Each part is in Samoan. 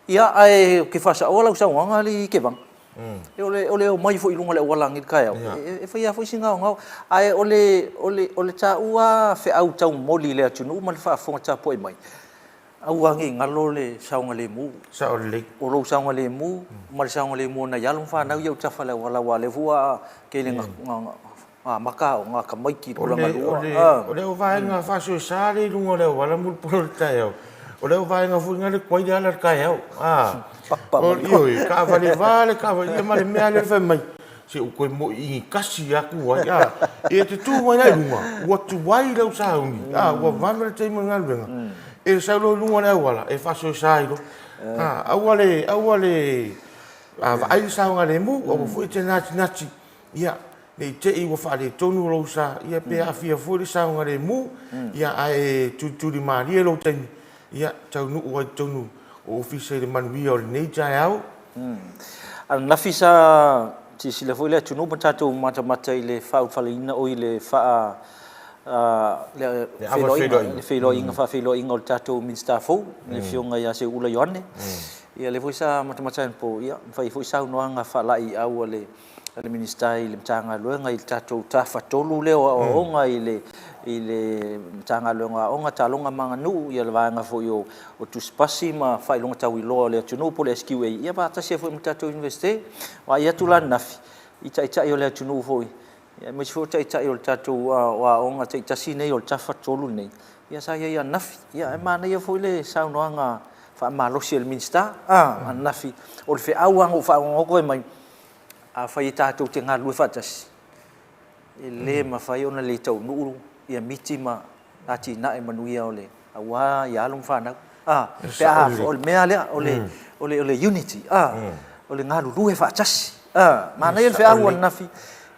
Ia, ae ou te faasaoa lau saunoaga alii Kevaga, o le, o le omai foi i luga o le auala ananei i le taeao, e fai lava foi si gaogao. Ae o le, o le, o le taua feau taumoli i le atunuu ma le faafofoga tapuai mai, aua ne i galo le saogalemu. Sao lelei. O lou saogalemu ma le saogalemu o nai alo ma fanau ia i autafa o le auala, aua o lea foi ua tele ina amata aoga a tamaiti i tulaga lua. O le auvaega faasoesa lea i luga o le auala Mulipola i le taeao, o le auvaega foi lena e tuai le ala i le taeao. Ioe, taavale va le taavale, ia ma le mea lava lea fai mai, se ua toe moi i ni tasi lava tu ai. Ia e te tu mai la i luga, ua tuai lau sauni, ua vave le taimi o le galuega, e sau loa i luga o le auala, e faasoesa ai loa. Aua le, aua le vaai le saogalemu, aua foi e te natinati, ia, ne i te i ua faaletonu lou sa, ia pe aafia foi le saogalemu, ia ae tulituli malie lou taimi, ia taunuu ai i totonu o Ofisa i le manuia o lenei taeao. Ananafi sa silasila foi le atunuu ma tatou matamata i le faaulufaleina, oi le faa le feiloaiga faafeiloaiga o le tatou Minisita fou, le Afioga ia Seuula Ioane. Ia lea foi sa matamata anapo, ia fai foi saunoaga faalaeiau a le Minisita i le Matagaluega i le tatou Tafatolu lea o aoaoga i le Matagaluega o Aoga, Taaloga ma Aganuu, ia le vaega foi o Tusipasi ma Faailoga Tauiloa o le atunuu po o le SQA, ia faatasi ai foi ma le tatou Iunivesite. Vaai atu la ananafi i Taitai o le atunuu foi, aemaise foi o Taitai o le tatou aoga taitasi nei o le Tafatolu lenei, ia sa i ai ananafi. Ia ae manaia foi le saunoaga faamalosi a le Minisita ananafi. O le feau lava na ou faalogo atu fai mai, afai e tatou te galulue faatasi, e le mafai ona le taunuu ia miti ma atinae manuia o le, aua ia alo ma fanau. A, pe a, o le mea lea, o le, o le, o le unity, a, o le galulue faatasi. A, manaia le feau ananafi,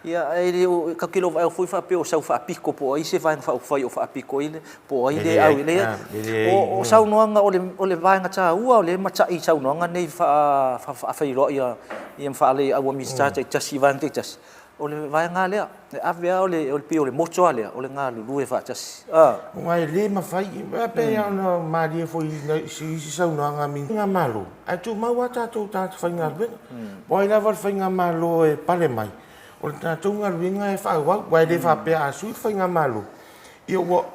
ia, ae le o, tatou te le o vaai atu foi faapea o sau faapito po o ai se Vaega Faaupufai o faapito ai le, po o ai lea e au i le, o saunoaga, o le vaega taua o lea e matai i saunoaga nei faafeiloai a, ia ma faaleau a Minisita taitasi i vaega taitasi, o le vaega lava lea, e ave lava, e pei o le motto lava lea, o le galulue faatasi. Aua e le mafai, e pei lava ona malie foi i isi saunoaga a Faigamalo, ae tumau lava tatou tagata faigaluega. Po o ai lava le Faigamalo e pale mai, o le tatou galuega e faaauau, aua e le faapea a sui le Faigamalo, ia ua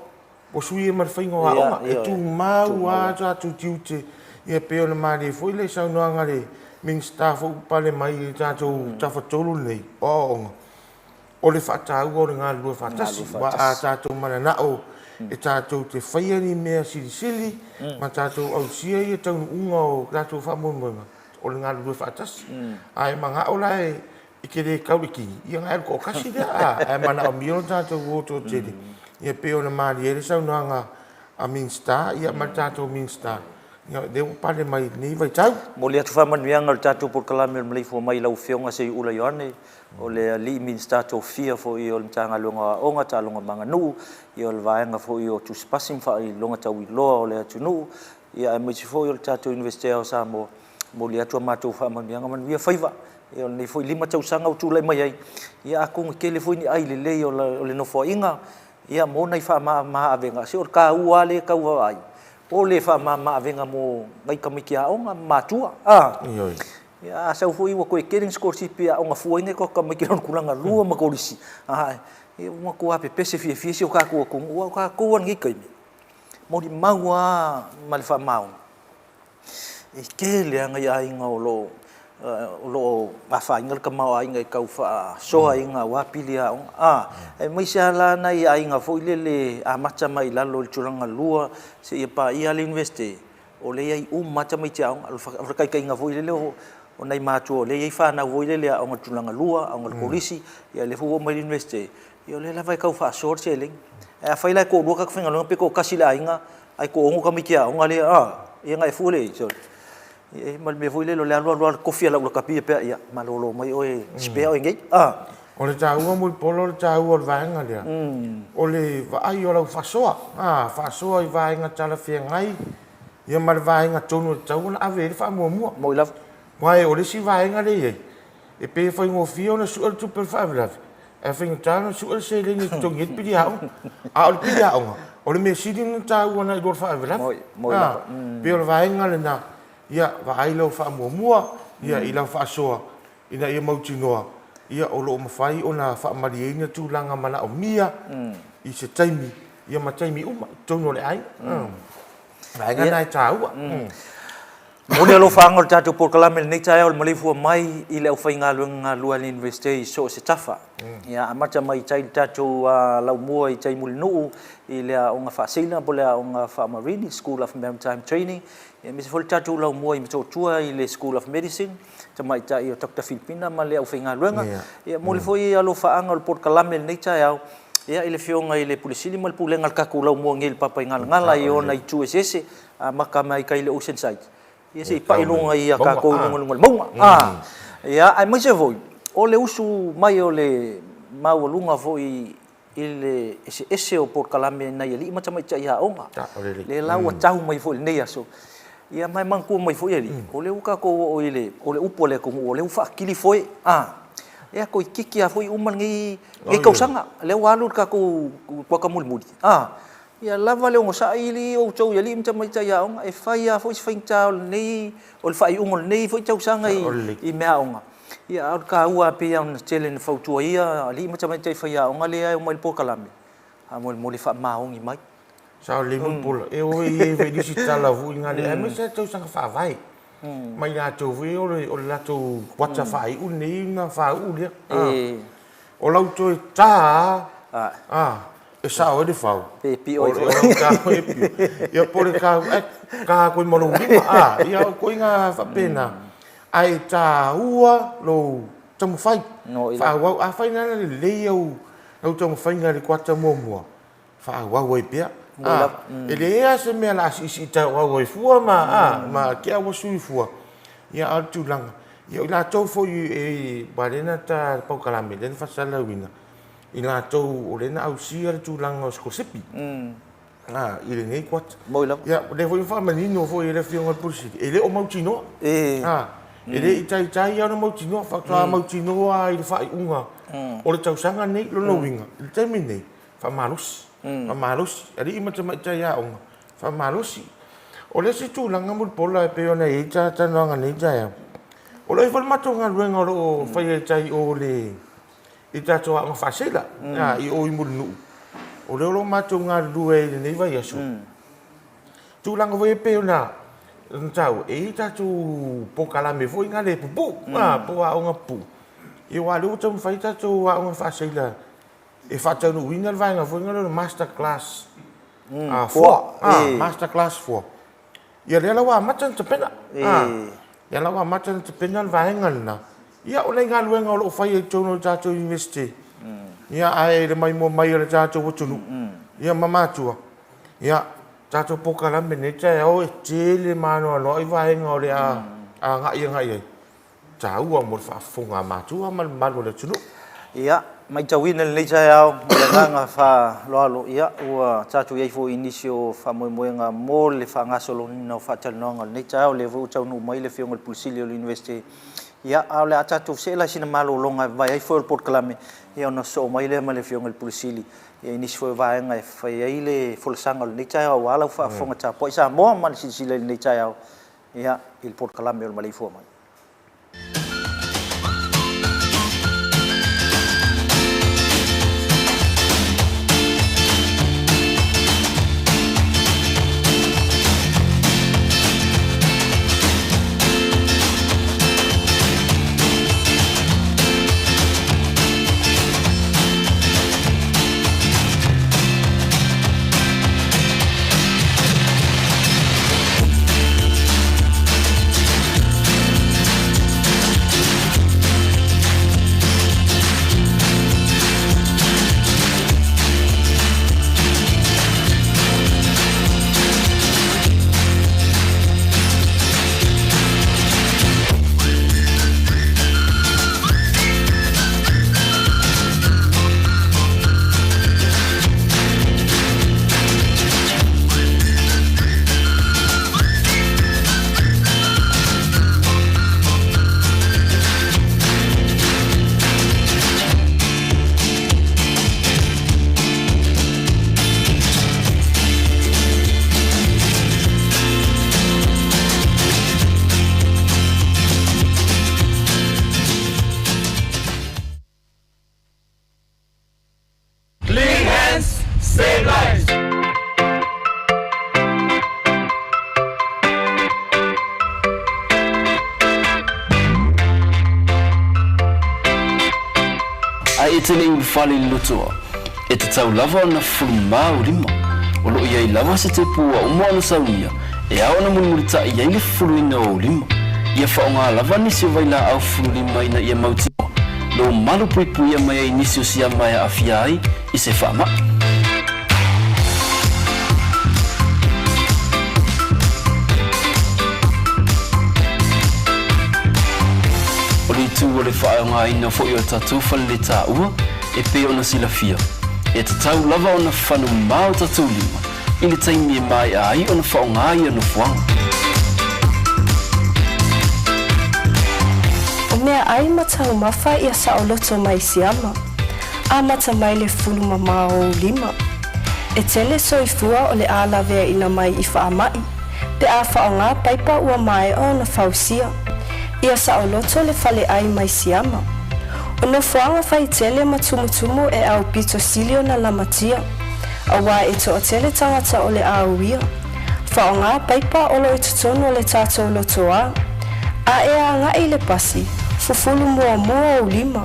sui ai ma le faiga o aoga. E tumau lava o tatou tiute, ia pei ona malie foi le saunoaga a le Minisita foi ua pale mai i le tatou Tafatolu lenei o aoaoga, o le faataua o le galulue faatasi. Aua a tatou mananao e tatou te faia ni mea silisili ma tatou ausia ia taunuuga o tatou faamoemoega, o le galulue faatasi. A e manao la e e te le tau i le kini, ia ona e alu toatasi lea, a, ae manaomia lo tatou o toatele. Ia pei ona malie ai le saunoaga a Minisita, ia ma le tatou Minisita, ia lea ua pale mai i lenei vaitau. Momoli atu faamanuiaga o le tatou polokalame o le maleifua mai i lau Afioga Seiula Ioane, o le alii Minisita tofia foi o le Matagaluega o Aoga, Taaloga ma Aganuu, ia o le vaega foi o Tusipasi ma Faailoga Tauiloa o le atunuu, ia aemaise foi o le tatou Iunivesite Ao o Samoa. Momoli atu a matou faamanuiaga, manuia faiva. Ia o lenei foi 5 tausaga ua tulai mai ai, ia atonu e tele foi ni ai lelei o le Nofoaiga, ia mo nai faamama avega. Se o le taua lava lea e tau vaavaai, o le faamama avega mo nai tamaiti aoga ma matua. A, Ioe. Ia a sau foi ua toe tele ni sikolasipi e aoga fua ai nai tamaiti i lona tulaga lua ma kolisi, a, ia ua matua pepese fiafia si o tatou atunuu, aua o tatou lava i lenei taimi, molimau lava ma le faamaoni, E tele lava nai aiga o lo o afaina le tamaoaiga i tau faasoaina aua pili aoga, a, aemaise lava la nai aiga foi lele e amata mai lalo i le tulaga lua seia paia le Iunivesite, o lea e i ai uma lava tamaiti aoga. O le faataitaiga foi lele o nai matua o lea e i ai fanau foi lele e aoga i le tulaga lua, aoga i le kolisi, ia lea foi ua oo mai i le Iunivesite, ia o lea lava e tau faasoa le seleni. Ae afai la e toalua tagata faigaluega pe toatasi i le aiga ae toaono tamaiti aoga lea, a, ia ona e fua lea i ai, sole, e ma le mea foi lele o le alu alu lava o le tofi a lau lakapi e pei, ia, malolo mai oe e spare oe nei, a. O le taua Mulipola o le taua o le vaega lea, o le vaai o lau faasoa, a, faasoa i vaega talafeagai, ia ma le vaega tonu e tatau ona ave i ai le faamuamua. Moni lava. Aua o le isi vaega lea e i ai, e pei e faigofie ona sue le tupe o le faalavelave, ae faigata ona sue le seleni e totogi ai le pili aoga. A o le pili aoga, o le mea sili ona taua nai lo le faalavelave. Moni lava. Pei o le vaega lena. Ia, vaai lau faamuamua, ia, i lau faasoa, ina ia mautinoa, ia, o lo o mafai ona faamalieina tulaga manaomia i se taimi, ia ma taimi uma i totonu o le aiga. O vaega na e taua. Momoli alofaaga o le tatou polokalame i lenei taeao i le maleifua mai i le aufaigaluega galulue a le Iunivesite i so o se tafa. Ia, amata mai i tai i le tatou laumua i tai Mulinuu i le Aoga Faaseila po o le Aoga Faamarini, School of Maritime Training, aemaise foi le tatou laumua i Motootua i le School of Medicine, tamaitai o Dr Filipina ma le aufaigaluega. Ia, momoli foi alofaaga o le polokalame i lenei taeao i le Afioga i le Pule Sili ma le Pulega a le tatou laumua nei i le Papaigalagala i ona itu eseese, amata mai tai i le Ocean Side, ia se i pai luga ia tatou i luga o le mauga. Ia, aemaise foi o le usu mai o le maualuga foi i le eseese o polokalame a nai alii ma tamaitai aoga, lea la ua tau mai foi i lenei aso. Ia ma e manatua mai foi alii, o lea ua tatou oo i le, o le upu a le atunuu, o lea ua faatili foe, a, ia toeitiiti lava foi uma lenei tausaga, lea ua alu le tatou kuata mulimuli, a, Ia lava le onosai i outou i alii ma tamaitai aoga, e fai lava foi si faigata o lenei, o le faaiuga o lenei foi tausaga i meaaoga, ia a o le taua lava pei ona tele ina fautuaina alii ma tamaitai faiaoga lea e omai i le polokalame, faamolemole faamaoni mai. Sao lelei Mulipola, e o i ai foi nisi tala foi na le, aemaise lava tausaga faavae ma i latou foi o le latou kuata faaiu lenei ona faauu lea. O lau toe ta a, e sao ai le fau. Pe pio ai foi. O lau ta foi e pio. Ia po o le ta, ae ta atu ai ma lou lima, a, ia o ituaiga faapena. Ae taua lou taumafai, faaauau. Afai la na lelei au taumafaiga i le kuata muamua, faaauau ai pea. A, e leai lava se mea o le a siisii tauau ai fua ma, a, ma te i ua sui fua. Ia, a o le tulaga, ia o i latou foi e, aua o lea na ta polokalame, lea na faasalalauina, i latou o lea na ausia le tulaga o sikolasipi i lenei kuata. Moi lava. Ia, o lea foi ua faamanino foi e le Afioga i le Pule Sili, e le o mautinoa. E le i taitai lava ona mautinoa, faatoa mautinoa lava i le faaiuga o le tausaga lenei. Lona uiga, i le taimi lenei, faamalosi, faamalosi, alii ma tamaitai aoga, faamalosi. O le isi tulaga Mulipola e pei ona i ai ta talanoaga i lenei taeao, o lo o i ai foi le matou galuega o lo o faia i tai i o i le tatou aoga faaseila i o i Mulinuu. O lea o lo o matou galulue ai i lenei vaiaso. Tulaga foi ia e pei ona taua, e i ai tatou polokalame foi na le pupuu, po o aoga pupuu. Ia aua o lea ua taumafai tatou aoga faaseila e faataunuuina le vaega foi lea o le master class 4, master class 4. Ia lea la ua amata ona tapena. Lea la ua amata ona tapena le vaega lena. Ia o nai galuega o lo o faia i totonu o le tatou Iunivesite. Ia ae le maimoa mai a le tatou atunuu, ia ma matua, ia tatou polokalame nei taeao e tele ma anoanoai vaega o le a agai agai ai. taua mo le faafofoga a matua ma le mamalu o le atunuu. Ia, matauina i lenei taeao ma le agaga faaaloalo, ia, ua tatou i ai foi i nisi o faamoemoega mo le faagasoloina o faatalanoaga o lenei taeao. O lea foi ua taunuu mai le Afioga i le Pule Sili o le Iunivesite. Ia, a o le a tatou see la i sina malologa e vavae ai foe o le polokalame, ia ona sosoo mai lea ma le Afioga i le Pule Sili i nisi foi o vaega e fai ai le folasaga o lenei taeao aua lau faafofoga tapuai Samoa ma le silasila i lenei taeao. Ia, i le polokalame o le maleifua mai. e te le i ulufale i le lotoa, e tatau lava ona fufulu mā ou lima. O lo o i ai lava se tepu ua uma ona saunia e ao ona mulimulitaʻi ai le fufuluina o ou lima. Ia faaaoga lava nisi o vailaau fufulu lima ina ia mautinoa lou malu puipuia mai ai nisi o siama e aafia ai i se faamai. O le itu o le faaaogaina foi o tatou faleletaua e pei ona silafia, e tatau lava ona fanu mā o tatou lima i le taimi e maea ai ona faaaoga ia nofoaga. O meaai ma taumafa ia saoloto mai siama. Amata mai le fulu mamao o ou lima. E tele soifua o le a laveaina mai i faamai, pe a faaaoga paipa ua maea ona fausia. Ia saoloto le faleai mai siama. O nofoaga faitele ma tumutumu e aupito sili ona lamatia, auā e toatele tagata o le a uia. Faaaoga paipa o lo o i totonu o le tatou lotoa. A e agai i le pasi, fufulu muamua ou lima.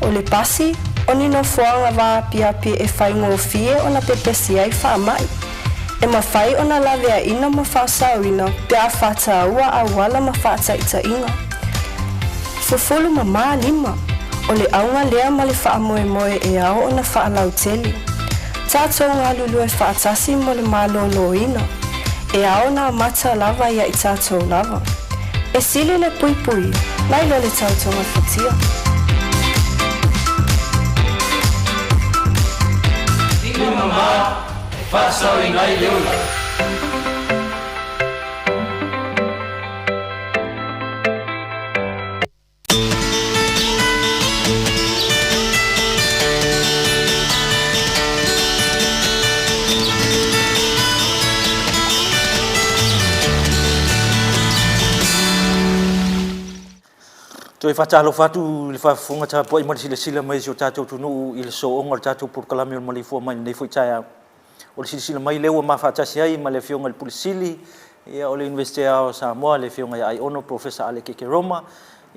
O le pasi, o ni nofoaga vaapiapi e faigofie ona pepesi ai faamai. E mafai ona laveaina ma faasaoina pe a faataua auala ma faataitaiga. Fufulu mamā lima, o le auga lea ma le faamoemoe e ao ona faalautele. Tatou galulue faatasi mo le malōlōina, e ao ona amata lava ia i tatou lava. E sili le puipui, nai lo le tautogafatia. Lima mamā e faasaoina ai le ola. Toe faatalofa atu i le faafofoga tapuai ma le silasila mai i si o tatou atunuu i le sooga o le tatou polokalame o le maleifua mai i lenei foi taeao. O le silasila mai lea ua ma faatasi ai ma le Afioga i le Pule Sili ia, o le Iunivesite Aoao o Samoa, le Afioga ia Aiono Professor Alec Ekeroma.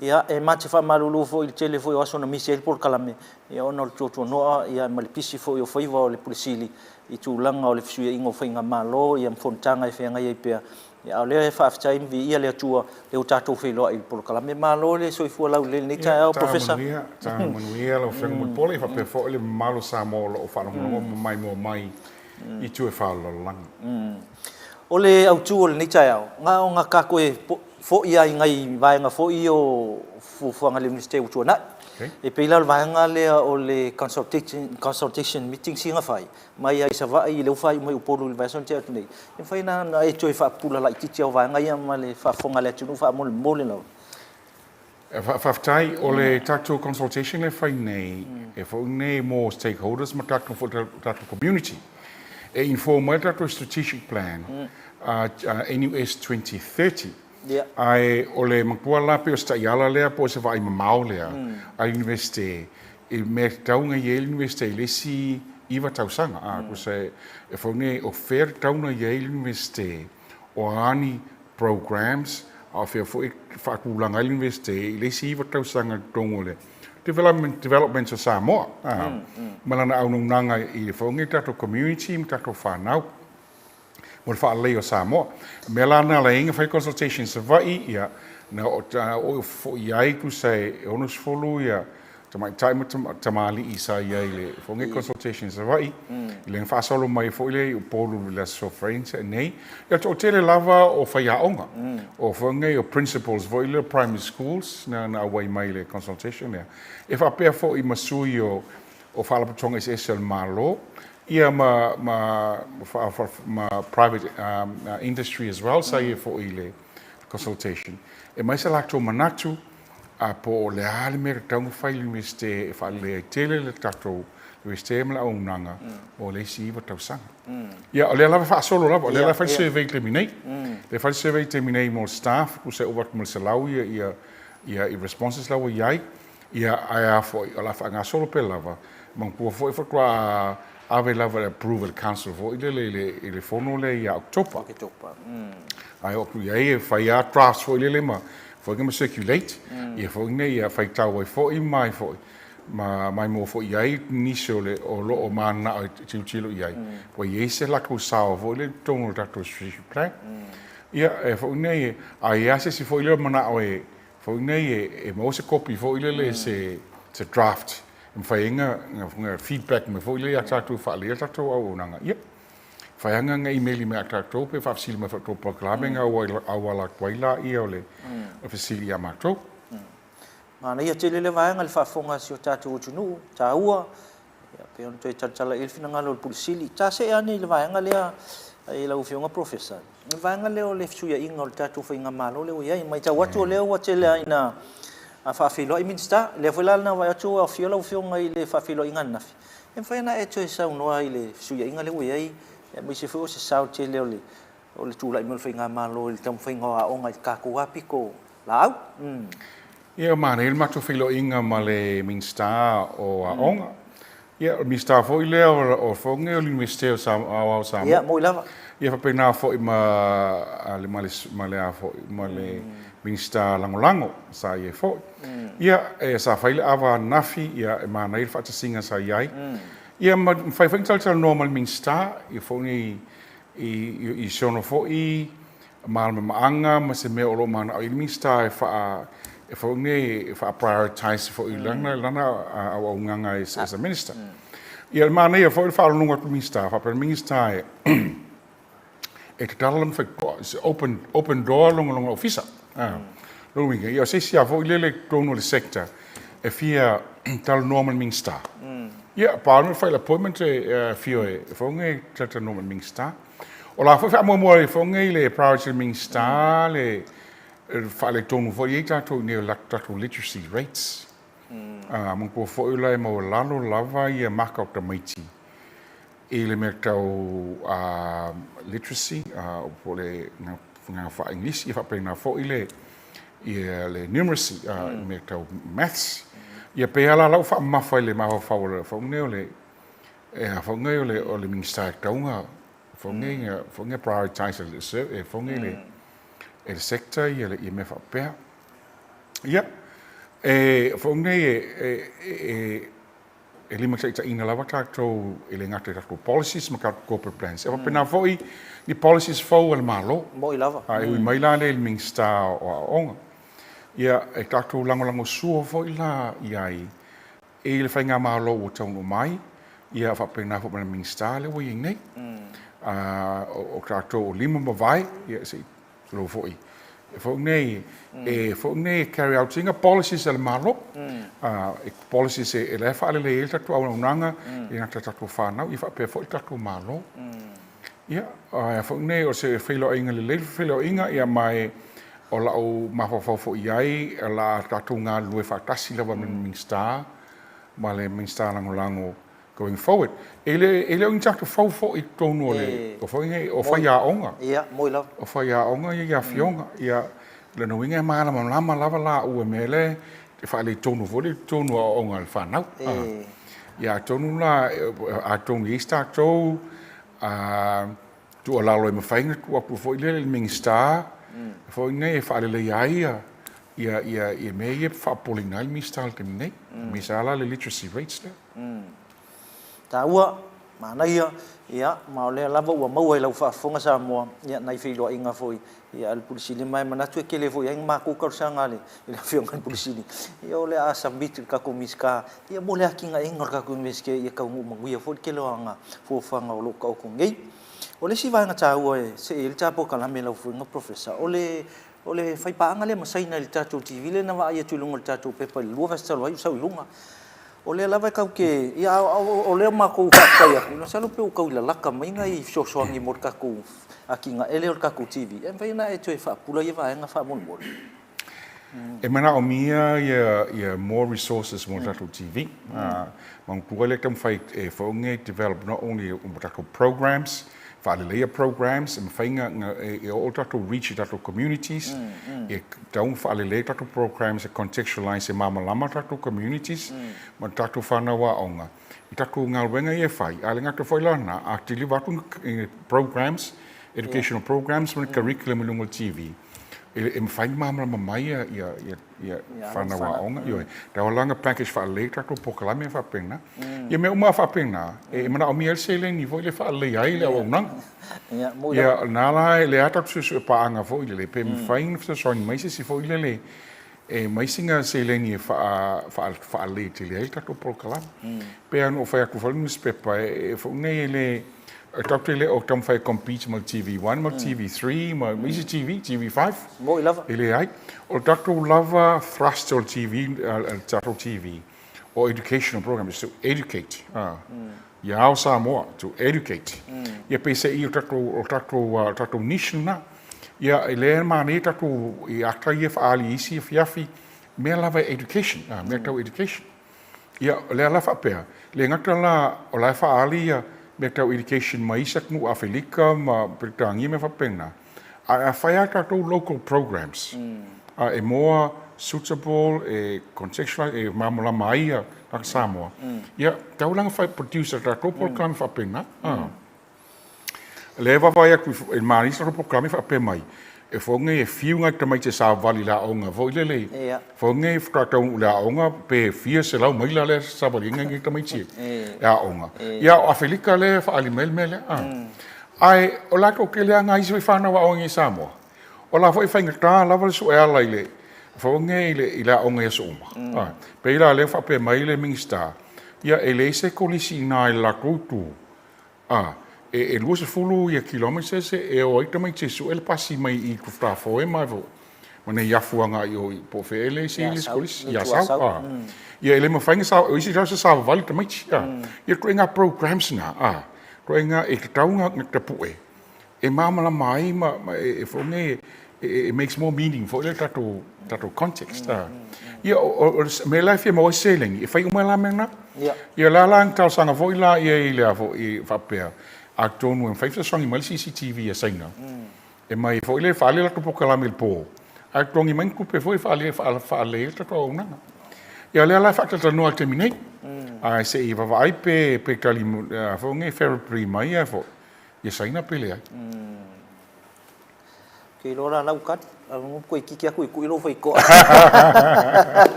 Ia, e ma te faamalulu foi i le tele foi o aso na misi ai le polokalame, ia, ona o le tuatuanoa ia, ma le pisi foi o faiva o le Pule Sili i tulaga o le fesuiaiga o faigamalo ia, ma fonotaga e feagai ai pea. Ia, a o lea e faafetai ma viia le Atua lea ua tatou feiloai i le polokalame. Malo le soifua laulelei i lenei taeao, Professor. Ia, taga manuia lau Afioga Mulipola, ia faapea foi le mamalu o Samoa o lo o faalogologo ma maimoa mai i itu e fa o le lalolagi. O le autu o lenei taeao, na ona tatou e foi lava i nai vaega foi ia o fuafuaga a le Iunivesite ua tuanai. E pei la o le vaega lea o le consultation meetings ia na fai, mai lava i Savaii, lea ua faaiu mai Upolu i le vaiaso na tea atu nei, e mafai ona e toe faapupula laitiiti au vaega ia ma le faafofoga a le atunuu faamolemole lava. Faafetai. O le tatou consultation lea e fai nei, e foi nei mo stakeholders ma tatou foi tatou community. E inform ai le tatou strategic plan NUS 2030. Ae o le matua la pei o se taiala lea po o se vaai mamao lea a le Iunivesite i mea tatau ona i ai le Iunivesite i le isi iva tausaga. A, tusa e foi nei o fea tatau ona i ai le Iunivesite, o a ni programs, a o fea foi e faatulaga ai le Iunivesite i le isi iva tausaga i totonu o le development, development o Samoa, a, ma lana auaunaga i le foi nei tatou community ma tatou fanau. mo le faaleleia o Samoa. O mea la na ala ai na fai consultation i Savaii, ia, na oo foi i ai tusa e 60 ia tamaitai ma tamalii sa i ai i le foi nei consultation i Savaii, i le na faasolo mai foi lea i Upolu i le Aso Faraile na tea nei. Ia, toatele lava o faiaoga, o foi nei o principals foi lea o primary schools na auai mai i le consultation lea. E faapea foi ma sui o Faalapotopotoga eseese a le Malo, Ia ma ma ma private industry as well sa ia foi i le consultation. E mai sa latou manatu a po o le a le mea tatau ona fai i le Iunivesite e faalelei ai tele le tatou Iunivesite ma le auaunaga mo le isi iva tausaga. Ia o lea lava e faasolo lava, o lea la e fai le survey i le taimi nei. O lea e fai le survey i le taimi nei mo le staff, tusa e ova atu ma le 100 ia ia i responses la ua i ai. Ia, ae a foi, o le a faagasolo pea lava, manatua foi faatoa ave lava le approval e le council foi lele i le, i le fono lea ia Oketopa. Oketopa. Ae oo atu i ai e fai lava drafts foi lele ma foi ma circulate, ia foi ina ia faitau ai foi ma ai foi. ma maimoa foi i ai nisi o le o lo o mananao e tilotilo i ai, ua i ai se latou sao foi lea i totonu o le tatou strategic plan. Ia, e foi nei, a i ai lava se isi foi lea o manao e foi nei e maua se kopi foi lele se se draft e mafai ai ona feedback mai foi lea ia tatou e faaleleia le tatou auaunaga. Ia, fai lava ona imeli mai ia tatou pe faafesili mai foi i le tou polokalame ona auala atu ai laia o le fesili ia matou. Manaia tele lea vaega i le faafofoga a si o tatou atunuu, taua, ia, pei ona toe talatala i ai le finagalo o le Pule Sili. Ta see ane i le vaega lea i lau Afioga Professor, i le vaega lea o le fesuiaiga o le tatou faigamalo lea ua i ai. E matau atu o lea ua tele lava ina faafeiloai Minisita, o lea foi la na vaai atu ua afio lau Afioga i le faafeiloaiga ananafi. E mafai ona e toe saunoa i le fesuiaiga lea ua i ai, aemaise foi o se sao tele o le o le tulai mai o le Faigamalo i le taumafaiga o aoga i le tatou lava pito laau. Ia, ua manaia le matou feiloaiga ma le Minisita o Aoga. Ia, o le Minisita foi lea o Foge o le Iunivesite o Aoao o Samoa. Ia, moi lava. Ia, faapena foi ma le, ma le, ma le a foi, ma le Minisita Lagolago sa i ai foi. Ia, sa fai le ava ananafi, ia, e manaia le faatasiga sa i ai. Ia, ma mafai foi ona talatalanoa ma le Minisita, ia foi nei i si ona foi malamalamaaga ma se mea o lo o manao i ai le Minisita e faa e foi nei e faa-prioritize foi lana lana auaunaga as a Minister. Ia, e manaia foi le faalogologo atu i le Minisita, faapea le Minisita e e tatala lona faitotoa, it's open open door lona lona ofisa. Lona uiga, ia o se isi lava foi lele i totonu o le sector e fia talanoa ma le Minisita. Ia, pau le mea fai le appointment e afio e foge e talatalanoa ma le Minisita. O la foi faamuamua e foge i le priority le Minisita le faaletonu foi i ai tatou i nei o le tatou literacy rates. Manatua foi o la e maualalo lava ia maka o tamaiti i le mea tau literacy po o le agaga faa-Igilisi, ia faapena foi le le numeracy, le mea tau maths. Ia pei lava la lau faamamafa i le mafaufau o le foi nei o le foi nei o le Minisita e tatau ona foi nei prioritize e foi nei le sector ia mea faapea. Ia, e foi nei e e limataitaiina lava tatou e le gata i tatou policies ma tatou corporate plans, e faapena foi ni policies fou a le Malo. Moi lava. A e ui mai la lea i le Minisita o Aoaoga. Ia, e tatou lagolagosua foi la i ai i le faigamalo ua taunuu mai, ia faapena foi ma le Minisita lea ua i ai nei. O tatou o lima ma vae, ia se i Tulou foi. E foi nei, e foi nei e carry out ina policies a le Malo. E policies e la e faalelei ai le tatou auaunaga i gata tatou whanau, i faapea foi le tatou Malo. Ia, ae foi nei o se feiloaiga lelei le feiloaiga, ia ma e o lau mafaufau foi i ai, o la tatou galulue faatasi lava ma le Minisita, ma le Minisita Lagolago going forward. E le, e le o ni tatou fou foi i totonu o le, o foi nei, o faiaoga. Ia, moi lava. O faiaoga ia i afioga. Ia, lona uiga e malamalama lava laua i mea lea e faaletonu foi le totonu o aoaoga a le fanau. Ia, atonu la, atonu i ai se tatou tuualalo e mafai ona tuu atu foi lea i le Minisita foi nei e faaleleia ai ia ia ia ia mea ia e faapopoleina ai le Minisita i le taimi nei, aemaise lava la le literacy rates lea. Taua, manaia, ia, ma o lea lava ua maua i lau faafofoga Samoa, ia, nai feiloaiga foi, ia, a le Pule Sili, ma e manatu e tele foi i ai ni matou talosaga a le, i le Afioga i le Pule Sili, ia, o le a submit i le tatou Minisita, ia, mo le atinaeina o le tatou Iunivesite, ia taunuu manuia foi le tele o ana fuafuaga o lo o taoto nei. O le isi vaega taua e see i ai le ta polokalame lau Afioga Professor, o le O le faipaaga lea ma Saina i le tatou TV lea na vaai atu i luga o le tatou pepa i le 2 vaiaso talu ai ua sau i luga. O lea lava e tau te, ia a o lea matou faafetai atu, masalo pe ua tau lalata mai nai fesoasoani mo le tatou atinae lea o le tatou TV, e mafai ona e toe faapula ia vaega faamolemole? E manaomia ia more resources mo le tatou TV. Manatua lea e taumafai e foi develop not only mo tatou programs, faaleleia programs e mafai ona e oo le tatou reach i tatou communities, e tatau ona faaleleia tatou programs e contextualize e malamalama tatou communities ma tatou fanau aoga i tatou galuega ia e fai. A le gata foi la lena, a deliver atu ni programs, educational programs ma ni curriculum i luga o le TV, E mafai ona malamalama mai ia fanau aoga, ioe. Tau la ona package faalelei tatou polokalame faapena. Ia mea uma lava faapena, e manaomia ai le seleni foi lea e faaleleia ai le auaunaga. Ia, o lena la, o lea tatou te suesue paaga foi lele, pe mafai ona fesoasoani mai se isi foi lele e aumai sina seleni e faalelei tele ai le tatou polokalame. E pei lava ona ou fai atu foi i le nusipepa, e foi nei e le, tatou te le o taumafai e compete ma le TV1 ma le TV3 ma isi TV, TV5. Moni lava. E leai. O le tatou lava thrust o le TV, le tatou TV, o educational program, is to educate. Ia ao Samoa, to educate. Ia peiseai o tatou, o tatou, o tatou niche lena. Ia, e lea e manaia tatou i ata ia e faaali i isi afiafi, mea lava e education, mea tau education. Ia, o lea la faapea, le gata la o la e faaali ia mea tau education mai isi atunuu Afelika ma Peretania ma mea faapena, ae a fai lava tatou local programs, e more suitable, e contextualize, e malamalama ai ia tagata Samoa, ia, tatau la ona fai, produce e tatou polokalame faapena. O lea e vaavaai atu i le manaia o polokalame faapea mai, e fono e fiu nai tamaiti e savali i le aoga foi lele, fono e faatoa taunuu i le aoga pe fia selau maila lea e savali ai nai tamaiti e aoga. Ia o Afelika lea e faaali mai ai le mea lea. Ae o latou tele lava nai isi foi fanau aoga i Samoa, o la foi e faigata lava le sue ala i le fono i le aoga i aso uma. Pei la lea ua faapea mai le Minisita, ia e leai se kolisi i ina i le latou itu, A, e 20 ia kilometers e o ai tamaiti e sue le pasi mai i Tufutafoe ma ma Neiafu agai i o i po o fea ea le isi kolisi i Asau. A, ia e le mafai ona o isi sa savavali tamaiti. A, ia ituaiga programs na, a, ituaiga e tatau ona tapue e malamalama ai ma e foi nei e makes more meaning foi le tatou tatou context. Ia o le mea la e fia maua ai se seleni, e fai uma la mea na. Ia la la na talosaga foi la ia i le a foi faapea, atonu e mafai fesoasoani mai le CCTV a Saina, e mai foi le faaali latou polokalame i le po, ae totogi mai ni tupe foi e faalelei ai le tatou auaunaga. Ia lea la e faatalatalanoa i le taimi nei, ae se i vaavaai pe pe tali foi nei favorably mai a foi ia Saina pe leai. Ke iloa la lau kali, a mo koe kiki aku i kui lou faitoa.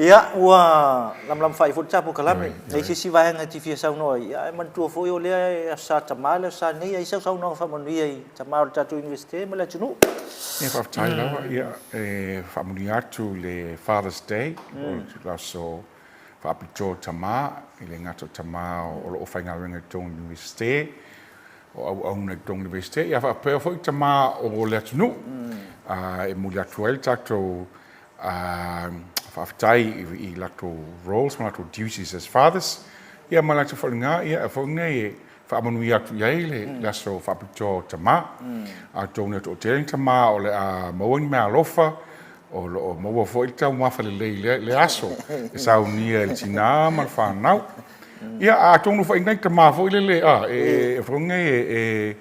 Ia, ua lamalama faai foi le tapo kalame. Nei se isi vaega e te fia saunoa ai, ia, ae manatua foi o lea e aso Sa tama le aso Sa nei, ai sau saunoaga faamanuia i tama o le tatou Universite ma le atunuu. Ia, faafetai lava. Ia, e faamanuia atu i le Father's Day, o le aso faapitoa o tama, e le gata o tama o lo o faigaluega i totonu o le Universite, o auauna i totonu o le Universite, ia faapea foi tama o le atunuu, e momoli atu ai le tatou faafetai i latou roles ma latou duties as fathers, ia ma latou faaluga, ia foi lenei e faamanuia atu i ai le aso faapitoa o tama. Atonu e toatele ni tama o le a maua ni meaalofa, o lo o maua foi le taumafa lelei i lea aso e saunia e le tina ma le fanau. Ia, atonu foi nai tama foi lele, a, e foi nei e,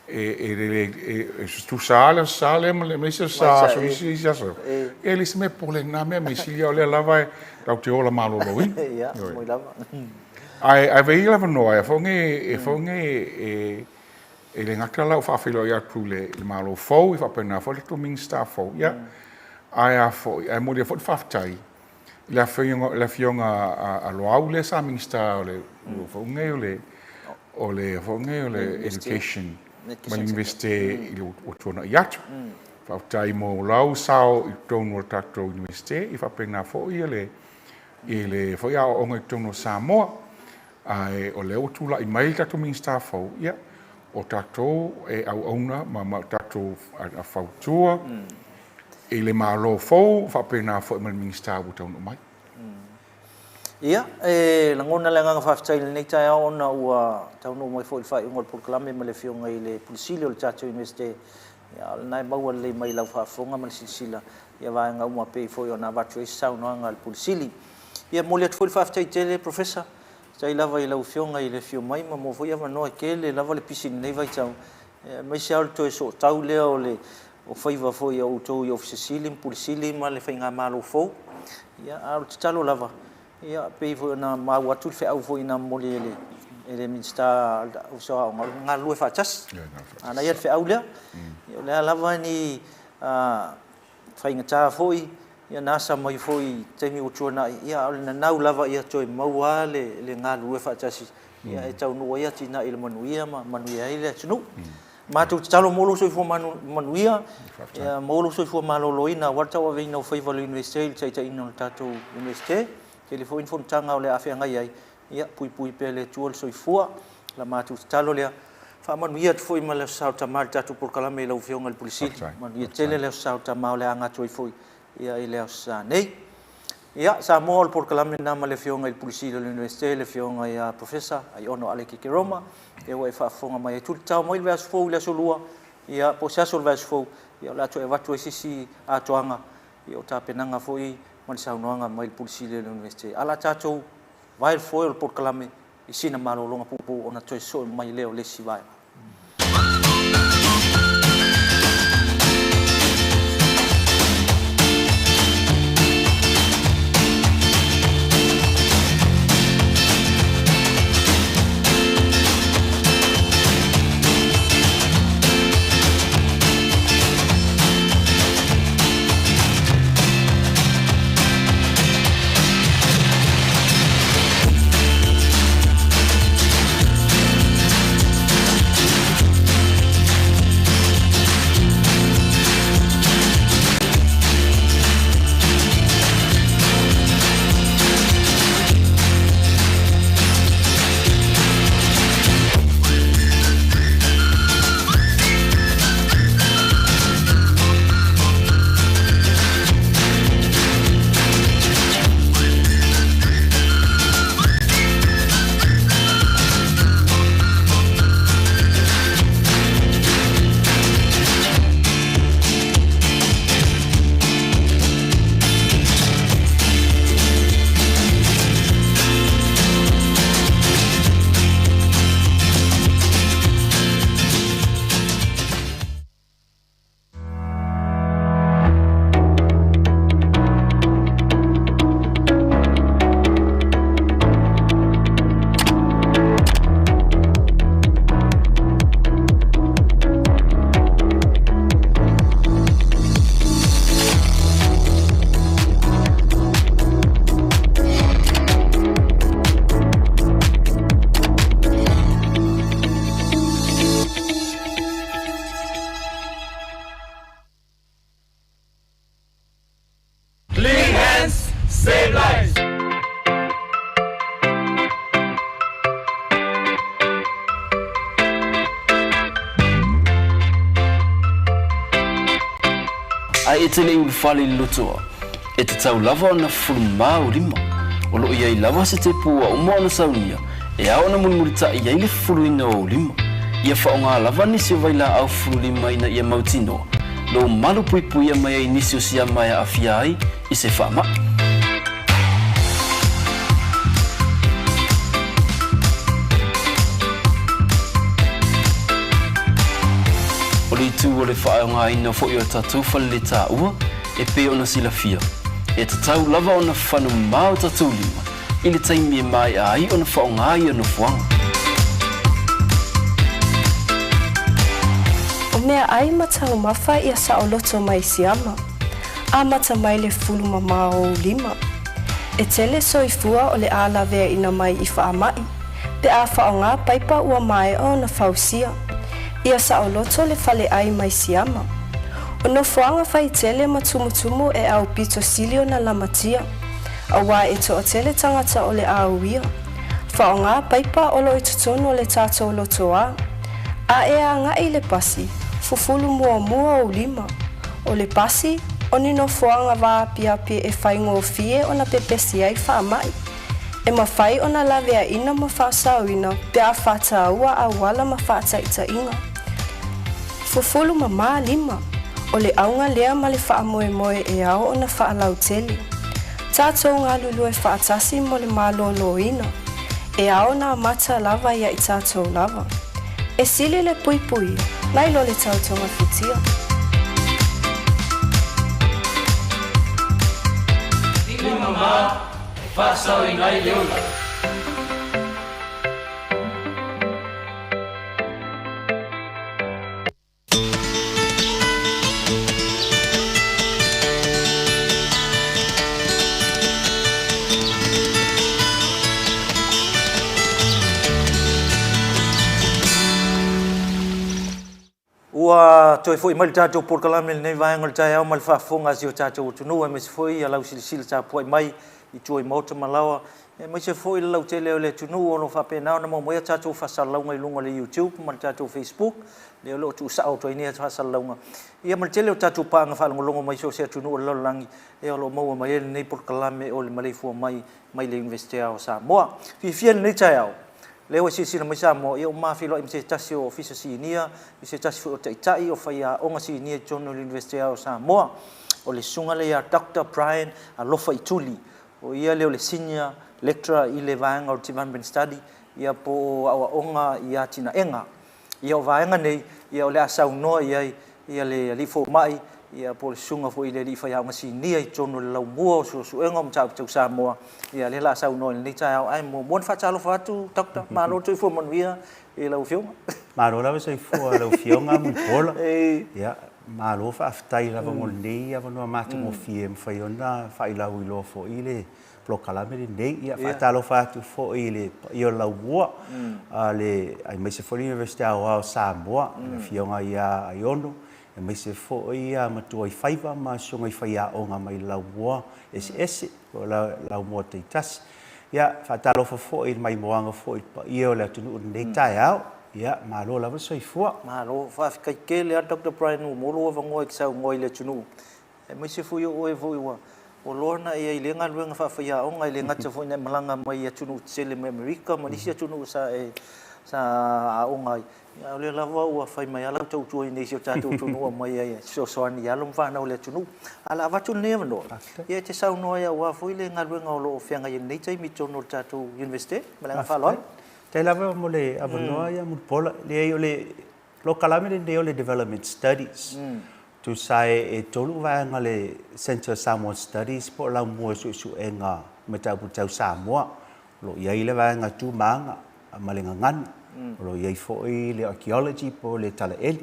e, e, e tusa lava le Aso Sa lea ma le isi Aso Sa, aso isi isi aso. Ia, e le se mea pole na mea, mea sili o lea lava e tatou te ola maloloina. Ia, moi lava. Ae avea ia le avanoa e foi nei, e foi nei e, e le gata la ua faafeiloai atu i le Malo fou, e faapena foi le tatou Minisita fou, ia, ae a foi, ae momoli ai foi le faafetai i le afioga, le afioga a Loau lea sa Minisita o le foi nei o le o le foi nei o le Education ma le Universite i le ua tuanai atu. Faafetai mo lau sao i totonu o le tatou Universite, e faapena foi le i le foi aoaoga i totonu o Samoa. Ae o lea ua tulai mai le tatou Minisita fou, ia, o tatou e auauna ma, ma tatou fautua i le Malo fou, faapena foi ma le Minisita ua taunuu mai. Ia, e lagona le agaga faafetai i lenei taeao ona ua taunuu mai foi i le faaiuga o le polokalame ma le Afioga i le Pule Sili o le tatou Iunivesite. Ia, o lena e maua lelei mai i lau faafofoga ma le silasila ia vaega uma pei foi ona avatu ai se saunoaga a le Pule Sili. Ia, e momoli atu foi le faafetai tele Professor, faafetai lava i lau Afioga i le afio mai ma maua foi avanoa, e tele lava le pisi i lenei vaitau, aemaise lava o le toe sootau lea o le o faiva foi a outou i Ofisa Sili ma Pule Sili ma le Faigamalo fou. Ia, a o le tatalo lava, ia, pei foi ona maua atu le feau foi na momoli e le e le Minisita o le Ofisa o Aoga, o le galulue faatasi. Manaia le feau lea. Ia, o le a lava ni Faigata foi ia na asa mai foi i taimi ua tuanai, ia a o le nanau lava ia toe maua le galulue faatasi ia e taunuu ai atinae i le manuia ma manuia ai le atunuu. Matou tatalo mo lou soifua manuia, ia maua lou soifua maloloina aua le tauaveina o faiva o le Iunivesite i le taitaiina o le tatou Iunivesite. Tele foi ni fonotaga o le a feagai ai, ia puipui pea e le Atua le soifua. O la matou tatalo lea. Faamanuia atu foi ma le Aso Sa o Tama i le tatou polokalame i lau Afioga i le Pule Sili. Manuia tele le Aso Sa o Tama o le a aga atu ai foi ia i le Aso Sa nei. Ia, Samoa o le polokalame lena ma le Afioga i le Pule Sili o le Iunivesite, le Afioga ia Professor Aiono Aleki Keroma, lea ua e faafofoga mai ai. Tulitao mai le vaiaso fou i le Aso Lua, ia, po o se aso o le vaiaso fou, ia o le a toe avatu ai se isi atoaga ia o tapenaga foi ma le saunoaga mai le Pule Sili o le Iunivesite. Ae o le a tatou vae le foe o le polokalame i sina malologa puupuu ona toe sue mai lea o le isi vaega. Clean hands, save lives! Ae e te le i ulufale i le lotoa, e tatau lava ona fufulu mamao lima. O lo o i ai lava se tepu ua uma ona saunia e ao ona mulimulitaʻi ai le fufuluina o ou lima. Ia faaaoga lava nisi o vailaau fufulu lima ina ia mautinoa lou malu puipuia mai ai nisi o siama e aafia ai i se faamaʻi. O le itu o le faaaogaina foi o tatou faleletaua e pei ona silafia, e tatau lava ona fano mamao tatou lima i le taimi e maea ai ona faaaoga ia nofoaga. O meaʻai ma taumafa ia saoloto mai siama, amata mai le fulu mamao o ou lima. E tele soifua o le a laveaina mai i faamaʻi, pe a faaaoga paipa ua maea ona fausia. Ia saoloto le faleʻai mai siama. O nofoaga faitele ma tumutumu e aupito sili ona lamatia. Aua e toatele tagata o le a uia. Faaaoga paipa o lo o i totonu o le tatou lotoa. A e agai i le pasi, fufulu muamua ou lima. O le pasi, o ni nofoaga vaapiapi e faigofie ona pepesi ai faamaʻi. E mafai ona laveaina ma faasaoina pe a faataua auala ma faataitaiga. Fufulu mamā lima, o le auga lea ma le faamoemoe e ao ona faalautele. Tatou galulue faatasi mo le malōlōina, e ao ona amata lava ia i tatou lava. E sili le puipuia, nai lo le tau togafitia. Lima mamā e faasaoina ai le ola. Toe foi mai le tatou polokalame i lenei vaega o le taeao ma le faafofoga a si o tatou atunuu aemaise foi lau silasila tapuai mai i tua i maota ma laoa aemaise foi le lautele o le atunuu o lo o faapena ona maua mai a tatou faasalalauga i luga o le YouTube ma le tatou Facebook lea o lo o tuusao atu ai nei faasalalauga ia ma le tele o tatou paaga faalogologo mai i so o se atunuu o le lalolagi o lo o maua mai ai lenei polokalame o le maleifua mai mai le Iunivesite Ao o Samoa. Fiafia i lenei taeao, lea ua silasila mai Samoa, ia ua ma feiloai ma se tasi o Ofisa Sinia, i se tasi foi o Taitai o faiaoga sinia i totonu o le Iunivesite Ao o Samoa. O le susuga lea ia Doctor Brian Alofa Ituli. O ia lea o le Senior Lecturer i le vaega o le Development Study, ia po o aoaoga i atinaega. Ia o vaega nei, ia o le a saunoa i ai ia le alii fomai, ia po o le susuga foi i le alii faiaoga sinia i totonu o le laumua o suesuega o mataupu tau Samoa, ia lea o le a saunoa i lenei taeao. Ae muamua ona faatalofa atu Doctor, malo le soifua manuia i lau Afioga. Malo lava soifua i lau Afioga Mulipola. Ia, malo faafetai lava mo lenei avanoa matagofie e mafai ona faailoa foi le polokalame lenei. Ia, faatalofa atu foi i le paia o le laumua, aemaise foi le Iunivesite Aoao o Samoa, le Afioga ia Aiono, aemaise foi Matuaifaiva ma susuga i faiaoga mai laumua eseese po o laumua taitasi. Ia, faatalofa foi i le maimoaga foi i le paia o le atunuu i lenei taeao. Ia, malo lava le soifua. Malo, faafetai tele lava Doctor Brian ua maua lou avanoa e te saunoa i le atunuu Aemaise foi o oe foi ua loa ona e i ai i lea galuega faafaiaoga, e le gata foi ina e malaga mai i atunuu tetele mai Amerika ma nisi atunuu sa e sa aoga ai, a o lea lava ua fai mai lava lau tautua i inei i si o tatou atunuu aumai ai e fesoasoani i alo ma fanau a le atunuu. Ae o le a avatu lenei avanoa, ia e te saunoa ai aua foi le galuega o lo o feagai ai i lenei taimi i totonu o le tatou Iunivesite. Ma le agaga faaaloalo. Faafetai lava mo le avanoa ia Mulipola. Leai, o le polokalame lenei o le Development Studies, Tusa e tolu vaega le Centre of Samoan Studies po o Laumua i Suesuega Mataupu Tau Samoa. O lo o i ai le vaega Tumaaga ma le Gagana. O lo o i ai foi le Archaeology po o le Talaeli.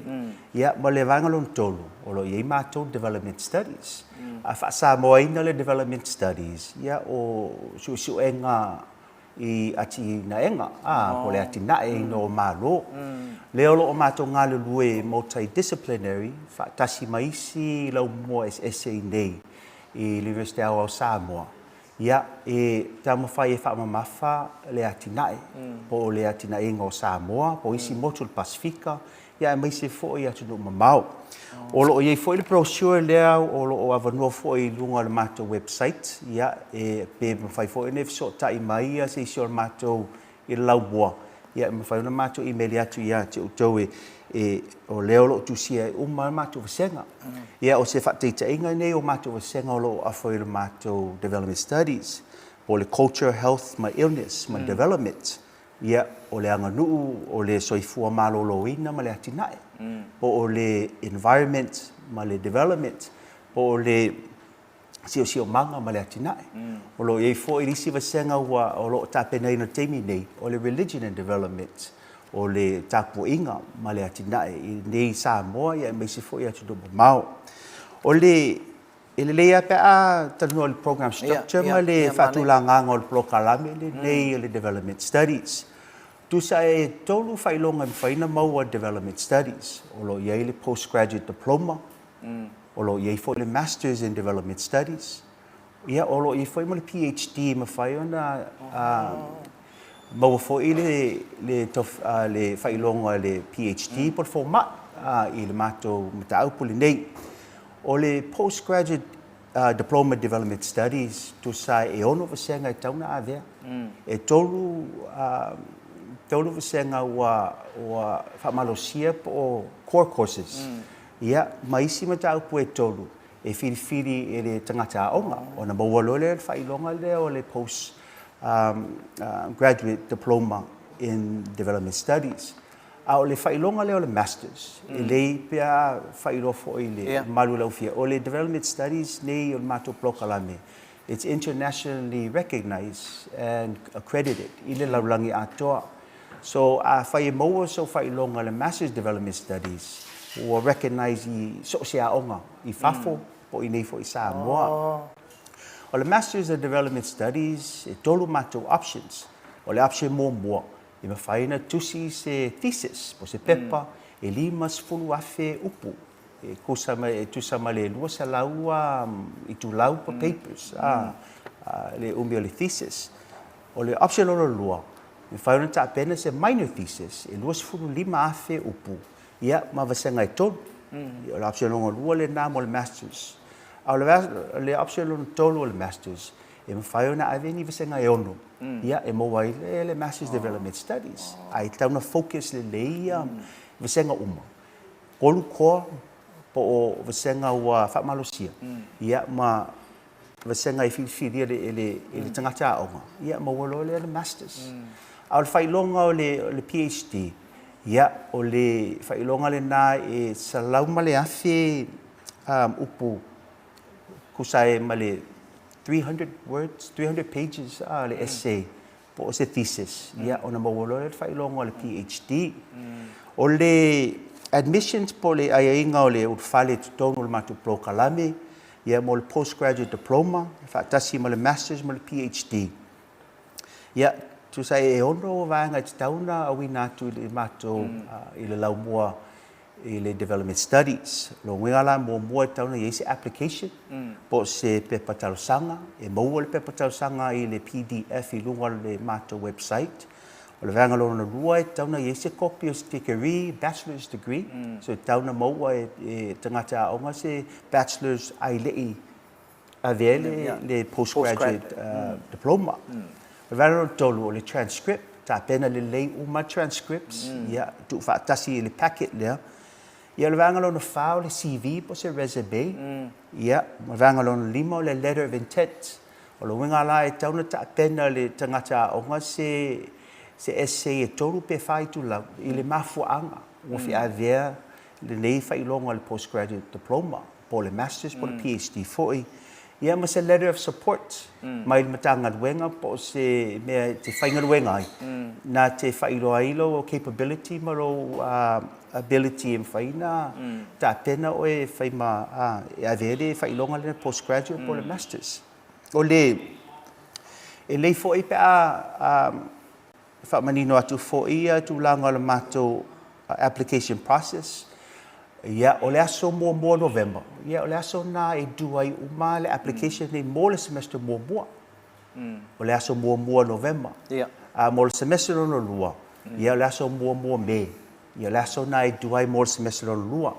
Ia, ma le vaega lona tolu, o lo o i ai matou Development Studies. A faa-Samoaina le Development Studies, ia o suesuega i atinaega, ā, po o le atinaeina o Malo. Lea o lo o matou galulue multi-disciplinary faatasi ma isi laumua eseese i inei i le Iunivesite Aoao o Samoa, ia, e taumafai e faamamafa le atinae, po o le atinaeina o Samoa, po o isi motu o le Pasefika, ia aemaise foi atunuu mamao. O lo o i ai foi le brochure lea o lo o avanoa foi i luga o le matou website, ia, e, pe mafai foi ona e fesootai mai se isi o le matou i le laumua, ia e mafai ona matou imeli atu ia te outou e, e, o lea o lo o tusia ai uma le matou vasega. Ia, o se faataitaiga lenei o matou vasega o lo o offer i le matou Development Studies, po o le Culture, Health ma Illness ma Development. Ia, o le aganuu, o le soifua maloloina ma le atinae, po o le environment ma le development, po o le siosiomaga ma le atinae. O lo o i ai foi le isi vasega ua, o lo o tapenaina i le taimi nei, o le religion and development, o le tapuaiga ma le atinae i inei i Samoa aemaise foi atunuu mamao. O le E lelei lava pe a talanoa i le program structure ma le faatulagaga o le polokalame lenei o le Development Studies. Tusa e tolu faailoga e mafai ona maua i le Development Studies. O lo o i ai le Postgraduate Diploma, o lo o i ai foi le Masters in Development Studies, ia o lo o i ai foi ma le PhD e mafai ona maua foi le faailoga i le PhD po o le fomai i le matou mataupu lenei. O le Postgraduate Diploma Development Studies, tusa e ono vasega e tatau ona avea. E tolu, tolu vasega ua, ua faamalosia po o core courses. Ia, ma isi mataupu e tolu e filifili e le tagata aoga, ona maua loa lea o le faailoga lea o le Post Graduate Diploma in Development Studies. A o le faailoga lea o le Masters, e lelei pe a faailoa foi i le mamalu o le aufia, o le Development Studies nei o le matou polokalame, it's internationally recognised and accredited i le lalolagi atoa. So, afai e maua sou faailoga i le Masters Development Studies, ua recognise i so o se aoga i fafo po o i inei foi i Samoa. O le Masters of Development Studies, e tolu matou options. O le option muamua, E mafai ona tusi se thesis po o se pepa e 50,000 upu. E kusa ma, e tusa ma le 200 itulau po papers, le umi o le thesis. O le option lona lua, e mafai ona tapena se minor thesis e 25,000 upu, ia, ma vasega e tolu. Ia, o le option lona lua lena mo le Masters. A o le option lona tolu o le Masters, e mafai ona ave ni vasega e ono, ia, e maua ai le, le Masters Development Studies. Ae tatau ona focus lelei ia vasega uma. Tolu core po o vasega ua faamalosia, ia, ma vasega e filifilia e le, e le tagata aoga, ia maua loa lea le Masters. A o le faailoga o le, o le PhD, ia, o le faailoga lena e 101,000 um, upu tusa ai ma le 300 words, 300 pages a le essay po o se thesis, ia, ona maua loa lea le faailoga o le PhD. O le admissions po o le aiaiga o le ulufale i totonu o le matou polokalame, ia, mo le postgraduate diploma, faatasi ma le masters ma le PhD. Ia, tusa e ono vaega e tatau ona auina atu i le matou, i le laumua i le Development Studies. O lona uiga la, muamua e tatau ona i ai se application po o se pepa talosaga. E maua le pepa talosaga i le PDF i luga o le matou website. O le vaega lona lua e tatau ona i ai se kopi o se degree, bachelor's degree. So e tatau ona maua e tagata aoga se bachelor's ae le i avea ai le postgraduate diploma. O le vaega lona tolu, o le transcript, tapena lelei uma transcripts, ia, tuufaatasi i le packet lea. Ia, o le vaega lona fa, o le CV po o se resume, ia, ma le vaega lona lima, o le letter of intent. O le uiga la, e tatau ona tapena le tagata aoga se se essay e tolu pe fa itulau i le mafuaaga ua fia avea lenei faailoga o le postgraduate diploma. po o le Masters po o le PhD foi, ia ma se letter of support mai le Matagaluega po o se mea e te faigaluega ai, na te faailoa ai lou capability ma lou ability e mafai ona tapena oe e fai ma, e ave ai le faailoga lea postgraduate po o le Masters. O le, e lelei foi pe a faamanino atu foi ia tulaga o le matou application process. Ia, o le aso muamua o Novema, ia o le aso lena e due ai uma le application nei mo le semester muamua. O le aso muamua o Novema. A mo le semester lona lua, ia o le aso muamua o Me. Ia o le aso lena e due ai mo le semester lona lua.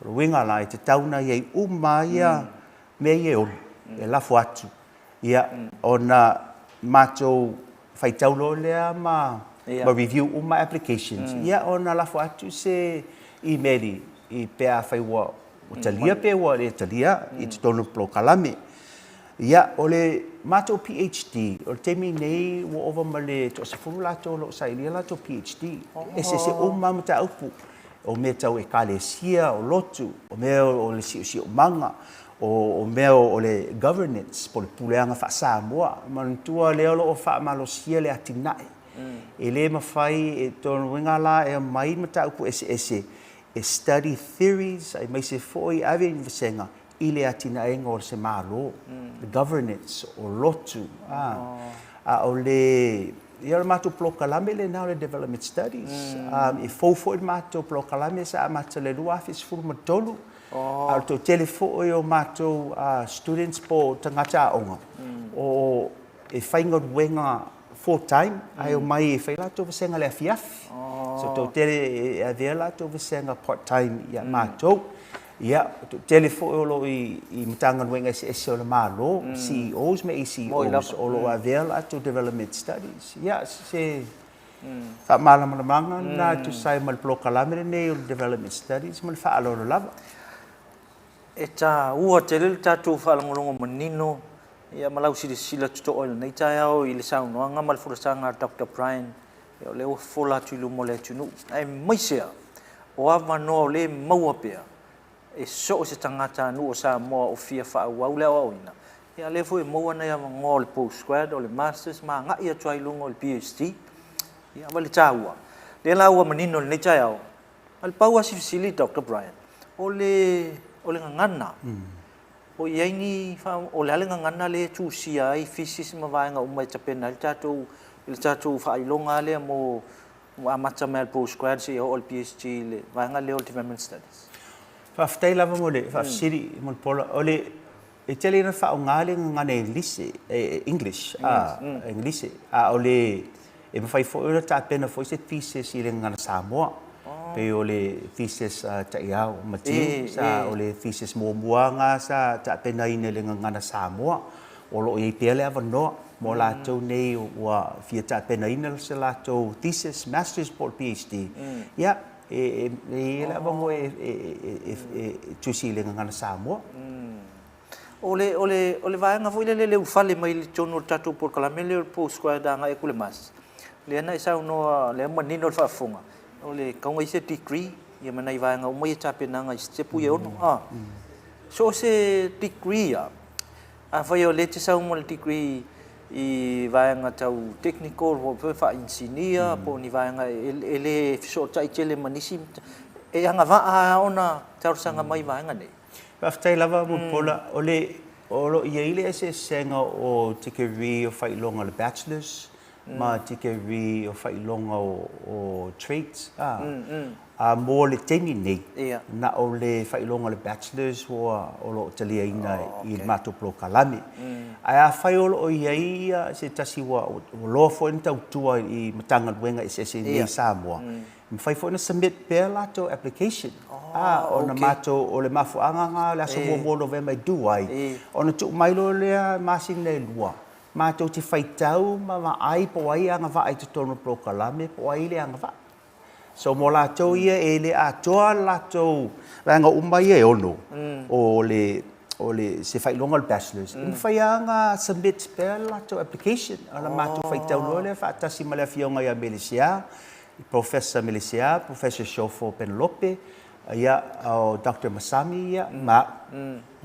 O le uiga la, e tatau ona i ai uma ia mea ia e ono, e lafo atu. Ia, ona matou faitau loa lea ma ma review uma applications, ia ona lafo atu se email i pe afai ua talia pe ua le talia i totonu o le polokalame. Ia, o le matou PhD, o le taimi nei ua ova ma le toasefulu latou o lo o sailia latou PhD. E eseese uma lava mataupu, o mea tau Ekalesia, o lotu, o mea o le siosiomaga, o mea o le governance po o le puleaga faa-Samoa. Manatua lea o lo o faamalosia le atinae. E le mafai, o lona uiga la e aumai mataupu eseese e study theories aemaise foi ave ni vasega i le atinaega o se Malo, the governance, o lotu, a o le Ia o le matou polokalame lena o le Development Studies. E fou foi le matou polokalame sa amata i le 2013, A o le toatele foi o matou students po o tagata aoga o e faigaluega full time ae omai e fai latou vasega i le afiafi. So toatele e avea latou vasega part time ia matou. Ia, toatele foi o lo o i Matagaluega eseese o le Malo, CEOs ma ACEOs o lo o avea latou development studies. Ia, se Faamalamalamaga lena e tusa ai ma le polokalame lenei o le Development Studies ma le faaaloalo lava. E taua tele le tatou faalogologo manino ma lau silasila totoa i lenei taeao i le saunoaga ma le folasaga a Doctor Brian, o lea ua fofola atu i luma o le atunuu, aemaise lava o avanoa o lea e maua pea e so o se tagatanuu o Samoa o fia faaauau le aoaoina, ia lea foi e maua nai avanoa o le postgrad, o le masters ma agai atu ai i luga o le PhD. Ia ma le taua, lea la ua manino i lenei taeao, na o le pau lava si fesili Doctor Brian, o le, o le gagana, o i ai ni, o le a le gagana lea e tusia ai thesis ma vaega uma e tapena ai le tatou, i le tatou faailoga lea mo Ua amata mai lava i le postgrad seia oo i le PhD i le vaega lea o le Development Studies. Faafetai lava mo le faafesili Mulipola. O le, e tele ina faaaoga le gagana Englise, English, a, Englise, a o le, e mafai foi ona tapena foi se thesis i le gagana Samoa. Pei o le thesis a Ta'iao Matiu, sa, o le thesis muamua lena sa tapenaina i le gagana Samoa. O lo o i ai pea le avanoa mo latou nei ua fia tapenaina se latou thesis, Masters po o le PhD, ia, E i ai le avanoa e tusi i le gagana Samoa. O le, o le, o le vaega foi lele le ulufale mai i totonu o le tatou polokalame lea o le postgrad agai atu i le Masters, lea na e saunoa, lea e manino le faafofoga, o le tatau ona i ai se degree ia ma nai vaega uma ia tapenaga i sitepu ia e ono. A, so o se degree lava, Afai o lea e te sau ma le degree i vaega tau technical po o faa-inisinia po o ni vaega e le fesootai tele ma nisi, e agavaa lava ona talosaga mai vaega nei? Faafetai lava Mulipola. O le, o lo o i ai le eseesega o degree o faailoga o le Bachelors ma degree o faailoga o trades a mo le taimi nei na o le faailoga o le bachelors ua o lo o taliaina i le matou polokalame. Ae afai o lo o i ai se tasi ua loa foi ona tautua i Matagaluega eseese i inei i Samoa, e mafai foi ona submit pea latou application a ona matou o le mafuaaga lena o le aso muamua o Novema e due ai ona tuu mai loa lea masina e lua Matou te faitau ma vaai po o ai e agavaa i totonu o le polokalame po o ai e le agavaa. So mo latou ia e le atoa le latou vaega uma ia e ono o le o le se faailoga o le Bachelors, e mafai lava ona submit pea le latou application. Ona matou faitau loa lea faatasi ma le Afioga ia Melesia, Professor Melesia, Professor Shofo Penelope, Ia, o Doctor Masami ia ma au.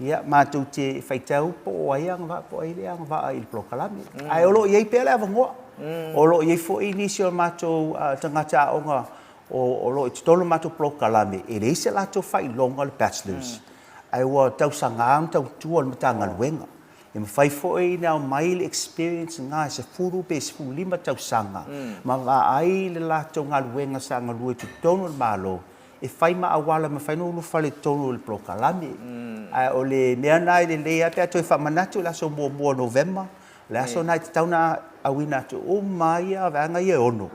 Ia, matou te faitau po o ai e agavaa po o ai e le agavaa i le polokalame. Ae o lo o i ai pea le avanoa. O lo o i ai foi nisi o matou tagata aoga o lo o i totonu o le matou polokalame, e leai se latou faailoga o le Bachelors, ae ua tausaga ona tautua i le Matagaluega. E mafai foi ona aumai le experience lena e 10 pe 15 tausaga ma vaai le latou galuega sa galue i totonu o le Malo, e fai ma auala e mafai ona ulufale i totonu o le polokalame. Ae o le mea lena e lelei lava pe a toe faamanatu i le aso muamua o Novema, o le aso lena e tatau ona auina atu uma ai vaega ia e ono,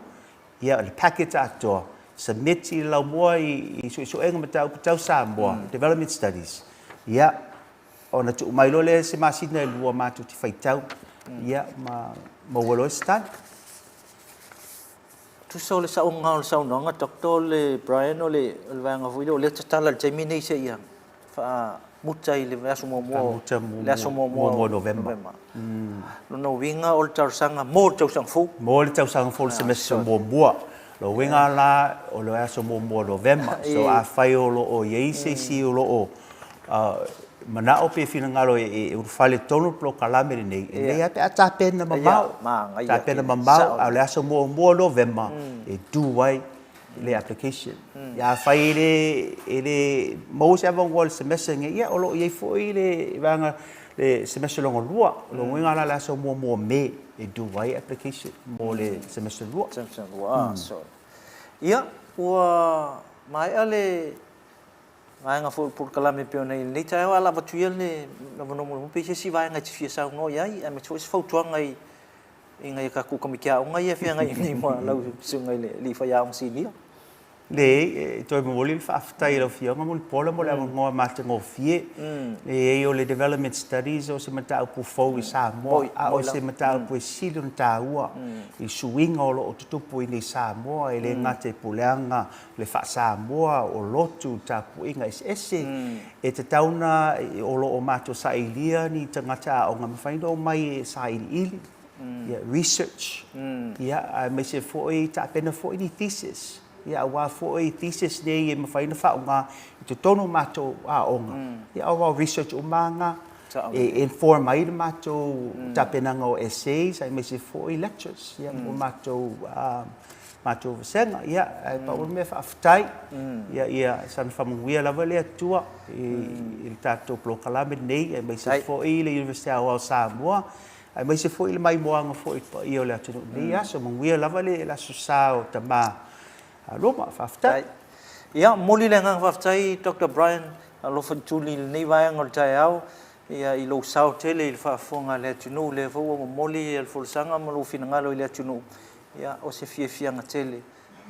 ia le package atoa, submit i le laumua i Suesuega Mataupu Tau Samoa, Development Studies, ia, ona tuu mai loa lea se masina e lua matou te faitau, ia, ma maua loa se tali. Tusa o le saoga o le saunoaga Doctor o le Brian o le vaega foi lea o lea e tatala i le taimi nei seia faamuta i le aso muamua le aso muamua o Novema. Lona uiga o le talosaga mo le tausaga fou. Mo le tausaga fou le semester muamua. Lona uiga la o le aso muamua o Novema. So afai o lo o i ai se isi o lo o manao pe finagalo e ulufale i totonu o le polokalame lenei, e lelei lava pe a tapena mamao, tapena mamao, a o le aso muamua o Novema e due ai le application. Ia afai e le e le maua se avanoa i le semester lenei, ia o lo o i ai foi le vaega le semester lona lua. O lona uiga la le aso muamua o Me e due ai application mo le semester lua. Semester lua, sorry. Ia, ua maea le vaega foi o le polokalame e pei ona i ai i lenei taeao, ae o le a avatu ia le avanoa mulimuli pe i ai se isi vaega e te fia saunoa i ai, aemaise foi se fautuaga i nai a tatou tamaiti aoga ia e feagai nei ma lau susuga i le alii faiaoga sinia. Leai, e toe momoli le faafetai i lau Afioga Mulipola mo le avanoa matagofie. Leai, o le Development Studies o se mataupu fou i Samoa, a o se mataupu e sili ona taua i suiga o lo o tutupu i inei i Samoa, e le gata i puleaga le faa-Samoa, o lotu, tapuaiga eseese, e tatau ona o lo o matou sailia ni tagata aoga e mafai ona omai e sailiili, ia, research, ia, aemaise foi tapena foi ni thesis, ia, aua foi thesis nei e mafai ona faaaoga i totonu o matou aoga, ia, aua o research uma lava na e inform ai le matou tapenaga o essays aemaise foi lectures, ia, mo matou matou vasega. Ia, ae pau o le mea faafetai, ia, ia saga faamanuia lava le Atua i le tatou polokalame lenei, aemaise foi le Iunivesite Aoao o Samoa, aemaise foi le maimoaga foi i le paia o le atunuu i lenei aso. Manuia lava le Aso Sa o Tama Roma. Faafetai. Ia, momoli le agaga faafetai Doctor Brian Alofaituli i lenei vaega o le taeao, ia, i lou sao tele i le faafofoga a le atunuu, lea foi ua momoli le folasaga ma lou finagalo i le atunuu, ia, o se fiafiaga tele,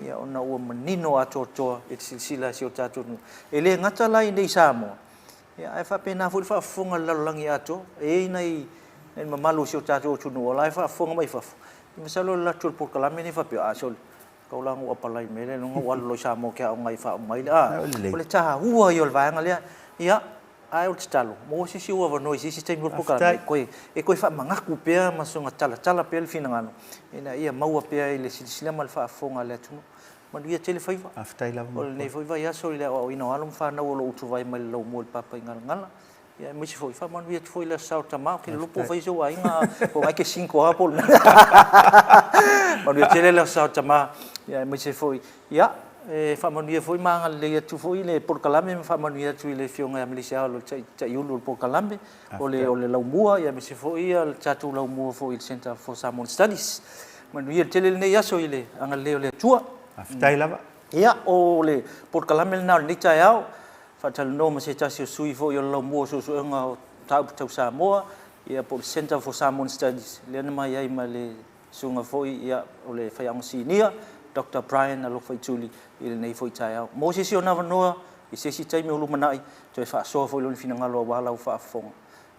ia, ona ua manino atoatoa i le silasila a si o tatou atunuu. E le gata la i inei i Samoa, ia, ae faapena foi le faafofoga a le lalolagi atoa. E i ai nai nai mamalu o si o tatou atunuu o la e faafofoga mai fafo, masalo o le alu atu o le polokalame lenei faapea, a sole, Tau la ona ou apalai i le mea lea, ona ou alu loa i Samoa ou te aoga ai e faauma ai le, a, o le taua ia o le vaega lea. Ia, ae o le tatalo, maua se isi ou avanoa i se isi taimi o le polokalame e toe, e toe faamanatu pea ma soona talatala pea le finagalo, ina ia maua pea i le silasila ma le faafofoga a le atunuu. Manuia tele faiva o lenei foi vaiaso i le aoaoina o alo ma fanau o lo o utuvai mai le laumua i le Papaigalagala. Ia aemaise foi, faamanuia atu foi i le Aso Sa o Tama, ou te le iloa po o fai si ou aiga, po o lena e te single lava po o le mea. Manuia tele le Aso Sa o Tama, ia aemaise foi, ia, e faamanuia foi ma agalelei atu foi le polokalame ma faamanuia atu i le Afioga ia Melisiaolo le Taiulu o le polokalame, o le o le laumua, ia aemaise foi le tatou laumua foi i le Centre for Samoan Studies. Manuia tele lenei aso i le agalelei o le Atua. Faafetai lava. Ia, o le polokalame lena o lenei taeao. Faatalanoa ma se tasi o sui foi o le Laumua o Suesuega o Mataupu Tau Samoa, ia po o le Centre for Samoan Studies, lea na mai ai ma le susuga foi ia, o le faiaoga sinia, Doctor Brian Alofaituli i lenei foi taeao. Mo se isi ona avanoa i se isi taimi o lumanai, toe faasoa foi lona finagalo aua lau faafofoga.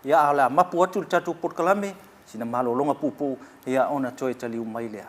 Ia, a o le a mapu atu le tatou polokalame, sina malologa puupuu, ia ona toe taliu mai lea.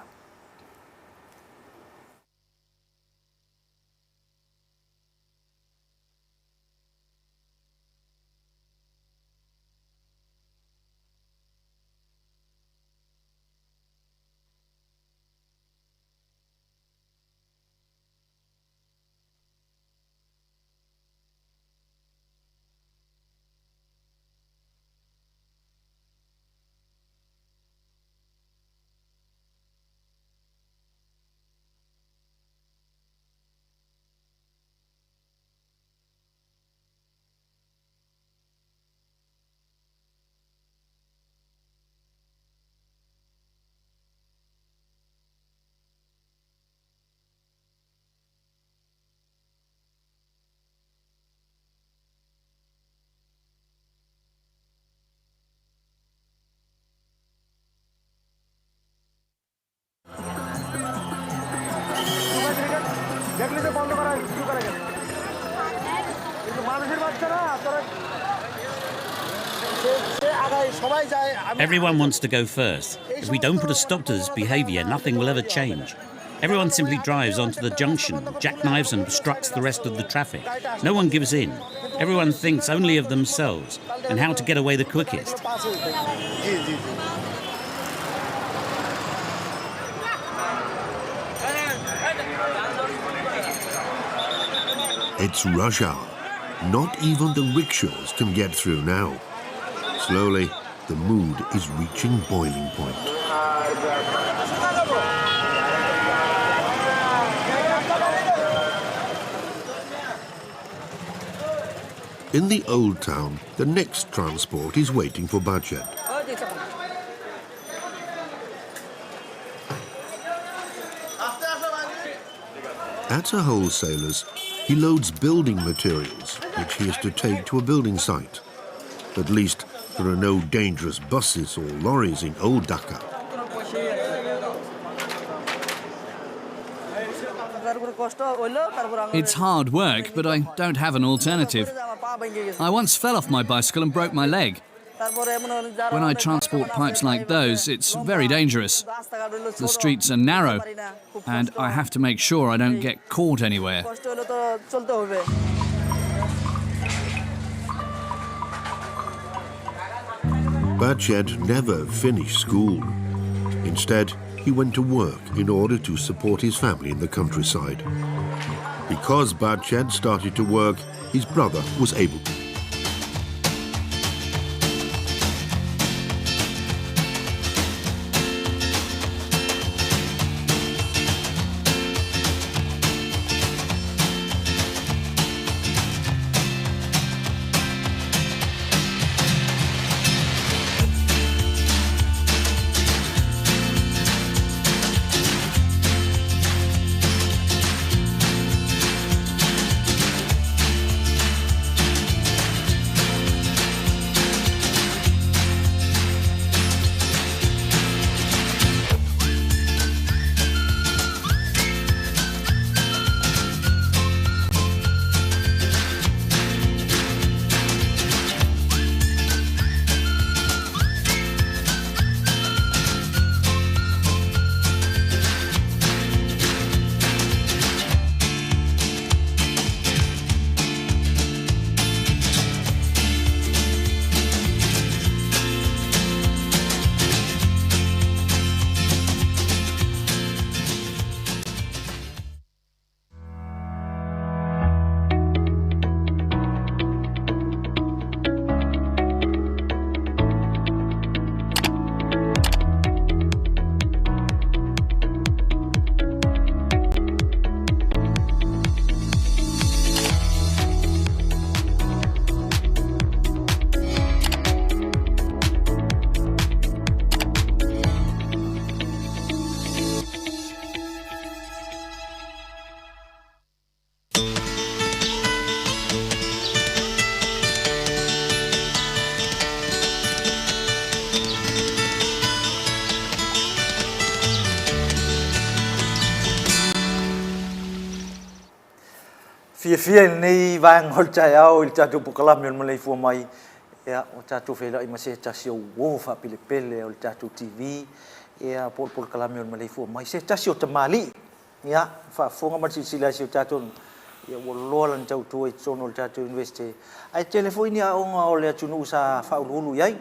Everyone wants to go first. If we don't put a stop to this behavior, nothing will ever change. Everyone simply drives onto the junction, jackknives and obstructs the rest of the traffic. No one gives in. Everyone thinks only of themselves and how to get away the quickest. It's rush hour. Not even the rickshaws can get through now. Slowly, the mood is reaching boiling point. In the old town, the next transport is waiting for Bachet. At a wholesaler's, he loads building materials, which he is to take to a building site. At least there are no dangerous buses or lorries in Old Dhaka. It's hard work, but I don't have an alternative. I once fell off my bicycle and broke my leg. When I transport pipes like those, it's very dangerous. The streets are narrow, and I have to make sure I don't get caught anywhere. Bachet never finished school. Instead, he went to work in order to support his family in the countryside. Because Bachet started to work, his brother was able Fiafia i lenei vaega o le taeao i le tatou polokalame o le Maleifua Mai, ia, ua tatou feiloai ma se tasi o uo faapelepele o le tatou TV, ia, po o le polokalame o le Maleifua Mai, se tasi o tamalii, ia, faafofoga ma le silasila i si o tatou atunuu, ia, ua loa lana tautua i totonu o le tatou Iunivesite, ae tele foi ni aoga o le atunuu sa faauluulu i ai,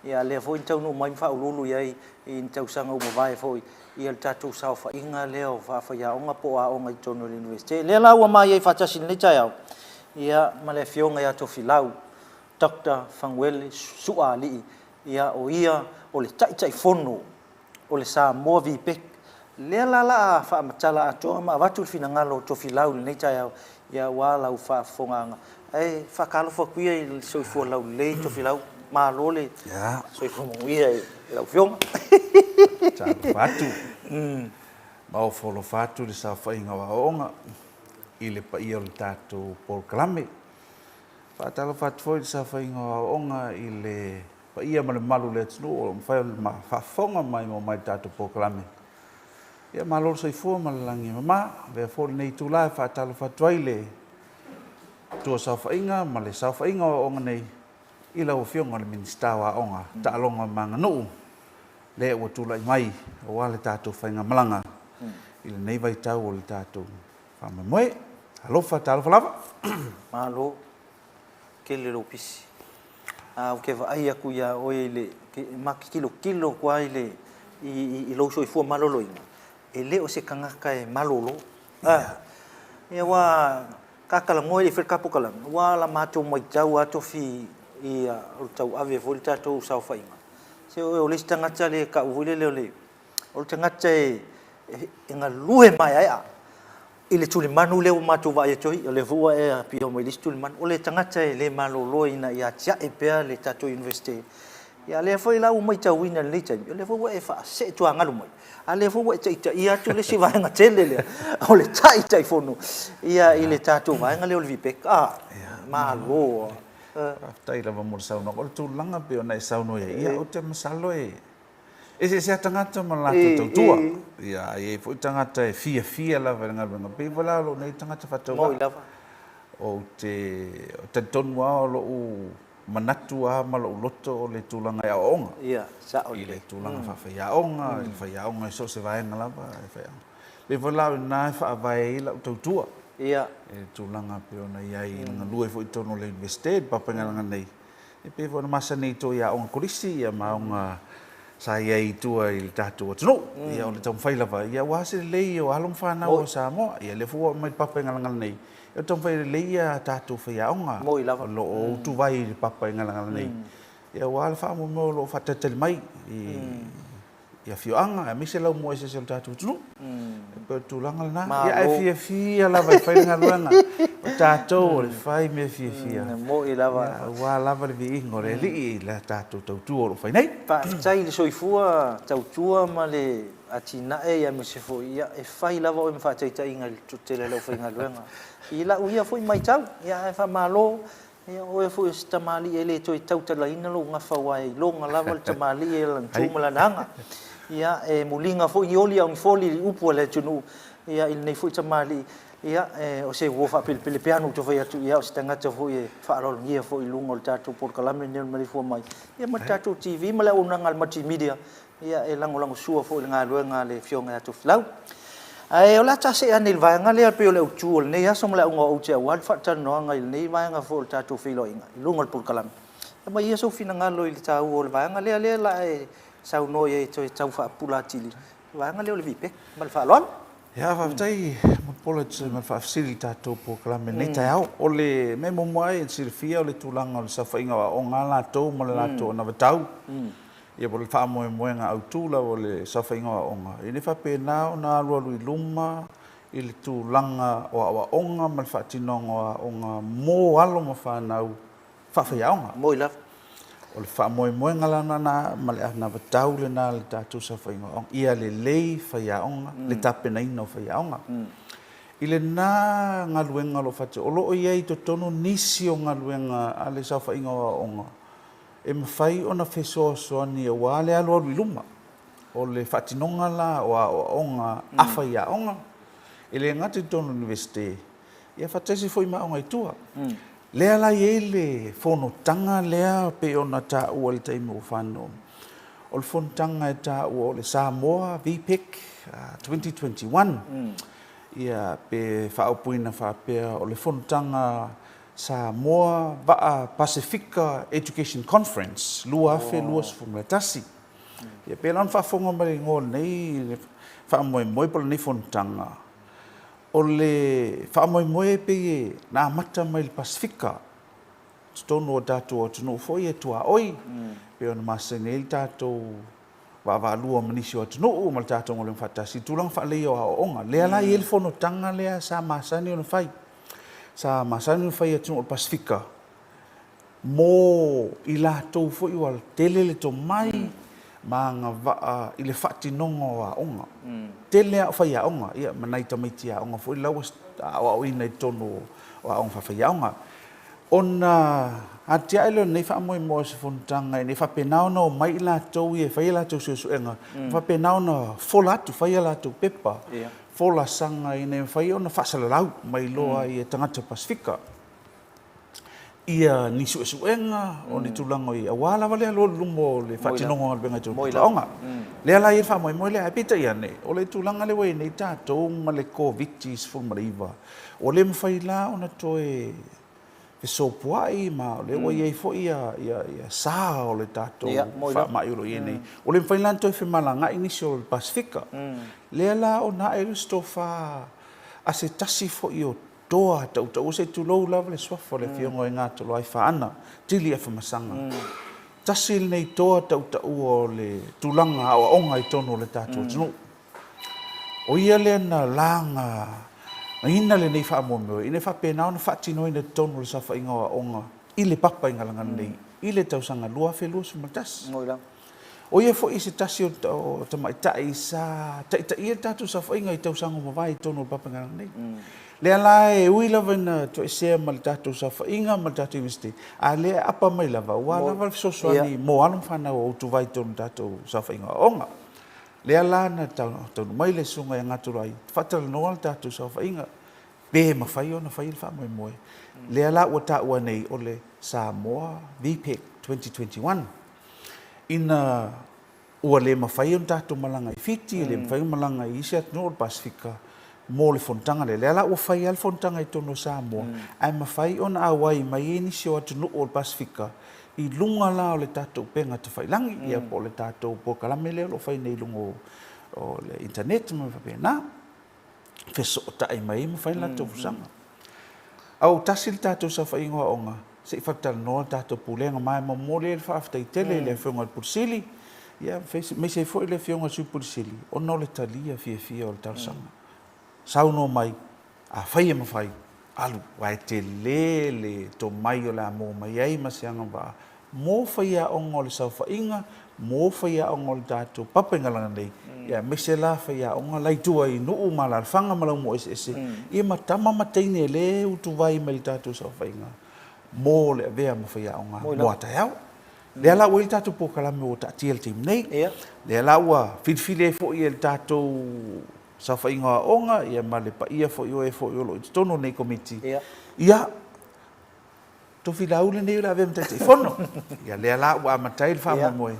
ia, lea foi na taunuu mai ma faauluulu i ai i ni tausaga ua mavae foi. ia le tatou saofaiga lea o faafaiaoga po o aoga i totonu o le Iunivesite. Lea la ua ma i ai faatasi i lenei taeao, ia, ma le Afioga ia Tofilau Doctor Fanuele Suaalii, ia, o ia o le Taitaifono o le Samoa VPEC. Lea la la a faamatala atoa ma avatu le finagalo o Tofilau i lenei taeao, ia, aua lau faafofogaaga. Ae faatalofa atu ia i le soifua laulelei Tofilau, malo le soifua manuia i lau Afioga. Talofa atu, ma ofo alofa atu i le saofaiga o aoaoga i le paia o le tatou polokalame. Faatalofa atu foi i le saofaiga o aoaoga i le paia ma le mamalu o le atunuu o lo o mafai ona faafofoga ma maimoa mai i le tatou polokalame. Ia malo le soifua ma le lagi e mama. Avea foi lenei itula e faatalofa atu ai i le Matua Saofaiga ma le saofaiga o aoaoga nei i lau Afioga i le Minisita o Aoga, Taaloga ma Aganuu, lea ua tulai mai aua le tatou faigamalaga i lenei vaitau o le tatou faamoemoe. Alofa, talofa lava. Malo tele lou pisi. A ou te vaai atu ia oe i le, ma te tilotilo atu lava i le, i lou soifua maloloina, e le o se tagata e malolo. A, ia aua ta talanoa e le i faia le ta polokalame, aua la matou matau lava Tofi i o le tauave foi le tatou saofaiga, se o le isi tagata lea e tau foi lele o le, o le tagata e galue maeaea i le tulimanu lea ua matou vaai atu ai, o lea foi ua e apia mai i le isi tulimanu, o le tagata e le malolo ina ia atiae pea le tatou Iunivesite. Ia a o lea foi la ua matauina i lenei taimi, o lea foi ua e faasee tuagalu mai, a o lea foi ua e taitaia atu le isi vaega tele lea o le Taitaifono i le tatou vaega lea o le VPEC. A, malo lava. Faafetai lava mo le saunoaga. O le tulaga pei ona e saunoa i ai, ia ou te masalo e eseese lava tagata ma le latou tautua. Ia, e i ai foi tagata e fiafia lava i le galuega, pei foi la o lou nei tagata faatauvaa. Ou te talitonu lava o lou manatu lava ma lou loto o le tulaga i aoaoga, i le tulaga faafaiaoga, i le faiaoga i so o se vaega lava e faiaoga. E pei foi la o i ina e faavae ai lau tautua i le tulaga pei ona i ai i le galue foi i totonu o le Iunivesite i le Papaigalagala nei, e pei foi ona masani ai i aoga kolisi ma aoga sa i ai i tua i le tatou atunuu. Ia, o le taumafai lava ia aua se lelei o alo ma fanau a Samoa. Ia, lea foi ua aumai i le Papaigalagala nei, E taumafai lelei a tatou faiaoga o lo o utuvai i le papa i Galagala nei, aua le faamoemoe o lo o faatalitali mai i afioaga aemaise laumua eseese o le tatou atunuu. E pei o le tulaga lena. Ia, ae fiafia lava e fai le galuega. O tatou o le fai mea fiafia aua lava le viiga o le Alii i le tatou tautua o lo o fai nei. Faafetai i le soifua tautua ma le atinae aemaise foi ia e fai lava oe ma faataitaiga i le tele o le aufaigaluega. I lau ia foi matau, ia ae faamalo, ia o oe foi o se tamalii e le toe tautalaina lou gafa aua e iloga lava le tamalii i lana tu ma lana aga. Ia e muliga foi ni oli a o ni foli i upu a le atunuu ia i lenei foi tamalii, ia o se uo faapelepele pea ona ou toe fai atu, ia o se tagata foi e faaaloalogia foi i luga o le tatou polokalame lenei o le Maleifua Mai, ia ma le tatou TV ma le auaunaga a le Multimedia Ia, e lagolagosua foi i le galuega a le Afioga ia Tofilau. Ae o le a ta see ane i le vaega lea pei o le autu o lenei aso ma le auga o aute aua le faatalanoaga i lenei vaega foi o le tatou feiloaiga i luga o le polokalame. Aumai ia sou finagalo i le taua o le vaega lea, lea la e saunoa i ai e toe tau faapupula atili, le vaega lea o le VPEC. Ma le faaaloalo. Ia, faafetai Mulipola e tusa ai ma le faafesili i le tatou polokalame i lenei taeao. O le mea muamua e silafia o le tulaga o le saofaiga o aoga a latou ma le latou anavatau. Ia po o le faamoemoega autu lava o le saofaiga o aoga, e le faapena ona alualu i luma i le tulaga o aoaoga ma le faatinoga o aoga mo alo ma fanau faafaiaoga. Moi lava. O le faamoemoega la lena ma le anavatau lena a le tatou saofaiga o aoga, ia lelei faiaoga, le tapenaina o faiaoga. I lena galuega o lo o faatino, o lo o i ai i totonu nisi o galuega a le saofaiga o aoga e mafai ona fesoasoani aua le alualu i luma o le faatinoga la o aoaoga a faiaoga, e le gata i totonu o le Iunivesite, Ia faatasi foi ma aoga i tua. Lea la e i ai le fonotaga lea pei ona taua i le taimi ua fano, o le fonotaga e taua o le Samoa VPEC 2021, ia pe faaupuina faapea o le fonotaga Samoa Vaa Pasefika Education Conference 2021. Ia pei la ona faafofoga mai le igoa o lenei faamoemoe po o lenei fonotaga, O le faamoemoe e pei e na amata mai i le Pasefika, totonu o tatou atunuu foi e tuaoi, pei ona masani ai le tatou vaavaalua ma nisi o atunuu ma le tatou galuega faatasi i tulaga faaleleia o aoaoga. Lea la e i ai le fonotaga lea sa masani ona fai. Sa masani ona fai e atunuu o le Pasefika mo i latou foi ua tele le tomai ma agavaa i le faatinoga o aoga. Tele lava o faiaoga, ia, ma nai tamaiti aoga foi la ua aoaoina i totonu o aoga faafaiaoga. Ona atiae lea o lenei faamoemoe o se fonotaga ina ia faapena ona omai i latou ia e fai a latou suesuega, ma faapena ona fola atu, fai a latou pepa, folasaga ina ia mafai ona faasalalau ma iloa ai e tagata Pasefika. Ia ni suesuega o ni tulaga o i ai, aua lava le alu i luma o le faatinoga o galuega i totonu o aoga. Lea la e i ai le faamoemoe lea, ae peitai ane, o le tulaga lea ua i ai nei tatou ma le Koviti-19, ua le mafai la ona toe fesopoai ma o lea ua i ai foi ia sa o le tatou faamai o lo o i ai nei. Ua le mafai la ona toe femalagaai nisi o le Pasefika. Lea la ona ae ai lea o se tofa a se tasi foi o Toa tautaua se i tulou lava le suafa o le Afioga i Gatoloaifaana Tili Afamasaga. Tasi lenei toa tautaua o le tulaga aoaoga i totonu o le tatou atunuu. O ia lea na lagaina lenei faamoemoe ina ia faapena ona faatinoina i totonu o le saofaiga o aoga i le papa i Galagala nei i le tausaga 2021. O ia foi se tasi o tamaitai sa taitaia le tatou saofaiga i tausaga ua mavae i totonu o le Papagalana nei. Lea la e ui lava ina toesea ma le tatou saofaiga ma le tatou Iunivesite, a o lea e aapa mai lava, aua lava le fesoasoani mo alo ma fanau o Utuvai i totonu o le tatou saofaiga aoaoga. Lea la na taunuu mai le Susuga ia Gatoloai, faatalanoa le tatou saofaiga, pe mafai ona fai le faamoemoe. Lea la ua taua nei o le Samoa VPEC 2021. Ina ua le mafai ona tatou malaga i Fiti, le mafai ona malaga i isi atunuu o le Pasefika mo le fonotaga lea. Lea la ua fai lava le fonotaga i totonu o Samoa, ae mafai ona auai mai ai nisi o atunuu o le Pasefika i luga la o le tatou upega tafailagi, ia po o le tatou polokalame lea o lo o fai nei i luga o le internet ma mea faapena. fesootai mai ai ma fai le latou folasaga. A ua tasi le tatou saofaiga o aoga, se i faatalanoa le tatou Pulega ma e momoli ai le faafetai tele i le Afioga i le Pule Sili, ia aemaise ai foi le Afioga i le Sui Pule Sili ona o le talia fiafia o le talosaga. Saunoa mai, afai e mafai, alu, aua e tele le tomai o le a maua mai ai ma se agavaa mo faiaoga o le saofaiga, mo faiaoga o le tatou papa i Galaga nei, ia aemaise la faiaoga la i tua i nuu ma alaalafaga ma laumua eseese, ia ma tama ma teine e le utuvai mai i le tatou saofaiga mo le avea ma faiaoga mo a taeao. Lea la ua i ai le tatou polokalame ua taatia i le taimi nei, lea la ua filifili ai foi e le tatou saofaiga o aoga ia ma le paia foi o e foi o lo o i totonu o lenei Komiti, ia, Tofilau lenei o le a avea ma Taitaifono. Ia lea la ua amata ai le faamoemoe.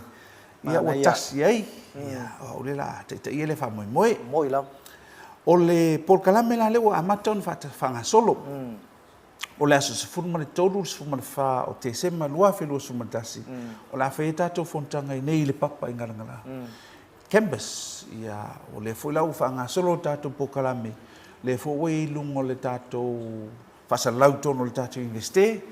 Ia ua tasi ai. Ia o au lea o le a taitaia lea faamoemoe. Moi lava. O le polokalame la lea ua amata ona faagasolo. O le aso 13 i le 14 o Tesema 2021, o le a fai ai tatou fonotaga i nei i le papa i Galagala. Campus. Ia o lea foi la ua faagasolo le tatou polokalame, lea foi ua i ai i luga o le tatou faasalalau i totonu o le tatou Iunivesite.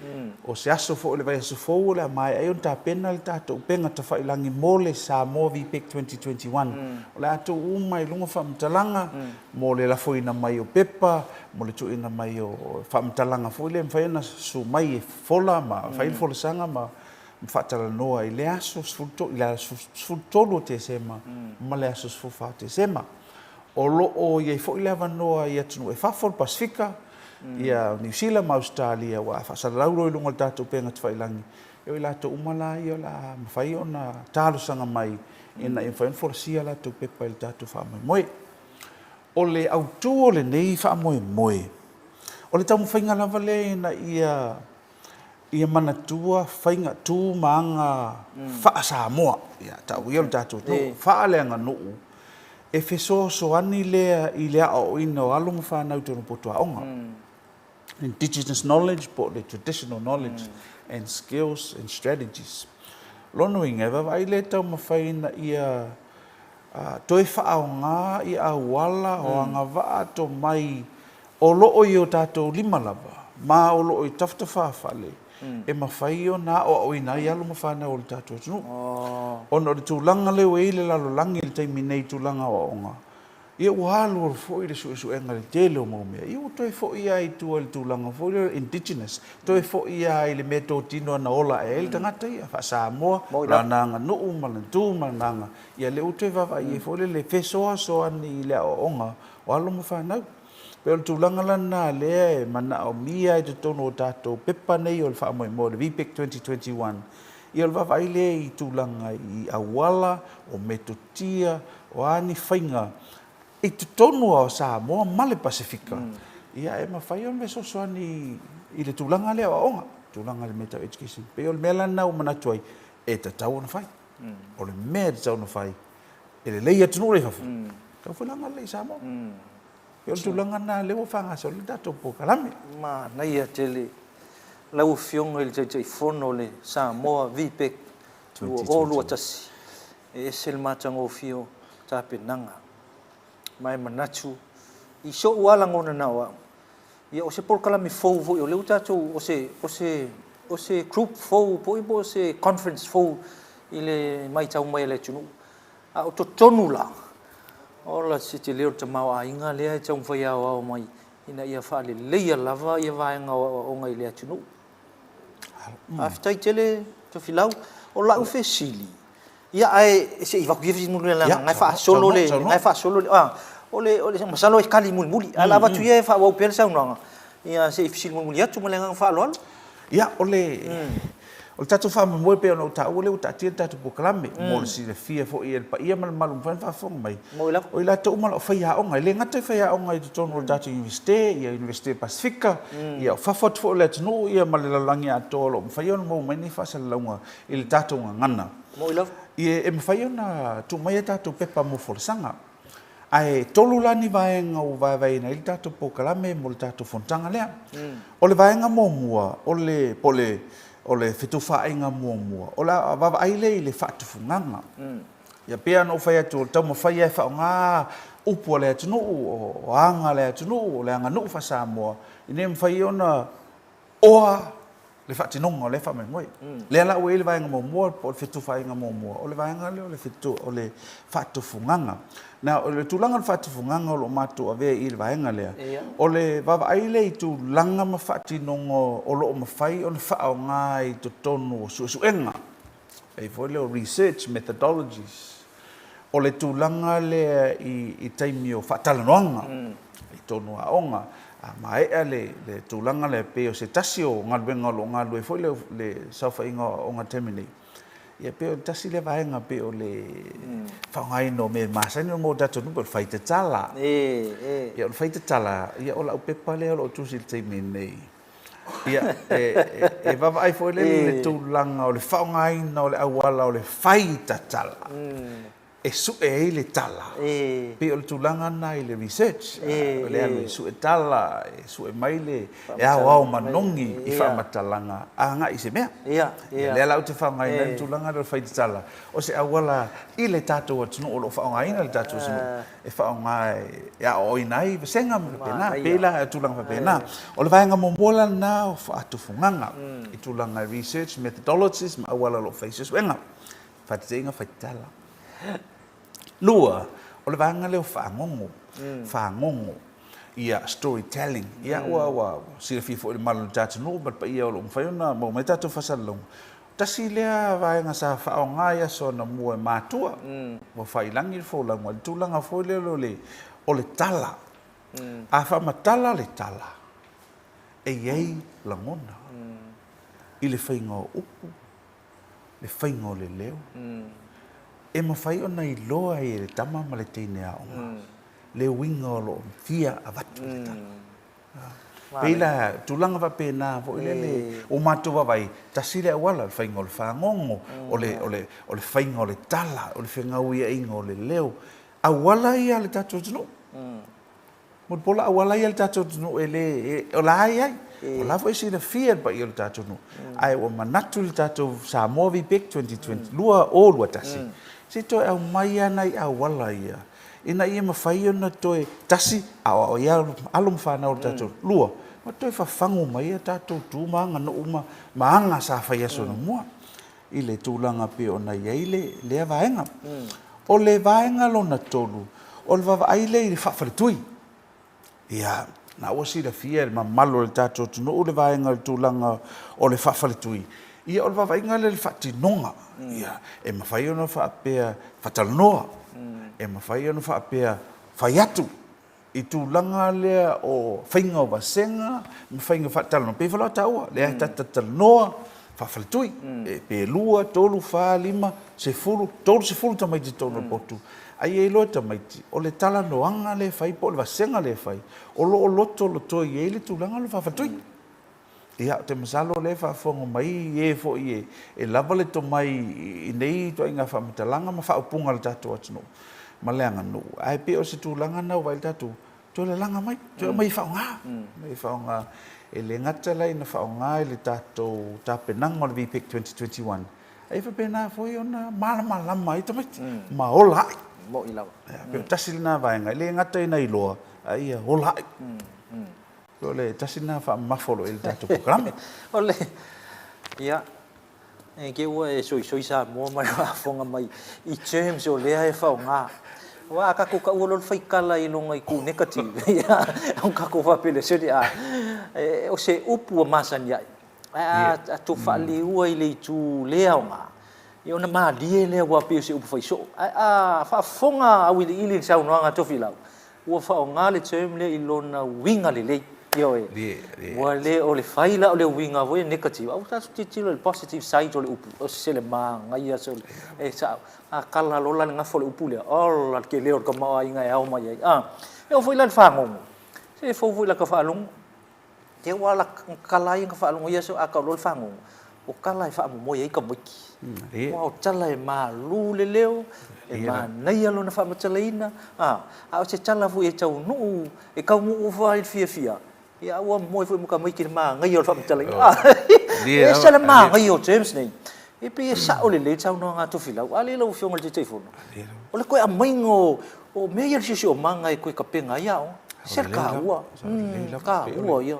O se aso foi o le vaiaso fou o le a maea ai ona tapena le tatou upega tafailagi mo le Samoa VPEC 2021. O le a tuu uma i luga faamatalaga mo le lafoina mai o pepa, mo le tuuina mai o faamatalaga foi lea e mafai ona susu mai e fola ma fai le folasaga ma faatalanoa i le aso 13 i le aso 13 o Tesema ma le aso 14 o Tesema. O lo o i ai foi le avanoa i atunuu e fafo, le Pasefika, ia Niu Sila ma Ausetalia ua faasalalau loa i luga o le tatou upega tafailagi, o i latou uma la ia o le a mafai ona talosaga mai ina ia mafai ona folasia a latou pepa i le tatou faamoemoe. O le autu o lenei faamoemoe, O le taumafaiga lava lea ina ia ia manatua faiga, tu ma aga faa-Samoa, ia tau ia o le tatou atunuu, faaleaganuu, e fesoasoani lea i le aoaoina o alo ma fanau i totonu o potu aoga. Indigenous knowledge po o le traditional knowledge and skills and strategies. Lona uiga, e vaavaai lea e taumafai ina ia toe faaaoga i auala o agavaa tomai o lo o i o tatou lima lava ma o lo o i tafatafaafale e mafai ona aoaoina ai alo ma fanau o le tatou atunuu. Ona o le tulaga lea ua i ai le lalolagi i le taimi nei i tulaga aoaoga, ia ua alualu foi le suesuega i le tele o mau mea, ia ua toe foi lava i tua i le tulaga foi lea o le indigenous, toe foi lava i le meatotino na ola ae ai le tagata ia, faa-Samoa, lana aganuu ma lana tu ma lana aga, ia lea ua toe vaavaai i ai foi lele e fesoasoani i le aoaoga o alo ma fanau. E pei o le tulaga la lena lea e manaomia ai i totonu o tatou pepa nei o le faamoemoe o le VPEC 2021, ia o le vaavaai lea i tulaga i auala, o metotia, o a ni faiga i totonu o Samoa ma le Pasefika, ia e mafai ona fesoasoani i le tulaga lea o aoga, tulaga i le mea tau education. E pei o le mea la lena ua manatu ai, e tatau ona fai. O le mea e tatau ona fai, e lelei i atunuu la i fafo, e tatau foi la ona lelei i Samoa. E pei o le tulaga lena lea ua faagasolo ai le tatou polokalame. Manaia tele lau Afioga i le Taitaifono o le Samoa VPEC 2021. E ese le matagofie o tapenaga. Ma e manatu i so'u lava lagona na o au, ia o se polokalame fou foi o lea ua tatou, o se, o se, o se group fou foi po o se conference fou i le matau mai a le atunuu. A o totonu la, ola se tele o le tamaoaiga lea e taumafai e aoao mai ina ia faaleleia lava ia vaega o aoaoga i le atunuu. Faafetai tele Tofilau. O lau fesili, ia ae se i avatu ia fesili mulimuli leaga na e faasolo le, na e faasolo le, o le, o le, masalo e tali mulimuli, ae o le a avatu ia e faaauau pea le saunoaga, ia se i fesili mulimuli atu ma le agaga faaaloalo. Ia, o le, o le tatou faamoemoe pei ona ou taua lea ua taatia le tatou polokalame mo le silafia foi e le paia ma le mamalu ua mafai ona faafofoga mai, o i latou uma o lo o faiaoga, e le gata i faiaoga i totonu o le tatou Iunivesite, ia Iunivesite Pasefika, ia o fafo atu foi o le atunuu ia ma le lalolagi atoa o lo o mafai ona maua mai nei faasalalauga i le tatou gagana. Ia e mafai ona tuu mai a tatou pepa mo folasaga. Ae tolu la ni vaega ua vaevaeina ai le tatou polokalame mo le tatou fonotaga lea. O le vaega muamua, o le, po o le, o le fetufaaiga muamua, o le a vaavaai lea i le faatufugaga. Ia pei lava ona ou fai atu, o le taumafai lava e faaaoga upu a le atunuu, o aga a le atunuu, o le aganuu faa-Samoa, ina ia mafai ona oa le faatinoga o lea faamoemoe. Lea la ua i ai le vaega muamua po o le fetufaaiga muamua, o le vaega lea o le fetu, o le faatufugaga. Now, o le tulaga o le faatufugaga o lo o matou avea i i le vaega lea, o le vaavaai lea i tulaga ma faatinoga o lo o mafai ona faaaoga i totonu o suesuega, pei foi lea o research methodologies, o le tulaga lea i taimi o faatalanoaga i totonu o aoga, a maea le tulaga lea, pei o se tasi o galuega o lo o galulue ai foi le saofaiga o aoga i le taimi nei, ia pei o le tasi lea vaega pei o le faaaogaina o mea e masani ona maua i le tatou atunuu, pei o le fai tatala. Ia o le fai tatala, ia o lau pepa lea o lo o tusi i le taimi nei, Ia, e vaavaai foi lele i le tulaga o le faaaogaina o le auala o le fai tatala e sue ai le tala. E pei o le tulaga lena i le research, o le alu e sue tala, e sue mai le, e aoao manogi i faamatalaga agai i se mea. Ia, lea la ou te faaaogaina ai le tulaga lea o le fai tatala, o se auala i le tatou atunuu o lo o faaaogaina e le tatou atunuu e faaaoga e aoaoina ai vasega ma faapena, e pei la o tulaga faapena. O le vaega muamua la lena o faatufugaga i tulaga e research methodologies ma auala o lo o fai suesuega, faataitaiga faitala. Lua, o le vaega lea o fagogo, fagogo, ia story telling, ia ua ua silafia foi e le mamalu o le tatou atunuu ma le paia o lo o mafai ona maua mai tatou faasalalauga, Tasi lea vaega sa faaaoga i aso anamua e matua, ua faiilagi le folauga i le tulaga foi lea o le, o le tala. A faamatala le tala, e i ai lagona i le faiga o upu, le faiga o le leo, e mafai ona iloa ai e le tama ma le teine aoga le uiga o lo o fia avatu i le tala. Pei la, tulaga faapena foi lele, ua matou vaavaai, tasi le auala, le faiga o le fagogo, o le, o le, o le faiga o le tala, o le fegauiaiga o le leo. Auala ia a le tatou atunuu. Mulipola auala ia a le tatou atunuu e le, e, o la e i ai. O la foi e silafia e le paia o le tatou atunuu. Ae ua manatu le tatou Samoa VPEC 2020, 2021, se i toe aumai lava nai auala ia, ina ia mafai ona toe, tasi, aoao ai alo ma fanau o le tatou, lua, ma toe fafagu mai a tatou tu ma aganuu ma, ma aga sa fai i aso anamua, i le tulaga pei ona i ai le, lea vaega. O le vaega lona tolu, o le vaavaai lea i le faafaletui. Ia, na ua silafia e le mamalu o le tatou atunuu le vaega o le tulaga o le faafaletui. Ia, o le vaavaaiga lea i le faatinoga. Ia, e mafai ona faapea faatalanoa, e mafai ona faapea fai atu i tulaga lea o faiga o vasega ma faiga faatalanoa. E pei foi la o taua, lea e talatalanoa faafaletui, pe 2, 3, 4, 5, 10, 30 tamaiti i totonu o le potu. A i ai loa tamaiti, o le talanoaga lea e fai po o le vasega lea e fai, o lo o lotolotoi i ai le tulaga o le faafaletui. Ia, ou te masalo o lea e faafofoga mai e foi e lava le tomai i nei ituaiga faamatalaga ma faaupuga a le tatou atunuu ma le aganuu. Ae pei o se tulaga lena ua vaai le tatou, toe lalaga mai, toe aumai e faaaoga, aumai e faaaoga. E le gata la ina faaaoga i le tatou tapenaga o le VPEC 2021, a ia faapena foi ona malamalama ai tamaiti ma ola ai. Moni lava. Ia, pei o tasi lena vaega, e le gata ina iloa, a ia ola ai. O le tasi lena faamamafa o lo o i ai i le tatou polokalame. O le, ia, e te ua e soisoi Samoa ma le faafofoga mai i terms o lea e faaaoga. Aua a tatou taua loa le faitala i lona itu negative, ia, ona tatou faapea lea, sole a, o se upu ua masani ai. Ae a tou faaliua i le itu le aoga, ia ona malie lea aua pei o se upu fai soo. Ae a faafofoga auiliili i le saunoaga a Tofilau, Ua faaaoga le term lea i lona uiga lelei. Ioe. Ua le o le fai la o le uiga foi negative, ae ua tatou tilotilo i le positive side o le upu, o se le manaia se e sao. A kala loa la le gafa o le upu lea, ola le tele o le tamaoaiga e ao mai ai. A, e oo foi la i le fagogo, se e fou foi i lata faalogo. Te ua ala tala ai na faalogo ia aso a tau loa le fagogo, o tala e faamomoe ai tamaiti. Aua o tala e malu le leo, e manaia lona faamatalaina, a, a o se tala foi e taunuu, e taunuu foi i le fiafia, ia ua moe foi ma tamaiti i le manaia o le faamatalaina. E ese le manaia o terms nei. E pei e sao lelei le saunoaga a Tofilau, a lea lau Afioga i le Taitaifono, o le toe aumaiga o mea ia o le siosiomaga e toe tapena ai aoga. Se le taua, taua ia.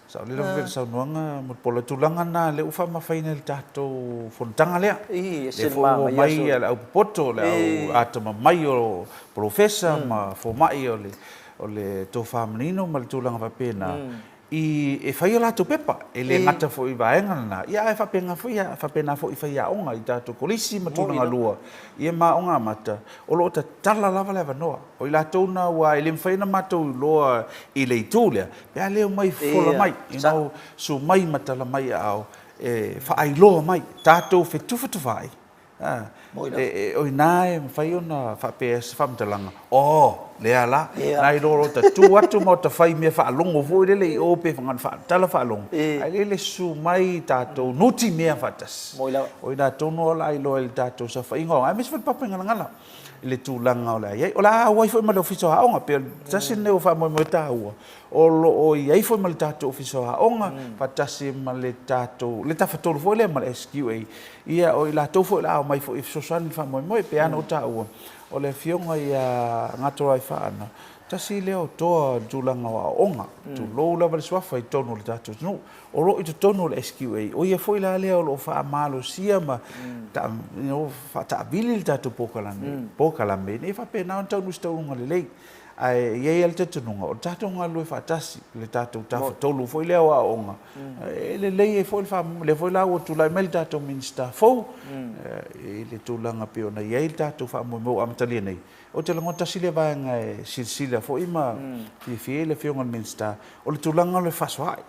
Sao lelei lava le saunoaga Mulipola, o le tulaga lena lea ua faamamafaina i le tatou fonotaga lea. Lea foi ua omai le au popoto, le au atamamai o polofesa ma fomai o le tofa manino ma le tulaga faapena, i e fai a latou pepa, e le gata foi i vaega lena, ia ae faapena foi faapena foi i faiaoga i tatou kolisi ma tulaga lua, ia ma aoga amata, o lo o tatala lava le avanoa. O i latou na aua e le mafai ona matou iloa i le itu lea, pe a le omai fofola mai, you know, susu mai ma tala mai aao e faailoa mai, tatou fetufetufai, a, o i ina e mafai ona faapea se faamatalaga, oh, lea la, na iloa loa ta tu atu ma ta fai mea faalogo foi lele i o pe tala faalogo, ae le le susu mai tatou nuti mea faatasi. O i ina tonu o le a iloa i le tatou saofaiga, aemaise foi le Papaigalagala i le tulaga o le a i ai. O le a auai foi ma le Ofisa o Aoga, pei o le tasi lenei o faamoemoe taua, o lo o i ai foi ma le tatou Ofisa o Aoga, faatasi ma le tatou, le tafatolu foi lea ma le SQA, ia o i latou foi o le a omai foi e fesoasoani i le faamoemoe. E pei lava ona ou taua, o le Afioga ia Gatoloaifaana, tasi lea o toa i le tulaga o aoaoga, tulou lava le suafa i totonu o le tatou atunuu. O lo o i totonu o le SQA, o ia foi la lea o lo o faamalosia ma you know, faataavili le tatou polokalame, polokalame ina ia faapena ona taunuu i se taunuuga lelei. Ae i ai lava le talitonuga, o le tatou galulue faatasi, le tatou tafatolu foi lea o aoaoga, e lelei ai foi le faa, lea foi la ua tulai mai le tatou Minisita fou i le tulaga pei ona i ai le tatou faamoemoe ua amatalia nei. Ou te lagona tasi lea vaega e silasila foi ma fiafia ai le Afioga i le Minisita, o le tulaga o le fefaasoaai,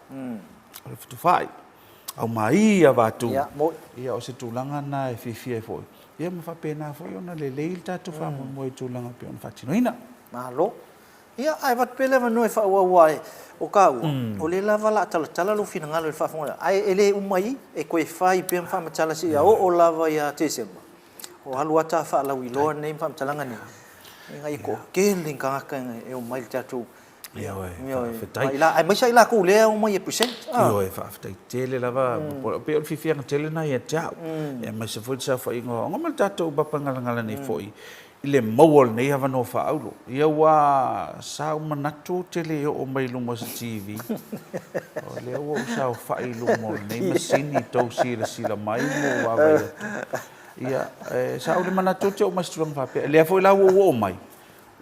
o le fetufaai, aumai avatu, ia o se tulaga lena e fiafia ai foi, ia ma faapena foi ona lelei le tatou faamoemoe i tulaga e pei ona faatinoina. Malo. Ia, ae avatu pea le avanoa e faaauau ai o taua, o lea lava o le a talatala lou finagalo i le faafofoga, ae e le uma i, e toe fai pea ma faamatala seia oo lava ia Tesema, o alu ata faalauiloa nei ma faamatalaga nei, ina ia toatele ni tagata e omai i le tatou Ioe, faafetai. Aemaise lava i latou lea e omai e present. Ioe, faafetai tele lava. E pei o le fiafiaga tele lena ia te au, aemaise foi le saofaiga o aoga ma le tatou Papaigalagala nei foi i le maua o lenei avanoa faaauro. Ia ua sa ou manatu ou te le oo mai i luma o se TV. O lea ua ou saofai i luma o lenei masini tou silasila mai ma ou vaavaai atu. Ia, sa ou le manatu ou te oo mai i se tulaga faapea. O lea foi la ua ou oo mai,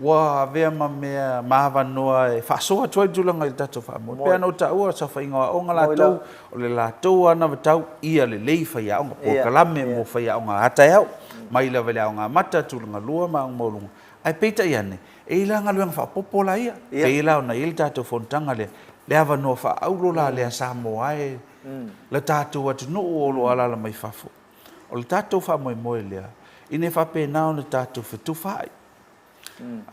ua avea ma mea, ma avanoa e faasoa atu ai le tulaga i le tatou faamoemoe. E pei ona ou taua, o le saofaiga o aoga latou, o le latou anavatau ia lelei faiaoga, polokalame mo faiaoga a taeao, mai lava i le aoga amata, tulaga lua ma aoga maualuga. Ae peitai ane, e i ai la galuega faaopoopo la ia, e pei la ona i ai le tatou fonotaga lea, le avanoa faaauro la lea Samoa e, le tatou atunuu o lo o alaala mai fafo. O le tatou faamoemoe lea, ina ia faapena ona tatou fetufaai.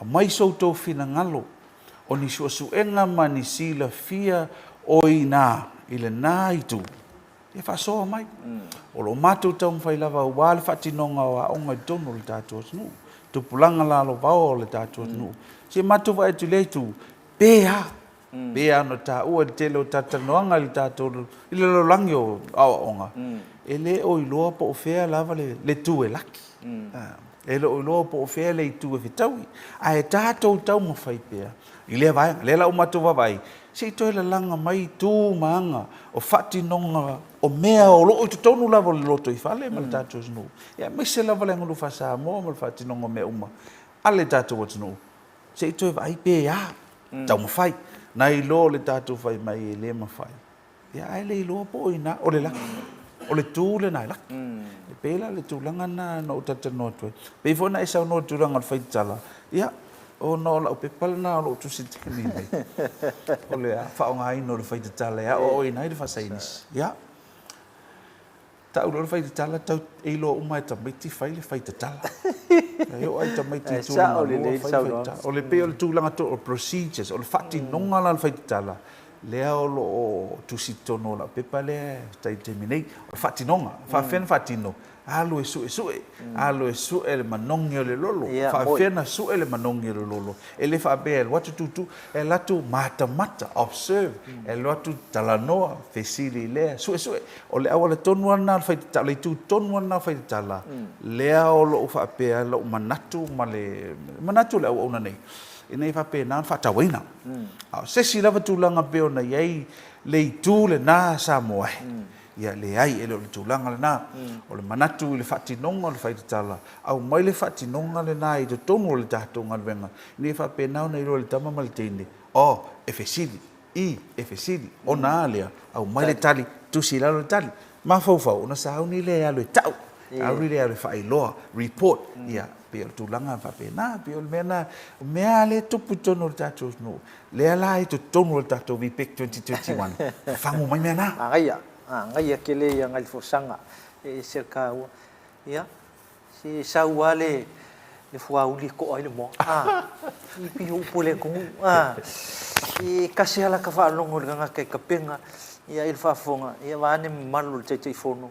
Aumai so outou finagalo, o ni suesuega ma ni silafia o i ina i lena itu, ia faasoa mai. O lo o matou taumafai lava aua le faatinoga o aoga i totonu o le tatou atunuu, tupulaga lalovaoa o le tatou atunuu. Se i matou vaai atu i lea itu, pe a, Pei lava ona taua i le tele o talatalanoaga i le tatou i le lalolagi o aoaoga, e le o iloa po o fea lava le itu e laki. E le o iloa po o fea le itu e fetaui. Ae tatou taumafai pea i lea vaega. Lea la ua matou vaavaai, se i toe lalaga mai tu ma aga o faatinoga o mea o lo o i totonu lava o le lotoifale ma le tatou atunuu, aemaise lava le aganuu faa-Samoa ma le faatinoga o mea uma a le tatou atunuu. Se i toe vaai pe a taumafai. Nai lo le tatou fai mai e le mafai, ia ae le iloa po o ina, o le laki. O le tu lena e laki. E pei la o le tulaga lena na ou talatalanoa atu ai. E pei foi ona e saunoa i le tulaga o le faitala, ia, ona o lau pepa lena o lo o tusi i le taimi nei, o le faaaogaina o le faitatala e aoaoina ai le faasaienisi. Ia. Tau loa le fai tatala, tau e iloa uma e tamaiti fai le fai tatala. E oo lava i tamaiti i tulaga lua fai le fai tatala. O le pei o le tulaga tonu, o procedures, o le faatinoga la o le fai tatala, lea o lo o tusi i totonu o lau pepa lea e tai i le taimi nei. O le faatinoga, e faapefea ona faatino? Alu e suesue, alu e sue le manogi o le lolo. E faapefea ona sue le manogi o le lolo? E le faapea e alu atu tutu, e alu atu matamata, observe, e alu atu talanoa, fesili lea, suesue. O le auala tonu lava lena o le faitatala, o le itu tonu lava lena o le faitatala, lea o lo o faapea lou manatu ma le manatu o le auauna nei, ina ia faapena ona faatauaina. A o se isi lava tulaga pei ona i ai le itu lena Samoa e, ia leai, e le o le tulaga lena. O le manatu i le faatinoga o le faitatala, aumai le faatinoga lena i totonu o le tatou galuega, ina ia faapena ona iloa e le tama ma le teine, oh, e fesili, I, e fesili, ona a lea, aumai le tali, tusi i lalo le tali. Mafaufau, ona sauni lea e alu e tau, sauni lea e alu e faailoa, report, ia, pei o le tulaga faapena, pei o le mea lena, o mea lava lea e tupu i totonu o le tatou atunuu, lea la e i totonu o le tatou VPEC 2021, fafagu mai mea na. Manaia, manaia tele ia nai folasaga e ese le taua. Ia, Se sau lava le fuauli e to'a ai le moa, a, i pei o upu a le atunuu, a. E tasi lava lata faalogo i le tagata e tapena ia i le faafofoga, ia vaeane mamalu o le Taitaifono,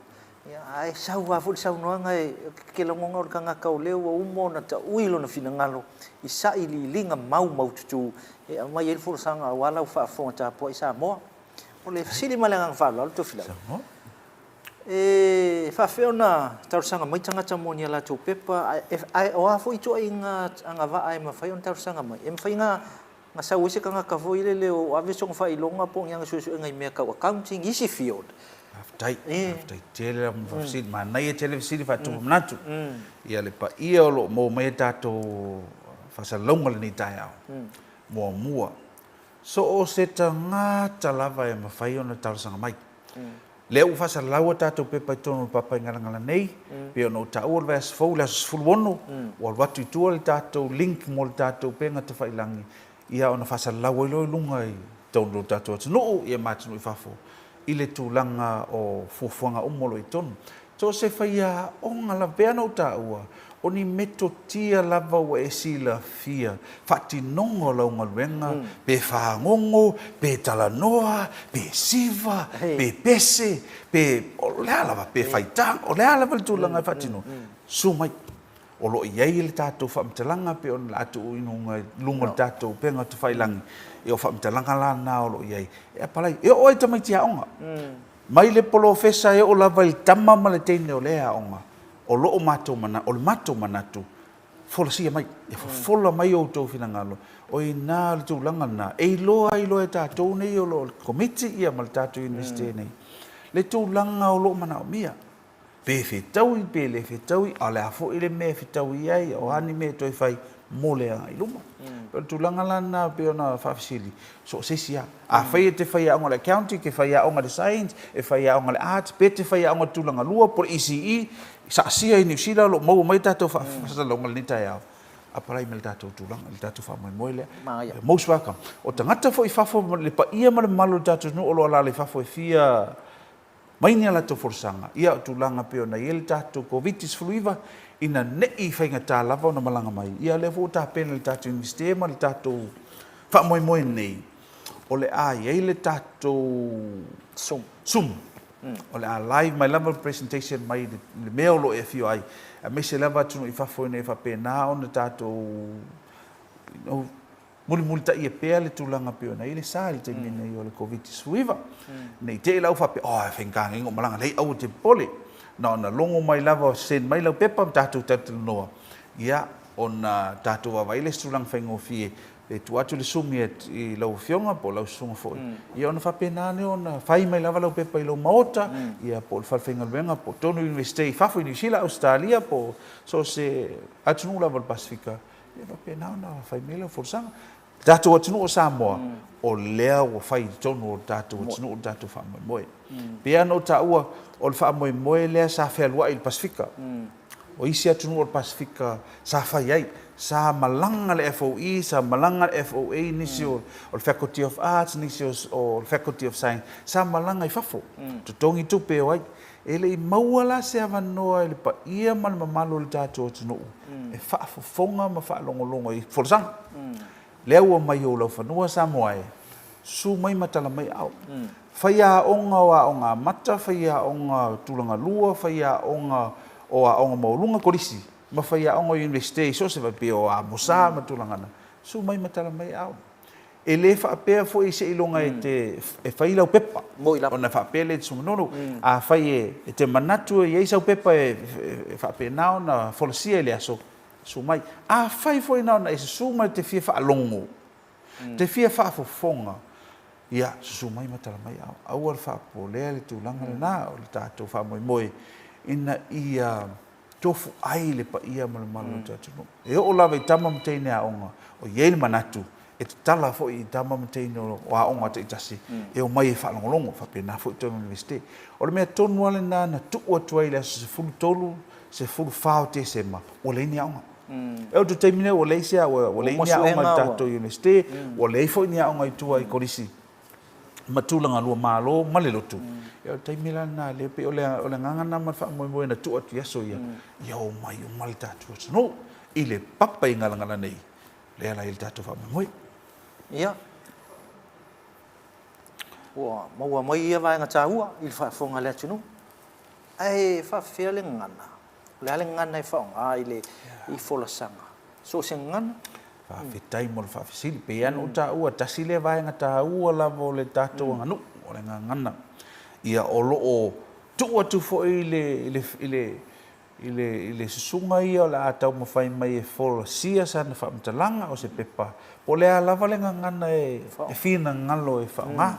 ia ae sau lava foi le saunoaga e te lagona o le tagata o lea ua uma ona taui lona finagalo i sailiiliga maumaututu e aumai ai le folasaga aua lau faafofoga tapuai Samoa. O le fesili ma le agaga faaaloalo Tofilau. E faafefea ona talosaga mai tagata mo ni a latou pepa, ae o a foi ituaiga agavaa e mafai ona talosaga mai? E mafai ona sau ai se tagata foi lele o ave sona faailoga po o ni ana suesuega i mea tau accounting, isi field? Faafetai, faafetai tele lava mo le faafesili. Manaia tele fesili faatupu manatu. Ia le paia o lo o maua mai a tatou faasalalauga i lenei taeao, muamua, so o se tagata lava e mafai ona talosaga mai. Lea ua faasalalau a tatou pepa i totonu o le Papaigalagala nei, pei ona ou taua le vaiaso fou, le aso 16, ua alu atu i tua le tatou link mo le tatou upega tafailagi, ia ona faasalalau ai loa i luga i totonu o le tatou atunuu ia ma atunuu i fafo i le tulaga o fuafuaga uma o lo o i totonu. So o se faiaoga lava, pei lava ona ou taua, O ni metotia lava ua e silafia, faatinoga o lau galuega, pe fagogo, pe talanoa, pe siva, pe pese, pe o le a lava, pe faitaga, o le a lava le tulaga e faatino, susu mai. O lo o i ai le tatou faamatalaga pei ona a tuu i luga i luga o le tatou upega tafailagi, ia o faamatalaga la na o lo o i ai e apalai. E oo lava i tamaiti aoga, mai le polofesa e oo lava i le tama ma le teine o lea aoga, o lo o matou mana, o le matou manatu, folasia mai, e fofola mai outou finagalo, o i ina le tulaga lena, e iloa ai loa e tatou nei o lo o le Komiti ia ma le tatou Iunivesite nei, le tulaga o lo o manaomia. Pe fetaui pe le fetaui, a o le a foi le mea e fetaui ai, o a ni mea e toe fai mo le agai i luma. O le tulaga la lena pei ona faafesili, so o se isi lava. Afai e te faiaoga i le Accounting, e te faiaoga i le Science, e faiaoga i le Arts, pe te faiaoga i le Tulaga Lua po o le ECE, saasia i Niu Sila o lo o maua mai tatou faasalalauga i lenei taeao, apalai mai i le tatou tulaga, i le tatou faamoemoe lea. Most welcome. O tagata foi i fafo, le paia ma le mamalu o le tatou atunuu o lo o alaala i fafo e fia mai ni a latou folasaga, ia o tulaga pei ona i ai le tatou Koviti-19, ina ne i faigata lava ona malaga mai, ia lea foi ua tapena e le tatou Iunivesite ma le tatou faamoemoe nei, o le a i ai le tatou Zoom. Zoom. O le a live mai lava le presentation mai le mea o lo o e afio ai, aemaise lava atunuu i fafo ina ia faapena ona tatou, you know, mulimulitaia pea le tulaga pei ona i ai le sa i le taimi nei o le Koviti-19. Ne i te i la ua faapea, oh, e faigata nei ona ou malaga, leai, aua te popole. Na ona logo mai lava, send mai lau pepa ma tatou talatalanoa, ia, ona tatou vaavaai lea i se tulaga faigofie, pe tuu atu le sumi i lau Afioga po o lau susuga foi, ia ona faapena lea ona fai mai lava lau pepa i lou maota, ia po o le falefaigaluega po o totonu o Iunivesite i fafo i Niu Sila, Ausetalia po o so o se atunuu lava o le Pasefika, Ia faapena ona fai mai lau folasaga. Le tatou atunuu o Samoa, o lea ua fai i totonu o le tatou atunuu le tatou faamoemoe. Pei lava ona ou taua, o le faamoemoe lea sa fealuai i le Pasefika. O isi atunuu o le Pasefika sa fai ai, sa malaga le FOE, sa malaga le FOA, nisi o le Faculty of Arts, nisi o le Faculty of Science, sa malaga i fafo, totogi tupe e o ai. E le i maua la se avanoa i le paia ma le mamalu o le tatou atunuu e faafofoga ma faalogologo i folasaga. Lea ua mai ou laufanua Samoa e, susu mai ma tala mai aao. Faiaoga o aoga amata, faiaoga tulaga lua, faiaoga o aoga maualuga, kolisi, ma faiaoga o Iunivesite i so o se vae, pei o Amosa ma tulaga na, susu mai ma tala mai aao. E le faapea foi seiloga e te e fai lau pepa ona faapea lea i te sumanonu. Afai e te manatu e i ai sau pepa e faapena ona folasia i le aso, susu mai. Afai foi na ona e susu mai e te fia faalogo, te fia faafofoga, ia, susu mai ma tala mai ao. Aua le faapolea le tulaga lena o le tatou faamoemoe ina ia tofu ai le paia ma le mamalu o le atunuu. E oo lava i tama ma teine aoga, o i ai le manatu e tatala foi i tama ma teine o aoga taitasi e omai e faalogologo, faapena foi totonu o le Iunivesite. O le mea tonu lava lena na tuu atu ai i le aso 13, 14 o Tesema, ua leai ni aoga. E oo i le taimi nei ua leai se ua leai ni aoga i le tatou Iunivesite, ua leai foi ni aoga i tua i Kolisi ma tulaga lua malo ma le lotu. Ia o le taimi la lena lea pei o le agaga lena ma le faamoemoe na tuu atu i aso ia, ia omai uma le tatou atunuu i le papa i Galagala nei, lea la i le tatou faamoemoe. Ia, ua maua mai ia vaega taua i le faafofoga a le atunuu. Ae faafefea le gagana? O le a le gagana e faaaoga i le i folasaga? So o se gagana? Faafetai mo le faafesili. Pei lava ona ou taua, tasi lea vaega taua lava o le tatou aganuu, o le gagana. Ia, o lo o tuu atu foi i le, i le, i le, i le, i le susuga ia o le a taumafai mai e folasia sana faamatalaga o se pepa, po o le a lava le gagana e finagalo e faaaoga.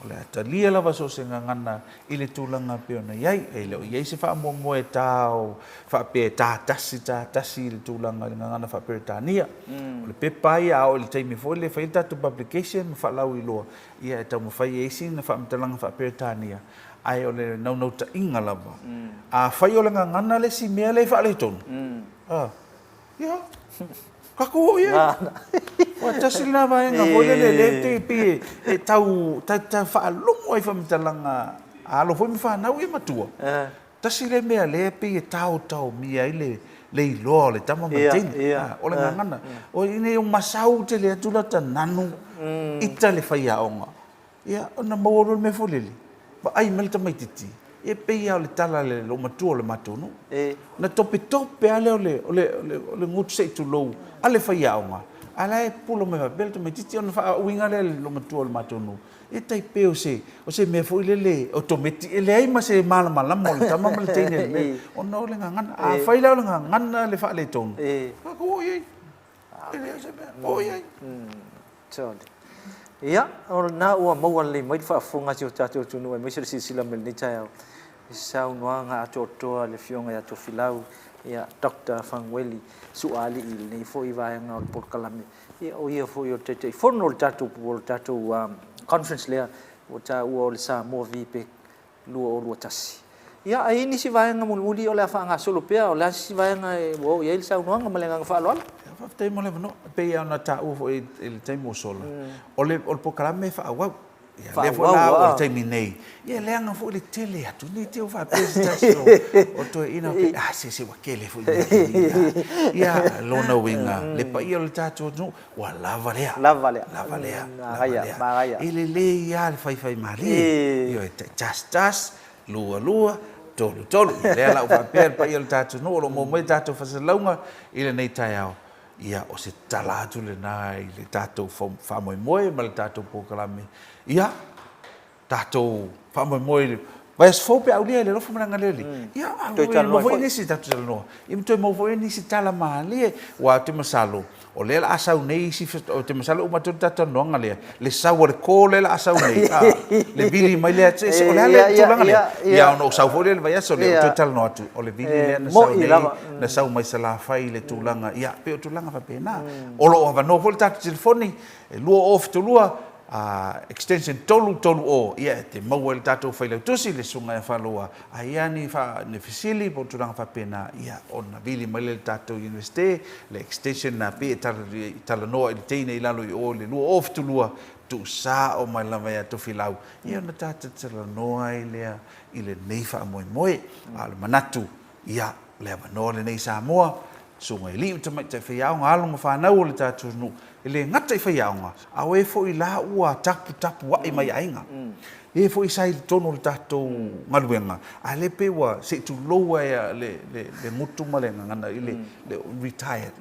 O le a talia lava so o se gagana i le tulaga e pei ona i ai. E le o i ai se faamoemoe e tā o faapea e tā tasi, tā tasi i le tulaga i le gagana faa-Peretania. O le pepa ia, a oo i le taimi foi lea e fai ai le tatou publication ma faalauiloa, ia e taumafai e isi na faamatalaga faa-Peretania, ae o le naunautaiga lava, afai o le gagana le isi mea lea e faaletonu, a, Ia, tatou oo i ai. Ua tasi lena vaega foi lele lea e te pei e tau tau faalogo ai i faamatalaga a alo foi ma fanau ia matua. Tasi lea mea lea e pei e taotaomia ai le Le iloa o le tama ma le teine. O le gagana. O ina ia masau tele atu lata nanu ita le faiaoga, ia ona maua loa le mea foi lele, vaai mai le tamaitiiti, e pei lava o le tala a le loomatua o le matou nuu. Na topetope lava lea o le, o le, o le gutu se i tulou a le faiaoga, a o la e pupula mai faapea le tamaitiiti. Ona faauiga lea e le loomatua o le matou nuu, E tai pei o se, o se mea foi lele otometi, e leai ma se malamalama o le tama ma le teine i le mea, ona o le gagana. Afai la o le gagana le faaletonu, tatou o i ai. E leai se mea, o i ai. Totally. Ia, o lena ua maua lelei mai le faafofoga a si o tatou atunuu aemaise le silasila mai i lenei taeao i se saunoaga atoatoa a le Afioga ia Tofilau, ia Doctor Fanueli Suaalii i lenei foi vaega o le polokalame. Ia, o ia foi o le Taitaifono o le tatou, o le tatou conference lea ua taua o le Samoa VPEC 2021. Ia, a i ai nisi vaega mulimuli o le a faagasolo pea, o le a se isi vaega ua oo i ai le saunoaga ma le agaga faaaloalo? Ia, faafetai mo le avanoa. E pei lava ona taua foi i le taimi ua sola, o le polokalame e faaauau. Ia, lea foi la ua le taimi nei, ia leaga foi le tele atu, ne i te i ua faapea se tasi o toeaiina, a, se se ua tele foi mea nei. Ia, lona uiga, le paia o le tatou atunuu, ua lava lea. Lava lea. Lava lea. Lava lea. E lelei lava le faifaimalie. Ioe, tasi tasi, lua lua, tolu tolu. Ia, lea la ua faapea le paia o le tatou atunuu o lo o maua mai le tatou faasalalauga i lenei taeao. Ia, o se tala atu lena i le tatou faamoemoe ma le tatou polokalame. Ia, tatou faamoemoe i le vaiaso fou pe a aulia i le alofa ma le agalelei. Ia, Toe maua foi nisi tatou talanoa. Ia, ma toe maua foi nisi tala malie. Aua ou te masalo, o lea o le a sau nei isi, ou te masalo e uma atu le tatou talanoaga lea, le sau a le call lea o le a sau nei, a, le vili mai lea, o le a le tulaga lea? Ia, ona ou sau foi lea i le vaiaso lea, ou toe talanoa atu, o le vili lea na sau nei, na sau mai Salafai i le tulaga, ia, pei o tulaga faapena. O lo o avanoa foi le tatou telefoni, e 2072, extension 330, ia, e te maua i le tatou Failautusi, le Susuga ia Faloa, a i ai ni fesili po o tulaga faapena, ia, ona vili mai lea i le tatou Iunivesite, le extension lena, pei e talanoa i le teine i lalo i o i le 2072, tuusao mai lava ia Tofilau, ia ona tatou talanoa ai lea i lenei faamoemoe. A o le manatu, Ia, o le avanoa lenei Samoa, susuga i alii ma tamaitai faiaoga, alo ma fanau o le tatou nuu, e le gata i faiaoga, a o e foi la ua taputapuai mai aiga. E foi sa i totonu o le tatou galuega, a lea pei ua, se i tulou lava le gutu ma le gagana i le retired.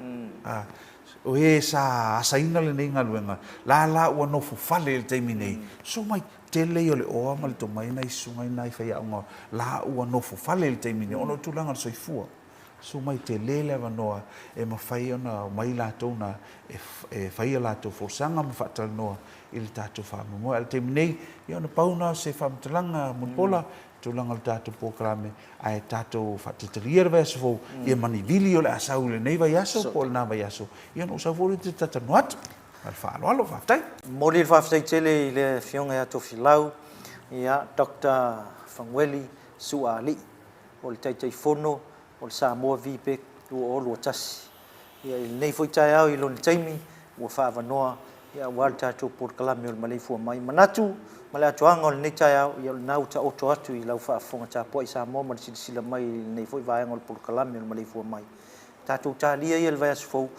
O e sa asaina lenei galuega, la la ua nofo fale i le taimi nei, so mai Tele ia o le oa ma le tomai nai susuga i nai faiaoga la ua nofo fale i le taimi nei ona o tulaga o le soifua. Susu mai tele le avanoa e mafai ona omai latou na e fai a latou folasaga ma faatalanoa i le tatou faamoemoe. A o le taimi nei, ia ona pau lena o se faamatalaga Mulipola i tulaga o le tatou polokalame ae tatou faataitalia le vaiaso fou ia ma ni vili o le a sau i lenei vaiaso po o lena vaiaso ia ona ou sau foi lea e talatalanoa atu. Ma le faaaloalo, faafetai. Momoli le faafetai tele i le Afioga ia Tofilau, ia Doctor Fanueli Suaalii, o le Taitaifono o le Samoa VPEC 2021. Ia i lenei foi taeao i lona taimi ua faaavanoa ia aua le tatou polokalame o le maleifua mai. Manatu ma le atoaga o lenei taeao, ia o lena ua taoto atu i lau faafofoga tapuai Samoa ma le silasila mai i lenei foi vaega o le polokalame o le maleifua mai. Tatou talia ia i le vaiaso fou,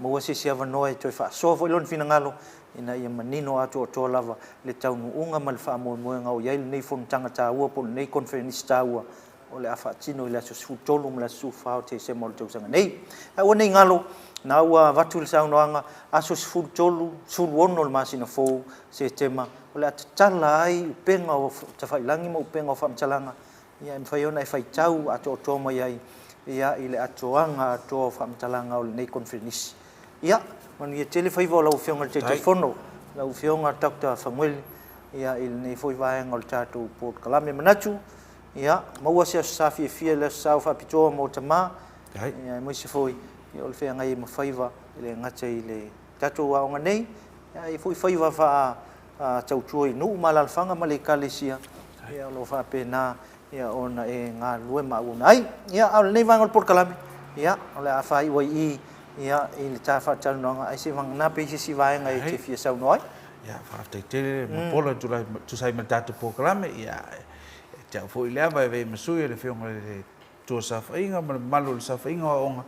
maua se isi avanoa e toe faasoa foi lona finagalo ina ia manino atoatoa lava le taunuuga ma le faamoemoega o i ai lenei fonotaga taua po o lenei koneferenisi taua o le a faatino i le aso 13 ma le aso 14 o Tesema o le tausaga nei. Ae aua ne i galo, na ua avatu le saunoaga, aso 13, 16 o le masina fou, Setema, o le a tatala ai upega o tafailagi ma upega o faamatalaga Ia, e mafai ona e faitau atoatoa mai ai ia i le atoaga atoa o faamatalaga o lenei koneferenisi. Ia, manuia tele faiva o lau Afioga i le Taitaifono, lau Afioga Doctor Fanuele, ia, i lenei foi vaega o le tatou polokalame. Manatu, ia, maua se Aso Sa fiafia i le Aso Sa o faapitoa mo tama, ia, aemaise foi ia o le feagai ai ma faiva, e le gata i le tatou aoga nei, ia, ae i ai foi faiva faa tautua i nuu ma alaalafaga ma le Ekalesia, ia o lo o faapena ia ona e galulue ma auauna ai. Ia, a o lenei vaega o le polokalame, ia, o le a faaiu ai i i, ia, i le ta faatalanoaga, ae seivagana pe i ai se isi vaega e te fia saunoa ai. Ia, faafetai tele Mulipola e tusa ai ma le tatou polokalame. Ia, e te au foi i le ava e avea ai ma sui o le Afioga i le Tua Saofaiga ma le mamalu o le Saofaiga o Aoga.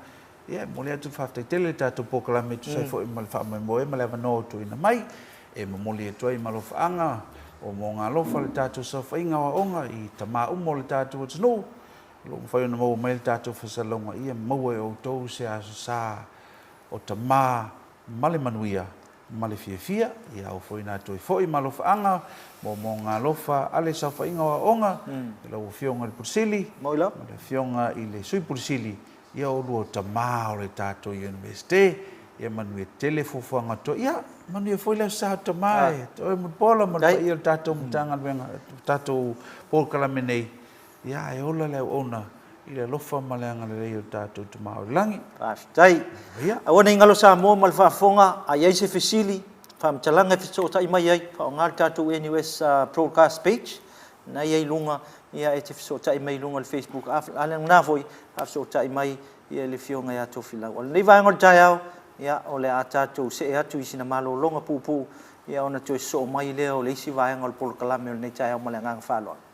Ia, e momoli atu le faafetai tele i le tatou polokalame e tusa ai foi ma le faamoemoe ma le avanoa ua tuuina mai e momoli atu ai malofaaga o mogaalofa i le tatou saofaiga o aoga i tama uma o le tatou atunuu o lo o mafai ona maua mai le tatou fasalauga ia maua e outou se aso sa o tama ma le manuia ma le fiafia. Ia au foi na toe foi ma alofaaga mo mogaalofa a le saofaiga o aoga i lau Afioga i le Pule Sili ma le Afioga i le Sui Pule Sili, ia oulua o tama o le tatou Iunivesite. Ia manuia tele fuafuaga toa. Ia manuia foi le aso sa o tama e oe Mulipola ma le paia o le tatou Matagaluega, tatou polokalame nei. Ia, e ola le auauna i le alofa ma le agalelei o le tatou Tama o i le Lagi. Faafetai. Ia. Aua ne i galo Samoa ma le faafofoga, a i ai se fesili, faamatalaga e fesootai mai ai, faaaoga le tatou NUS Broadcast page, na i ai i luga, ia e te fesootai mai i luga o le Facebook, a o lena foi, faafesootai mai ia le Afioga ia Tofilau. O lenei vaega o le taeao, ia, o le a tatou see atu i sina malologa puupuu, ia ona toe sosoo mai lea o le isi vaega o le polokalame o lenei taeao ma le agaga faaaloalo.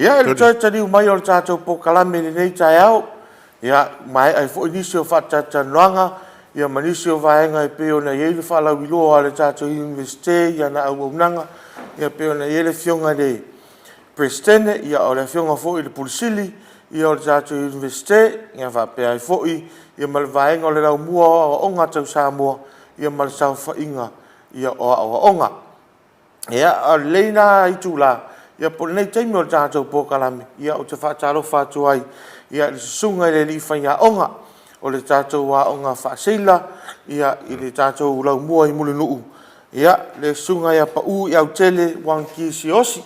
Ia, i le toe taliu mai o le tatou polokalame i lenei taeao, ia, maea ai foi nisi o faatalatalanoaga, ia ma nisi o vaega e pei ona i ai le faalauiloa a le tatou Iunivesite i ana auaunaga, ia pei ona i ai le Afioga i le Peresetene, ia o le Afioga foi i le Pule Sili, ia o le tatou Iunivesite, ia faapea ai foi ia ma le vaega o le Laumua o Aoaoga Tau Samoa, ia ma le Saofaiga ia o Aoaoga. Ia, o lenei la itula, ia po o lenei taimi o le tatou polokalame, ia ou te faatalofa atu ai i le susuga i le alii faiaoga o le tatou aoga faaseila i le tatou Laumua i Mulinuu, ia, le susuga ia Pau Iautele Wang Kee Siaosi.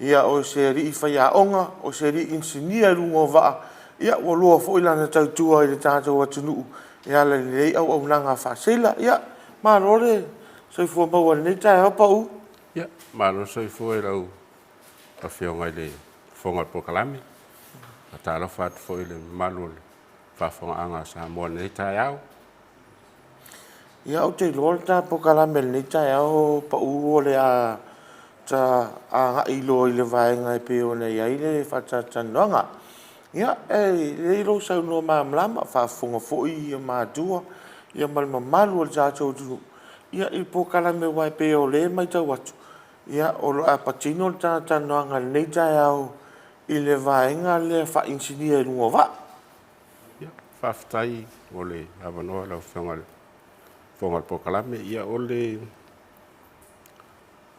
Ia, o se alii faiaoga, o se alii inisinia i luga o vaa, ia ua loa foi lana tautua i le tatou atunuu e ala i lenei auaunaga faaseila. Ia, malo le soifua maua i lenei taeao Pau. Ia, malo le soifua i lau Afioga i le Fofoga o le Polokalame. Faatalofa atu foi i le mamalu o le faafofogaaga a Samoa i lenei taeao. Ia, ou te iloa o le ta polokalame i lenei taeao Pau o le a ta agai loa i le vaega e pei ona i ai le faatalatalanoaga. Ia, e lelei lou saunoa malamalama, faafofoga foi matua ma le mamalu o le tatou atunuu i le polokalame aua e pei o lea e matau atu, ia, o le a patino le talatalanoaga i lenei taeao i le vaega lea faa-inisinia i luga o vaa. Ia, faafetai mo le avanoa lau Afioga i le Fofoga o le Polokalame. Ia, o le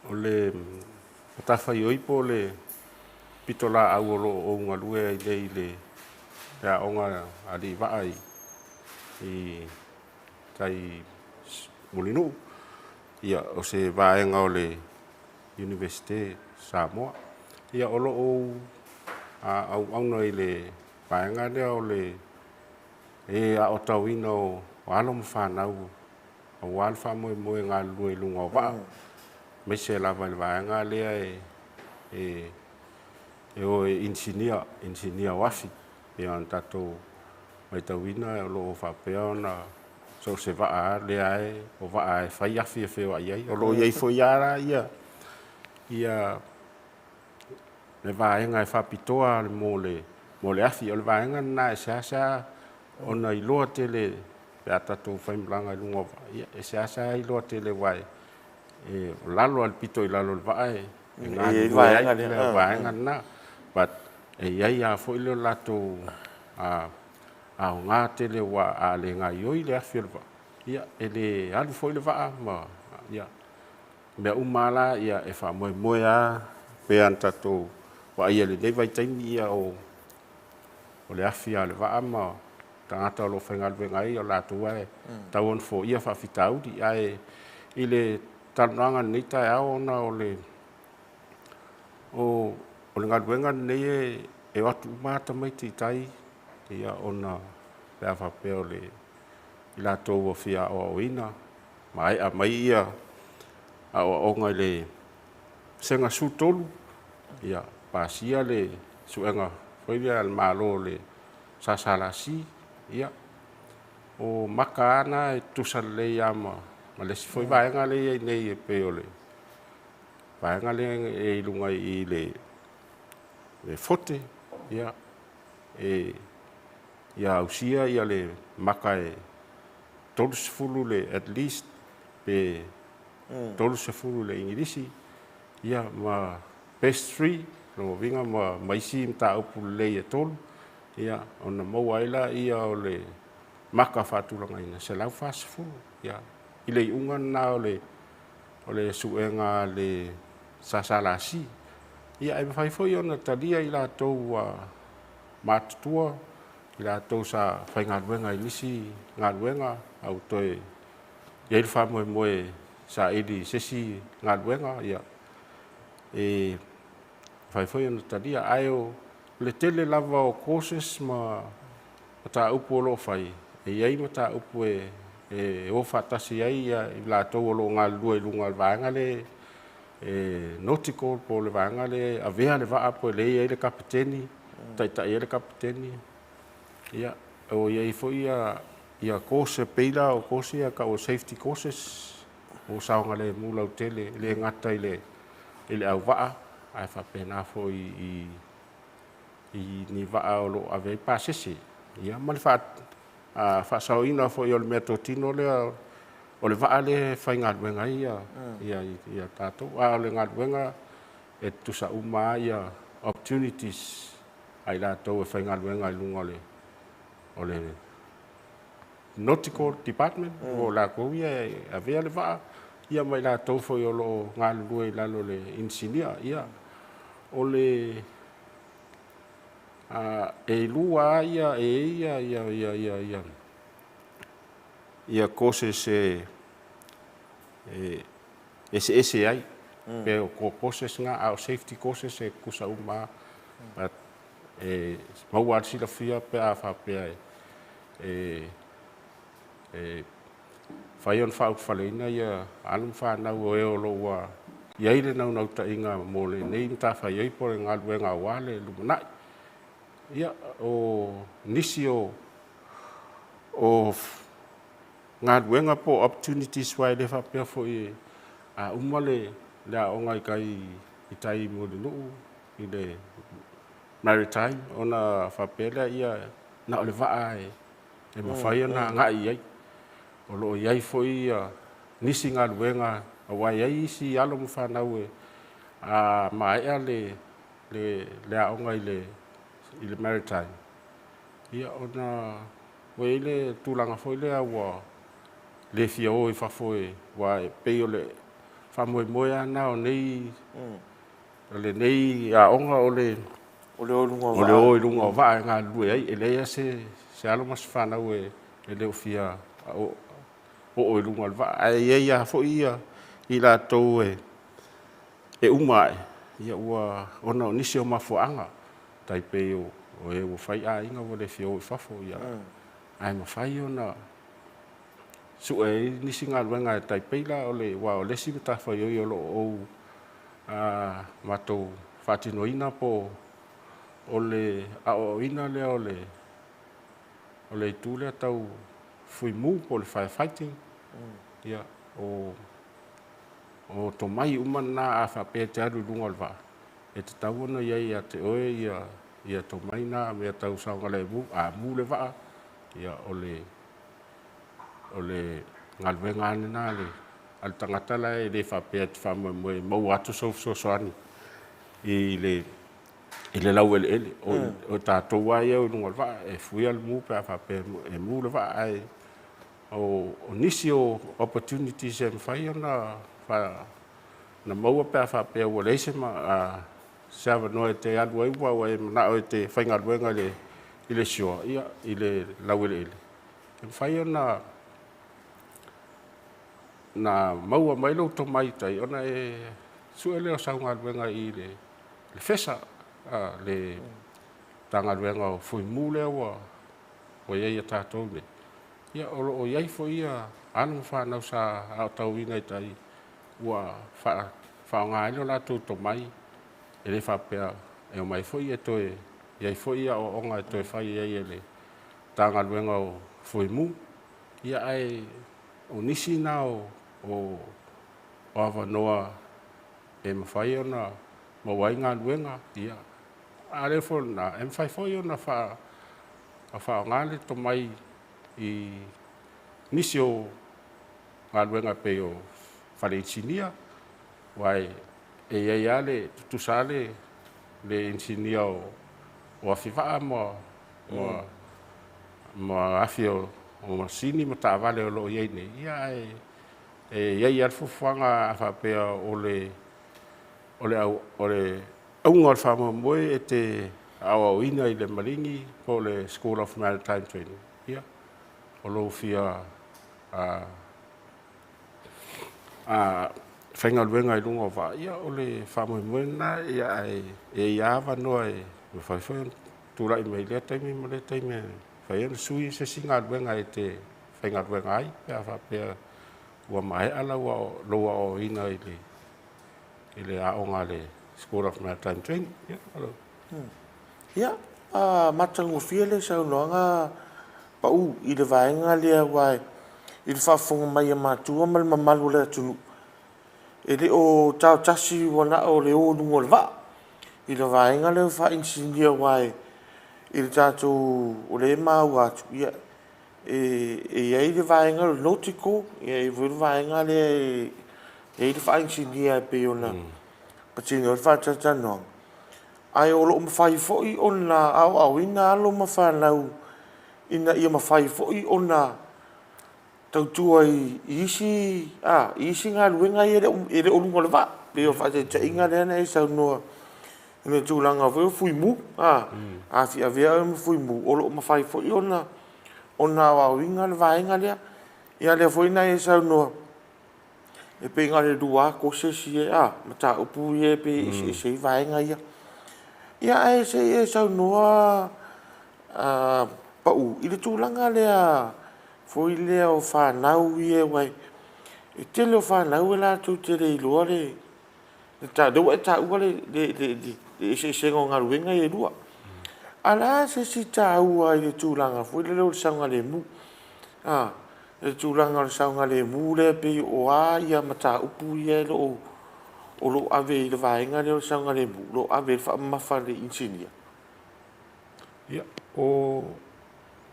o le matafaioi po o le pitolaau o lo o ou galue ai nei i le aoga alii vaa i i tai Mulinuu, ia, o se vaega o le Iunivesite Samoa. Ia, o lo o ou auauna i le vaega lea o le e aotauina o alo ma fanau aua le faamoemoe e galulue i luga o vaa, aemaise lava i le vaega lea e e o e inisinia, inisinia o afi. Pei ona tatou matauina o lo o faapea ona so o se vaa lava lea e o vaa e fai afi e feoai ai. O lo o i ai foi lava ia ia le vaega e faapitoa mo le mo le afi. O le vaega lena e seasea ona iloa tele pe a tatou faimalaga i luga o vaa, ia e seasea iloa tele aua e o lalo lava i le pito i lalo o le vaa e galulue ai le vaega lena. But e i ai lava foi le latou aoga tele aua a le gaoioi le afi o le vaa, ia e le alu foi le vaa ma ia mea uma lava la ia e faamoemoe lava pei ona tatou vaaia i lenei vaitaimi ia o le afi lava o le vaa ma tagata o lo o faigaluega ai, o latou lava e tatau ona foia faafitauli. Ae i le talanoaga i lenei taeao ona o le o le galuega lenei e o atu uma lava tamaiti i tai ia ona pe a faapea o le i latou ua fia aoaoina, maea mai ia aoaoga i le Vasega 13, ia pasia le suega foi lea a le Malo o le SSLC, ia, o maka lava na e tutusa lelei lava ma, ma le isi foi vaega lea e i ai nei e pei o le vaega lea e i luga i i le, le fote, ia, e, ia ausia ia le maka e 30 le at least pe 30 le Igilisi, ia ma best three, lona uiga ma, ma isi mataupu lelei e tolu, ia, ona maua ai lea o le maka faatulagaina 140, ia, i le iuga lena o le, o le suega a le SSLC. Ia, e mafai foi ona talia i latou ua matutua, i latou sa faigaluega i nisi galuega, a ua toe i ai le faamoemoe e saili i se isi galuega, ia, e mafai foi ona talia. Ae o le tele lava o courses ma mataupu o lo o fai, e i ai mataupu e, e o faatasi ai ia i latou o lo o galulue i luga o le vaega lea e nautical po o le vaega lea e avea le vaa po o lea e i ai le kapeteni, taitai ai le kapeteni. Ia, o i ai foi ia, ia course e pei la o course ia e tau o safety courses mo saogalemu lautele, e le gata i le, i le auvaa, ae faapena foi i i ni vaa o lo o ave ai pasese, ia ma le faasaoina foi o le meatotino lea o le vaa lea e faigaluega ai ia tatou. A o le galuega e tutusa uma lava opportunities a i latou e faigaluega i luga o le Nautical Department, o latou ia e avea le vaa, ia ma i latou foi o lo o galulue i lalo o le inisinia. Ia, o le e lua lava ia, e i ai ia courses e eseese ai, pe o core courses na, a o safety courses e tutusa uma lava. But e maua lava le silafia pe a faapea e mafai ona faaulufaleina alo ma fanau o e o lo o ua i ai le naunautaiga mo lenei matafaioi po o le galuega aua le lumanai. Ia, o nisi o galuega po o opportunities aua e le faapea foi a uma le aoga i tai i tai i Mulinuu i le maritime ona faapea lea ia na o le vaa e mafai ona agai i ai. O lo o i ai foi nisi galuega aua e i ai isi alo ma fanau e a maea le le aoga i le i le maritime, ia ona ua i ai le tulaga foi lea ua le fia o i fafo aua e pei o le faamoemoe lava lena o nei o lenei aoga o le o le o i luga o vaa, o le o i luga o vaa e galulue ai. E leai lava se alo ma se fanau e le o fia oo i luga o le vaa. Ae i ai lava foi i latou e uma ae, ia ua, ona o nisi o mafuaaga, tai pei o e ua fai aiga ua le fia o i fafo, ia, ae mafai ona sue ai nisi galuega e tai pei la o le, aua o le isi matafaioi o lo o ou matou faatinoina po o le aoaoina lea o le o le itu lea tau fuimu po o le fire fighting, ia, o o tomai uma na a faapea e te alu i luga o le vaa, e tatau ona i ai ia te oe ia tomai na mea tau saogalemu, a mu le vaa, ia o le o le galuega lava lena a le tagata la e le faapea e te faamoemoe e maua atu sou fesoasoani i le i le laueleele. O tatou lava ia e o i luga o le vaa, e fuia le mu pe a faapea e mu le vaa, ae o nisi o opportunities e mafai ona maua pe a faapea ua leai se avanoa e te alu ai ua e manao e te faigaluega i le shore, ia, i le laueleele, e mafai ona maua mai lou tomai i tai ona e sue lea o sau galuega i le FESA, le Matagaluega o Fuimu lea ua i ai ia tatou nei. Ia, o lo o i ai foi alo ma fanau sa aotauina i tai ua faaaoga ai lo latou tomai, e le faapea e omai foi e toe i ai foi aoaoga e toe fai ai e le Matagaluega o Fuimu. Ia, ae o nisi na o avanoa e mafai ona maua ai galuega, ia, a le foi o lena, e mafai foi ona faaaoga le tomai i nisi o galuega e pei o fale inisinia, aua e i ai lava le tutusa lava le inisinia o afi vaa ma afi o masini ma taavale o lo o i ai nei, ia ae e i ai lava le fuafuaga a faapea o le o le o le auga o le faamoemoe e te aoaoina i le Maligi po o le School of Maritime Training, ia, o lou fia faigaluega i luga o vaa, ia, o le faamoemoe lena, ia, ae e i ai lava avanoa e mafai foi ona tulai mai i lea taimi ma lea taimi e mafai ai ona sui se isi galuega e te faigaluega ai pe a faapea ua maea lou aoaoina i le i le aoga a le School of Maritime Training. Ia, malo. Ia, matagofie le saunoaga pau i le vaega lea aua i le faafofoga mai a matua ma le mamalu o le atunuu, e le o taotasi ua na o le o i luga o le vaa i le vaega lea o faainisinia aua e. i le tatou, o lea e maua atu, ia, e i ai le vaega o le nautical, e i ai foi le vaega lea e i ai le faainisinia e pei ona patino ai le faatalatalanoaga, ae o lo o mafai foi ona aoaoina alo ma fanau ina ia mafai foi ona tautua i isi, a, i isi galuega ia e le o luga o le vaa. E pei o le faataitaiga lea na e saunoa i le tulaga foi lea o Fuimu, a, a fia avea oe ma Fuimu, o lo o mafai foi ona aoaoina le vaega lea. Ia o lea foi na e saunoa, e pei na o le 2 lava courses ia, a, mataupu ia e pei e eseese ai vaega ia. Ia ae se i e saunoa Pau i le tulaga lea foi lea o fanau ia aua e tele o fanau e latou te le iloa le lea ua e taua le eseesega o galuega ia e lua. Ae o le a se isi taua i le tulaga foi lele o le saogalemu? Le tulaga o le saogalemu lea pei o a mataupu ia o lo o ave i le vaega lea o le saogalemu, o lo o ave i ai le faamamafa a le inisinia? Ia, o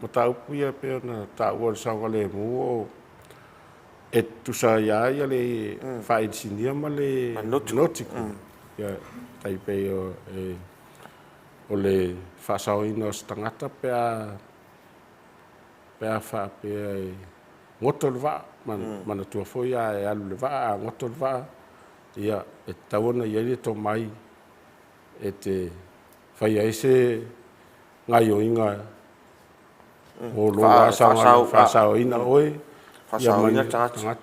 mataupu ia e pei ona taua o le saogalemu, o e tutusa ai lava ia le faainisinia ma le nautical. Ia, tai pei o, e, o le faasaoina o se tagata pe a, pe a faapea e goto le vaa, manatua foi a e alu i le vaa, a goto le vaa, ia, e tatau ona i ai le tomai e te fai ai se gaioiga mo lou faasaoina oe faasaoina tagata,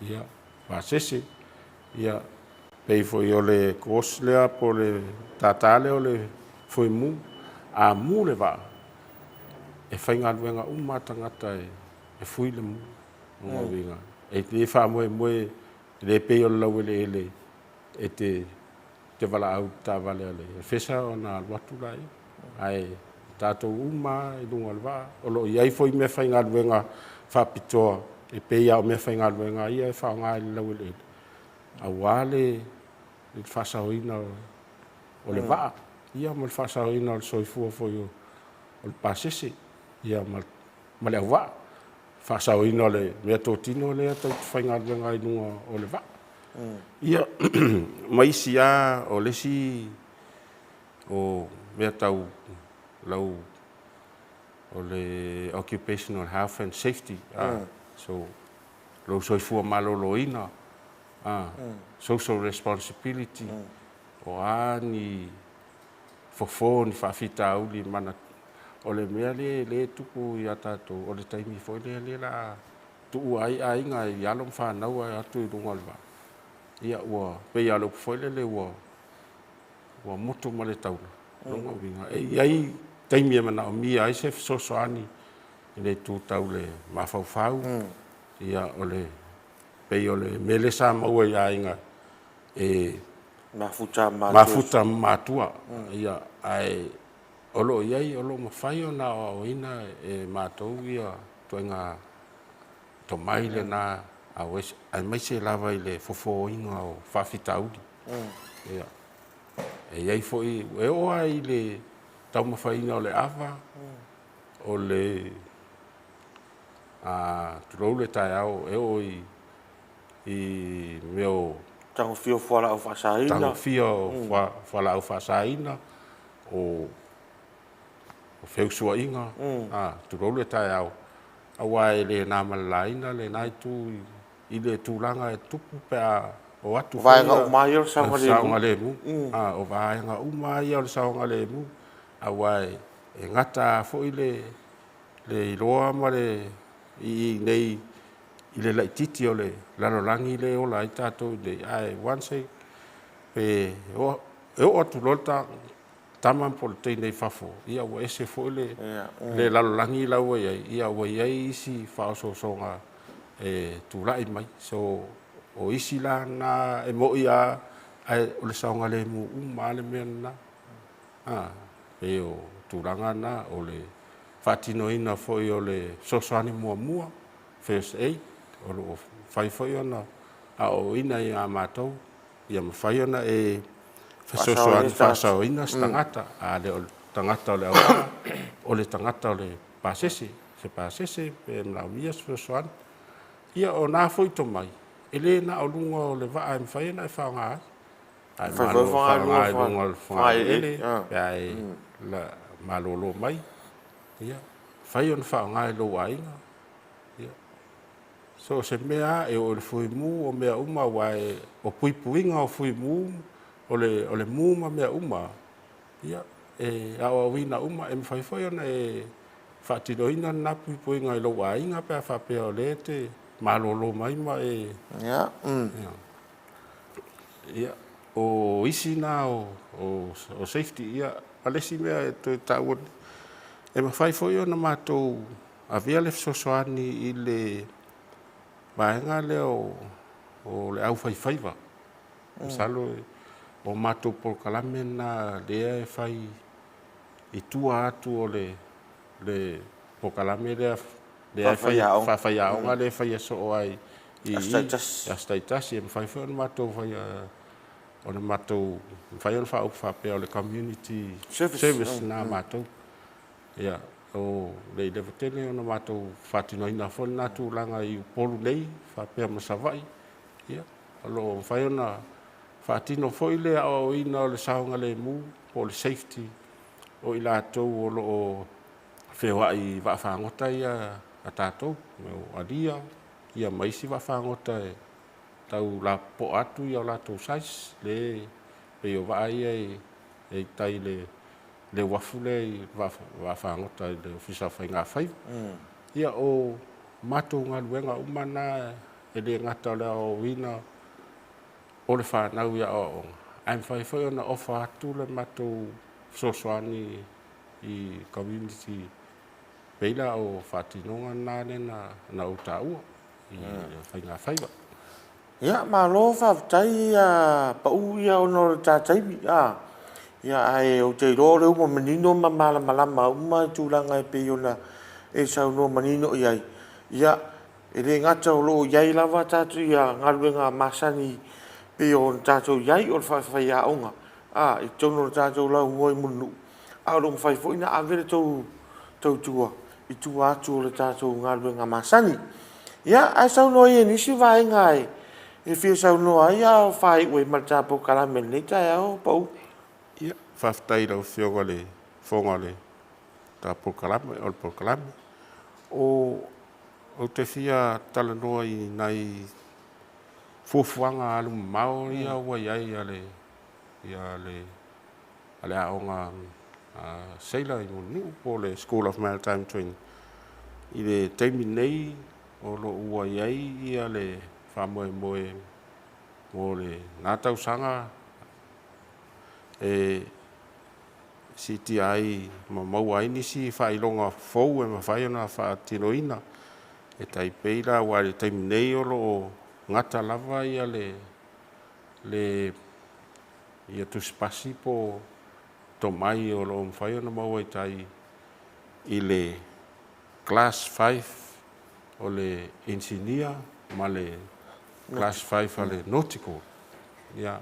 ia, pasese, ia, pei foi o le course lea po o le tata lea o le Fuimu, a mu le vaa, e faigaluega uma lava tagata e fui le mu. O lona uiga, e le faamoemoe, e le pei o le laueleele e te te valaau i le taavale a le Fesa ona alu atu laia. Ae o tatou uma lava i luga o le vaa, o lo o i ai foi meafaigaluega faapitoa e pei lava o meafaigaluega ia e faaaoga i le laueleele aua le faasaoina o le vaa, ia ma le faasaoina o le soifua foi o le pasese, ia ma le auvaa. Faasaoina o le meatotino lea tou te faigaluega ai i luga o le vaa. Ia, ma isi lava, o le isi o mea tau lau, o le occupational health and safety, so lou soifua maloloina, social responsibility, o a ni fofo, ni faafitauli mana, o le mea lea e tupu ia tatou, o le taimi foi lea lea la a tuua ai aiga i alo ma fanau ae atu i luga o le vaa, ia ua pei lava o le upu foi lele ua ua motu ma le taula. Lona uiga, e i ai taimi e manaomia ai se fesoasoani i le itu tau le mafaufau, ia o le pei o le mea lea sa maua i aiga e mafuta ma mafuta ma matua, ia ae o lo o i ai, o lo o mafai ona aoaoina e matou ia ituaiga tomai lena, aemaise lava i le fofooina o faafitauli. Ia, e i ai foi, e oo lava i le taumafaiina o le ava, o le, tulou le taeao, e oo i i mea o Tagofia o fualaau faasaina. Tagofia o fualaau faasaina, o feusuaiga, tulou le taeao, aua e le na ma le laina lena itu i le tulaga e tupu pe a o atu foi ia. O vaega uma lava ia o le saogalemu. O vaega uma lava ia o le saogalemu, aua e gata foi le iloa ma le i inei i le laitiiti o le lalolagi lea e ola ai tatou i inei, ae once e oo atu loa le tama po o le teine i fafo, ia ua ese foi le lalolagi la ua i ai, ia ua i ai isi faaosoosoga e tulai mai. So, o isi la na e moni lava, ae o le saogalemu uma lava le mea lena. A, pei o tulaga na, o le faatinoina foi o le fesoasoani muamua, first aid, o lo o mafai foi ona aoaoina ia matou, ia mafai ona e fesoasoani faasaoina se tagata. A le o tagata o le auvaa, o le tagata o le pasese, se pasese pe manaomia se fesoasoani. Ia, o na foi tomai, e le na o luga o le vaa e mafai ona e faaaoga ai, ae malo faaaoga i luga o le fogaeleele pe a e malolo mai. Ia, mafai ona faaaoga i lou aiga. Ia, so o se mea lava e oo i le fuimu, o mea uma, aua o puipuiga o fuimu, o le, o le mu ma mea uma, ia, e aoaoina uma, e mafai foi ona e faatinoina lena puipuiga i lou aiga pe a faapea o lea e te malolo mai ma e... Ia, Ia, o isi na o, o, o safety, ia, ma le isi mea e toe taua, e mafai foi ona matou avea le fesoasoani i le vaega lea o, o le aufaifaiva. Masalo o matou polokalame lena lea e fai i tua atu o le, le polokalame lea lea e fai faafaiaoga lea e faia soo ai i aso taitasi. E mafai foi ona matou faia ona matou mafai ona faaupu faapea o le community service lena a matou. Ia, o le i leva tele ona matou faatinoina foi lena tulaga i Upolu nei faapea ma Savaii. Ia, o lo o mafai ona faatino foi le aoaoina o le saogalemu po o le safety o i latou o lo o feoai i vaafagota ia a tatou, o alia ia ma isi vaafagota e tau lapopoa atu ia o latou size, le pei o vaa ia e i tai i le uafu lea i vaafagota i le Ofisa o Faiga Faiva. Ia o matou galuega uma na e le gata o le aoaoina o le fanau i aoaoga, ae mafai foi ona ofa atu le matou fesoasoani i community pei la o faatinoga na lea na ou taua i faiga faiva. Ia, malo faafetai ia pau ia ona o le ta taimi, a. Ia, ae ou te iloa o lea ua manino ma malamalama uma tulaga e pei ona e saunoa manino i ai. Ia, e le gata o lo o i ai lava tatou ia galuega masani pei ona tatou i ai o le faafaiaoga, a, i totonu o le tatou laumua i Mulinuu, a o lo o mafai foi ona ave le tou tautua i tua atu o le tatou galuega masani. Ia, ae saunoa ia i nisi vaega e fia saunoa ai a o faaiu ai ma le ta polokalame i lenei taeao, Pau. Ia, faafetai i lau Afioga i le Fofoga o le ta polokalame, o le polokalame. O, ou te fia talanoa i nai fuafuaga alumamao ia ua i ai a le, ia le a le aoga seila i Mulinuu po o le School of Maritime Training. I le taimi nei o lo o ua i ai ia le faamoemoe mo lena tausaga e siitia ai ma maua ai nisi faailoga fou e mafai ona faatinoina. E tai pei la aua i le taimi nei o lo o gata lava ia le le ia tusipasi po o tomai o lo o mafai ona maua i tai i le Class 5 o le Inisinia ma le Class 5 a le Nautical. Ia,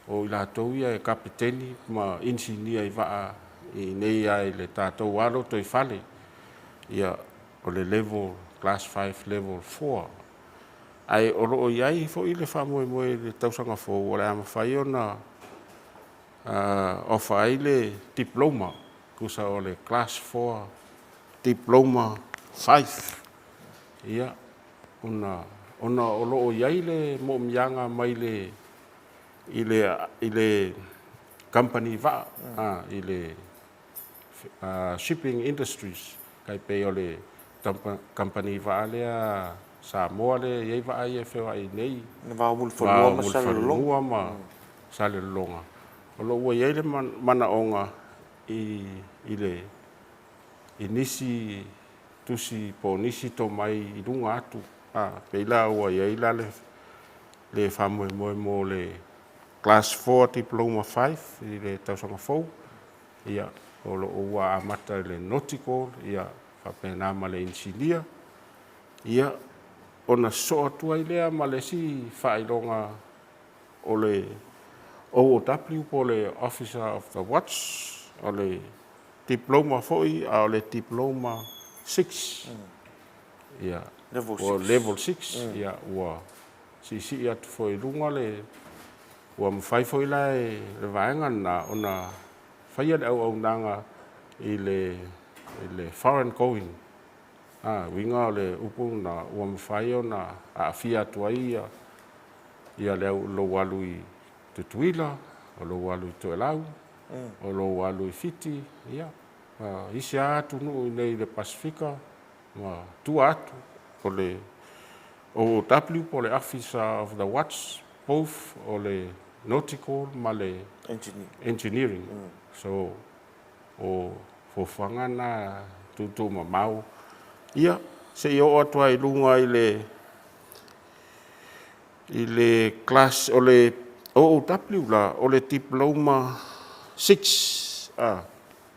o i latou ia e kapeteni ma inisinia i vaa i inei lava i le tatou lava lotoifale. Ia, o le level Class 5 level 4. Ae o lo o i ai foi le faamoemoe i le tausaga fou o le a mafai ona ofa ai le Diploma, tusa o le Class 4 Diploma 5. Ia, ona, ona o lo o i ai le moomiaga mai le, i le, i le kamupani vaa, i le Shipping Industries, tai pei o le kamupani vaa lea Samoa lea e i ai vaa ia e feoai nei, Le va o Mulifanua ma Salelologa. ma Salelologa. O lo o ua i ai le manaoga i, i le, i nisi tusi po o nisi tomai i luga atu, a, pei la ua i ai la le, le faamoemoe mo le Class 4 Diploma 5 i le tausaga fou, ia, o lo o ua amata i le nautical, ia, faapena ma le inisinia, ia, ona sosoo atu ai lea ma le isi faailoga o le OOW po o le Officer of the Watch, o le. Diploma foi, a o le Diploma 6, ia, ua Level 6, ia, ua siisii atu foi i luga le, ua mafai foi la e le vaega lena ona faia le auaunaga i le, i le foreign going, a, uiga o le upu lena, ua mafai ona aafia atu ai ia, ia le au, lou alu i Tutuila, o lou alu i Toelau, o lou alu i Fiti, ia, ma isi lava atunuu i inei i le Pasefika ma tua atu. O le OOW po o le Officer of the Watch, both o le nautical ma le engineering. So, o fuafuaga na tuutuumamao. Ia, se i oo atu lava i luga i le I le class o le OOW la, o le Diploma 6, a,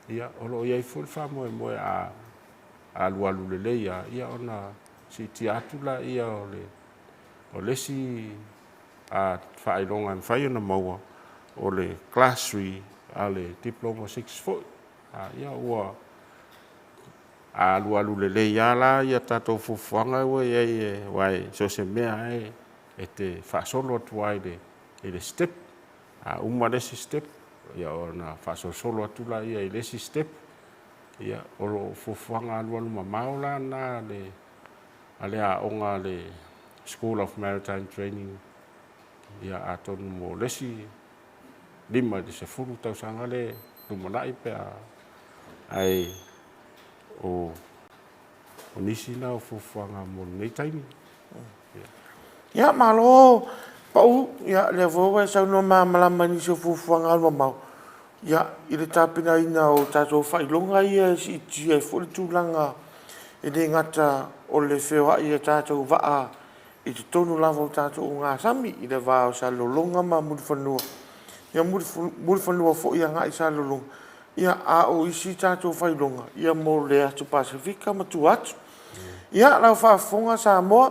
ia, o lo o i ai foi le faamoemoe a alualu lelei lava, ia ona siitia atu lea o le, o le isi faailoga e mafai ona maua, o le Class 3 a le Diploma 6 foi. A, ia ua alualu lelei lava la ia tatou fuafuaga ua i ai, aua e so o se mea lava e te faasolo atu lava i le step. A uma le isi step, ia ona faasolosolo atu lea i le isi step. Ia, o lo o fuafuaga alualu mamao la na a le aoga a le School of Maritime Training, ia atonu mo le isi 5 i le 10 tausaga le lumanai pe a, ae o nisi na o fuafuaga mo lenei taimi. Ia, malo Pau, ia lea foi ua e saunoa malamalama i nisi o fuafuaga alumamao, ia, i le tapenaina o tatou faailoga ia e siitia ai foi le tulaga e le gata o le feoai o tatou vaa i totonu lava o tatou ogasami i le va o Salelologa ma Mulifanua, ia Mulifanua foi agai i Salelologa, ia a o isi tatou faailoga ia mo le atu Pasefika ma tua atu. Ia, lau faafofoga Samoa,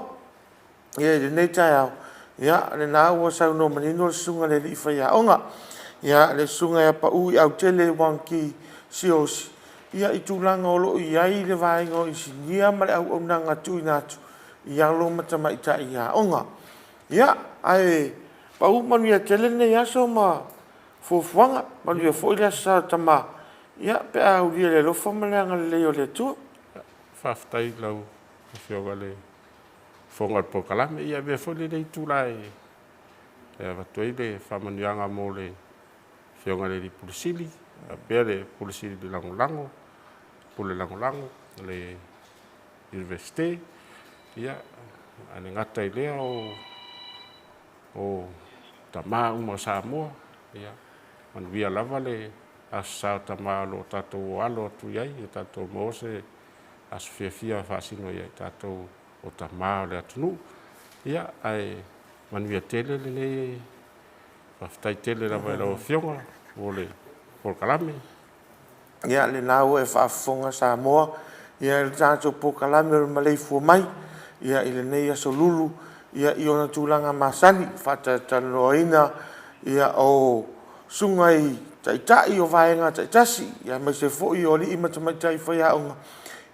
ia i lenei taeao, ia lena ua saunoa manino le susuga i le alii faiaoga, ia le susuga ia Pau Autele Wong Kee Siaosi, ia i tulaga o lo o i ai le vaega o inisinia ma le auaunaga tuuina atu i alo ma tamaitai aoga. Ia, ae pau manuia tele lenei aso ma fuafuaga, manuia foi le Aso Sa o Tama, ia, pe a aulia i le alofa ma le agalelei o le Atua. Faafetai i lau Afioga i le Fofoga o le Polokalame. Ia avea foi lenei itula e avatu ai le faamanuiaga mo le Afioga i le Alii Pule Sili, faapea le Pule Sili Lagolago, Pule Lagolago, le Iunivesite, ia, ae le gata i lea o, o tama uma o Samoa, ia, manuia lava le Aso Sa o Tama o lo o tatou o alo atu i ai, ia tatou maua se aso fiafia e faasino ia i tatou o tama o le atunuu. Ia, ae manuia tele lenei, faafetai tele lava i lau Afioga mo le polokalame. Ia, lena ua e faafofoga Samoa, ia i le tatou polokalame o le maleifua mai, ia i lenei aso lulu, ia i ona tulaga masani, faatalatalanoaina, ia o susuga i taitai o vaega taitasi, ia aemaise foi o alii ma tamaitai faiaoga,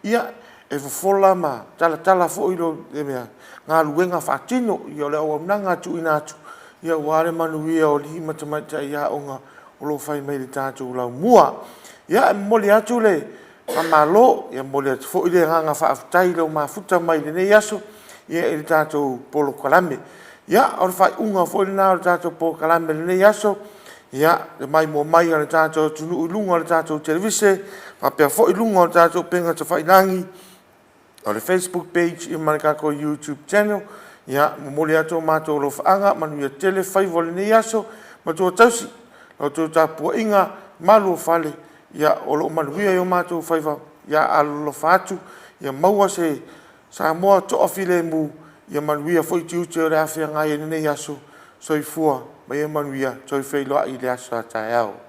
ia e fofola ma talatala foi lo le mea, galuega faatino, ia o le auaunaga tuuina atu, ia aua le manuia o alii ma tamaitai aoga o lo o fai mai i le tatou laumua. Ia, e momoli atu le faamalo, e momoli atu foi le agaga faafetai i lou mafuta mai i lenei aso ia i le tatou polokalame. Ia, o le faaiuga foi lena o le tatou polokalame i lenei aso, ia, le maimoa mai a le tatou atunuu i luga o le tatou televise faapea foi luga o le tatou upega tafailagi, o le Facebook page ia ma le tatou YouTube channel. Ia, momoli atu o matou alofaaga, manuia tele faiva o lenei aso, matua tausi la outou tapuaiga, malu o fale, ia o lo o manuia i o matou faiva, ia alolofa atu, ia maua se Samoa toafilemu, ia manuia foi tiute o le a feagai ai i lenei aso. Soifua ma ia manuia, toe feiloai i le aso a taeao.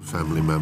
Family member.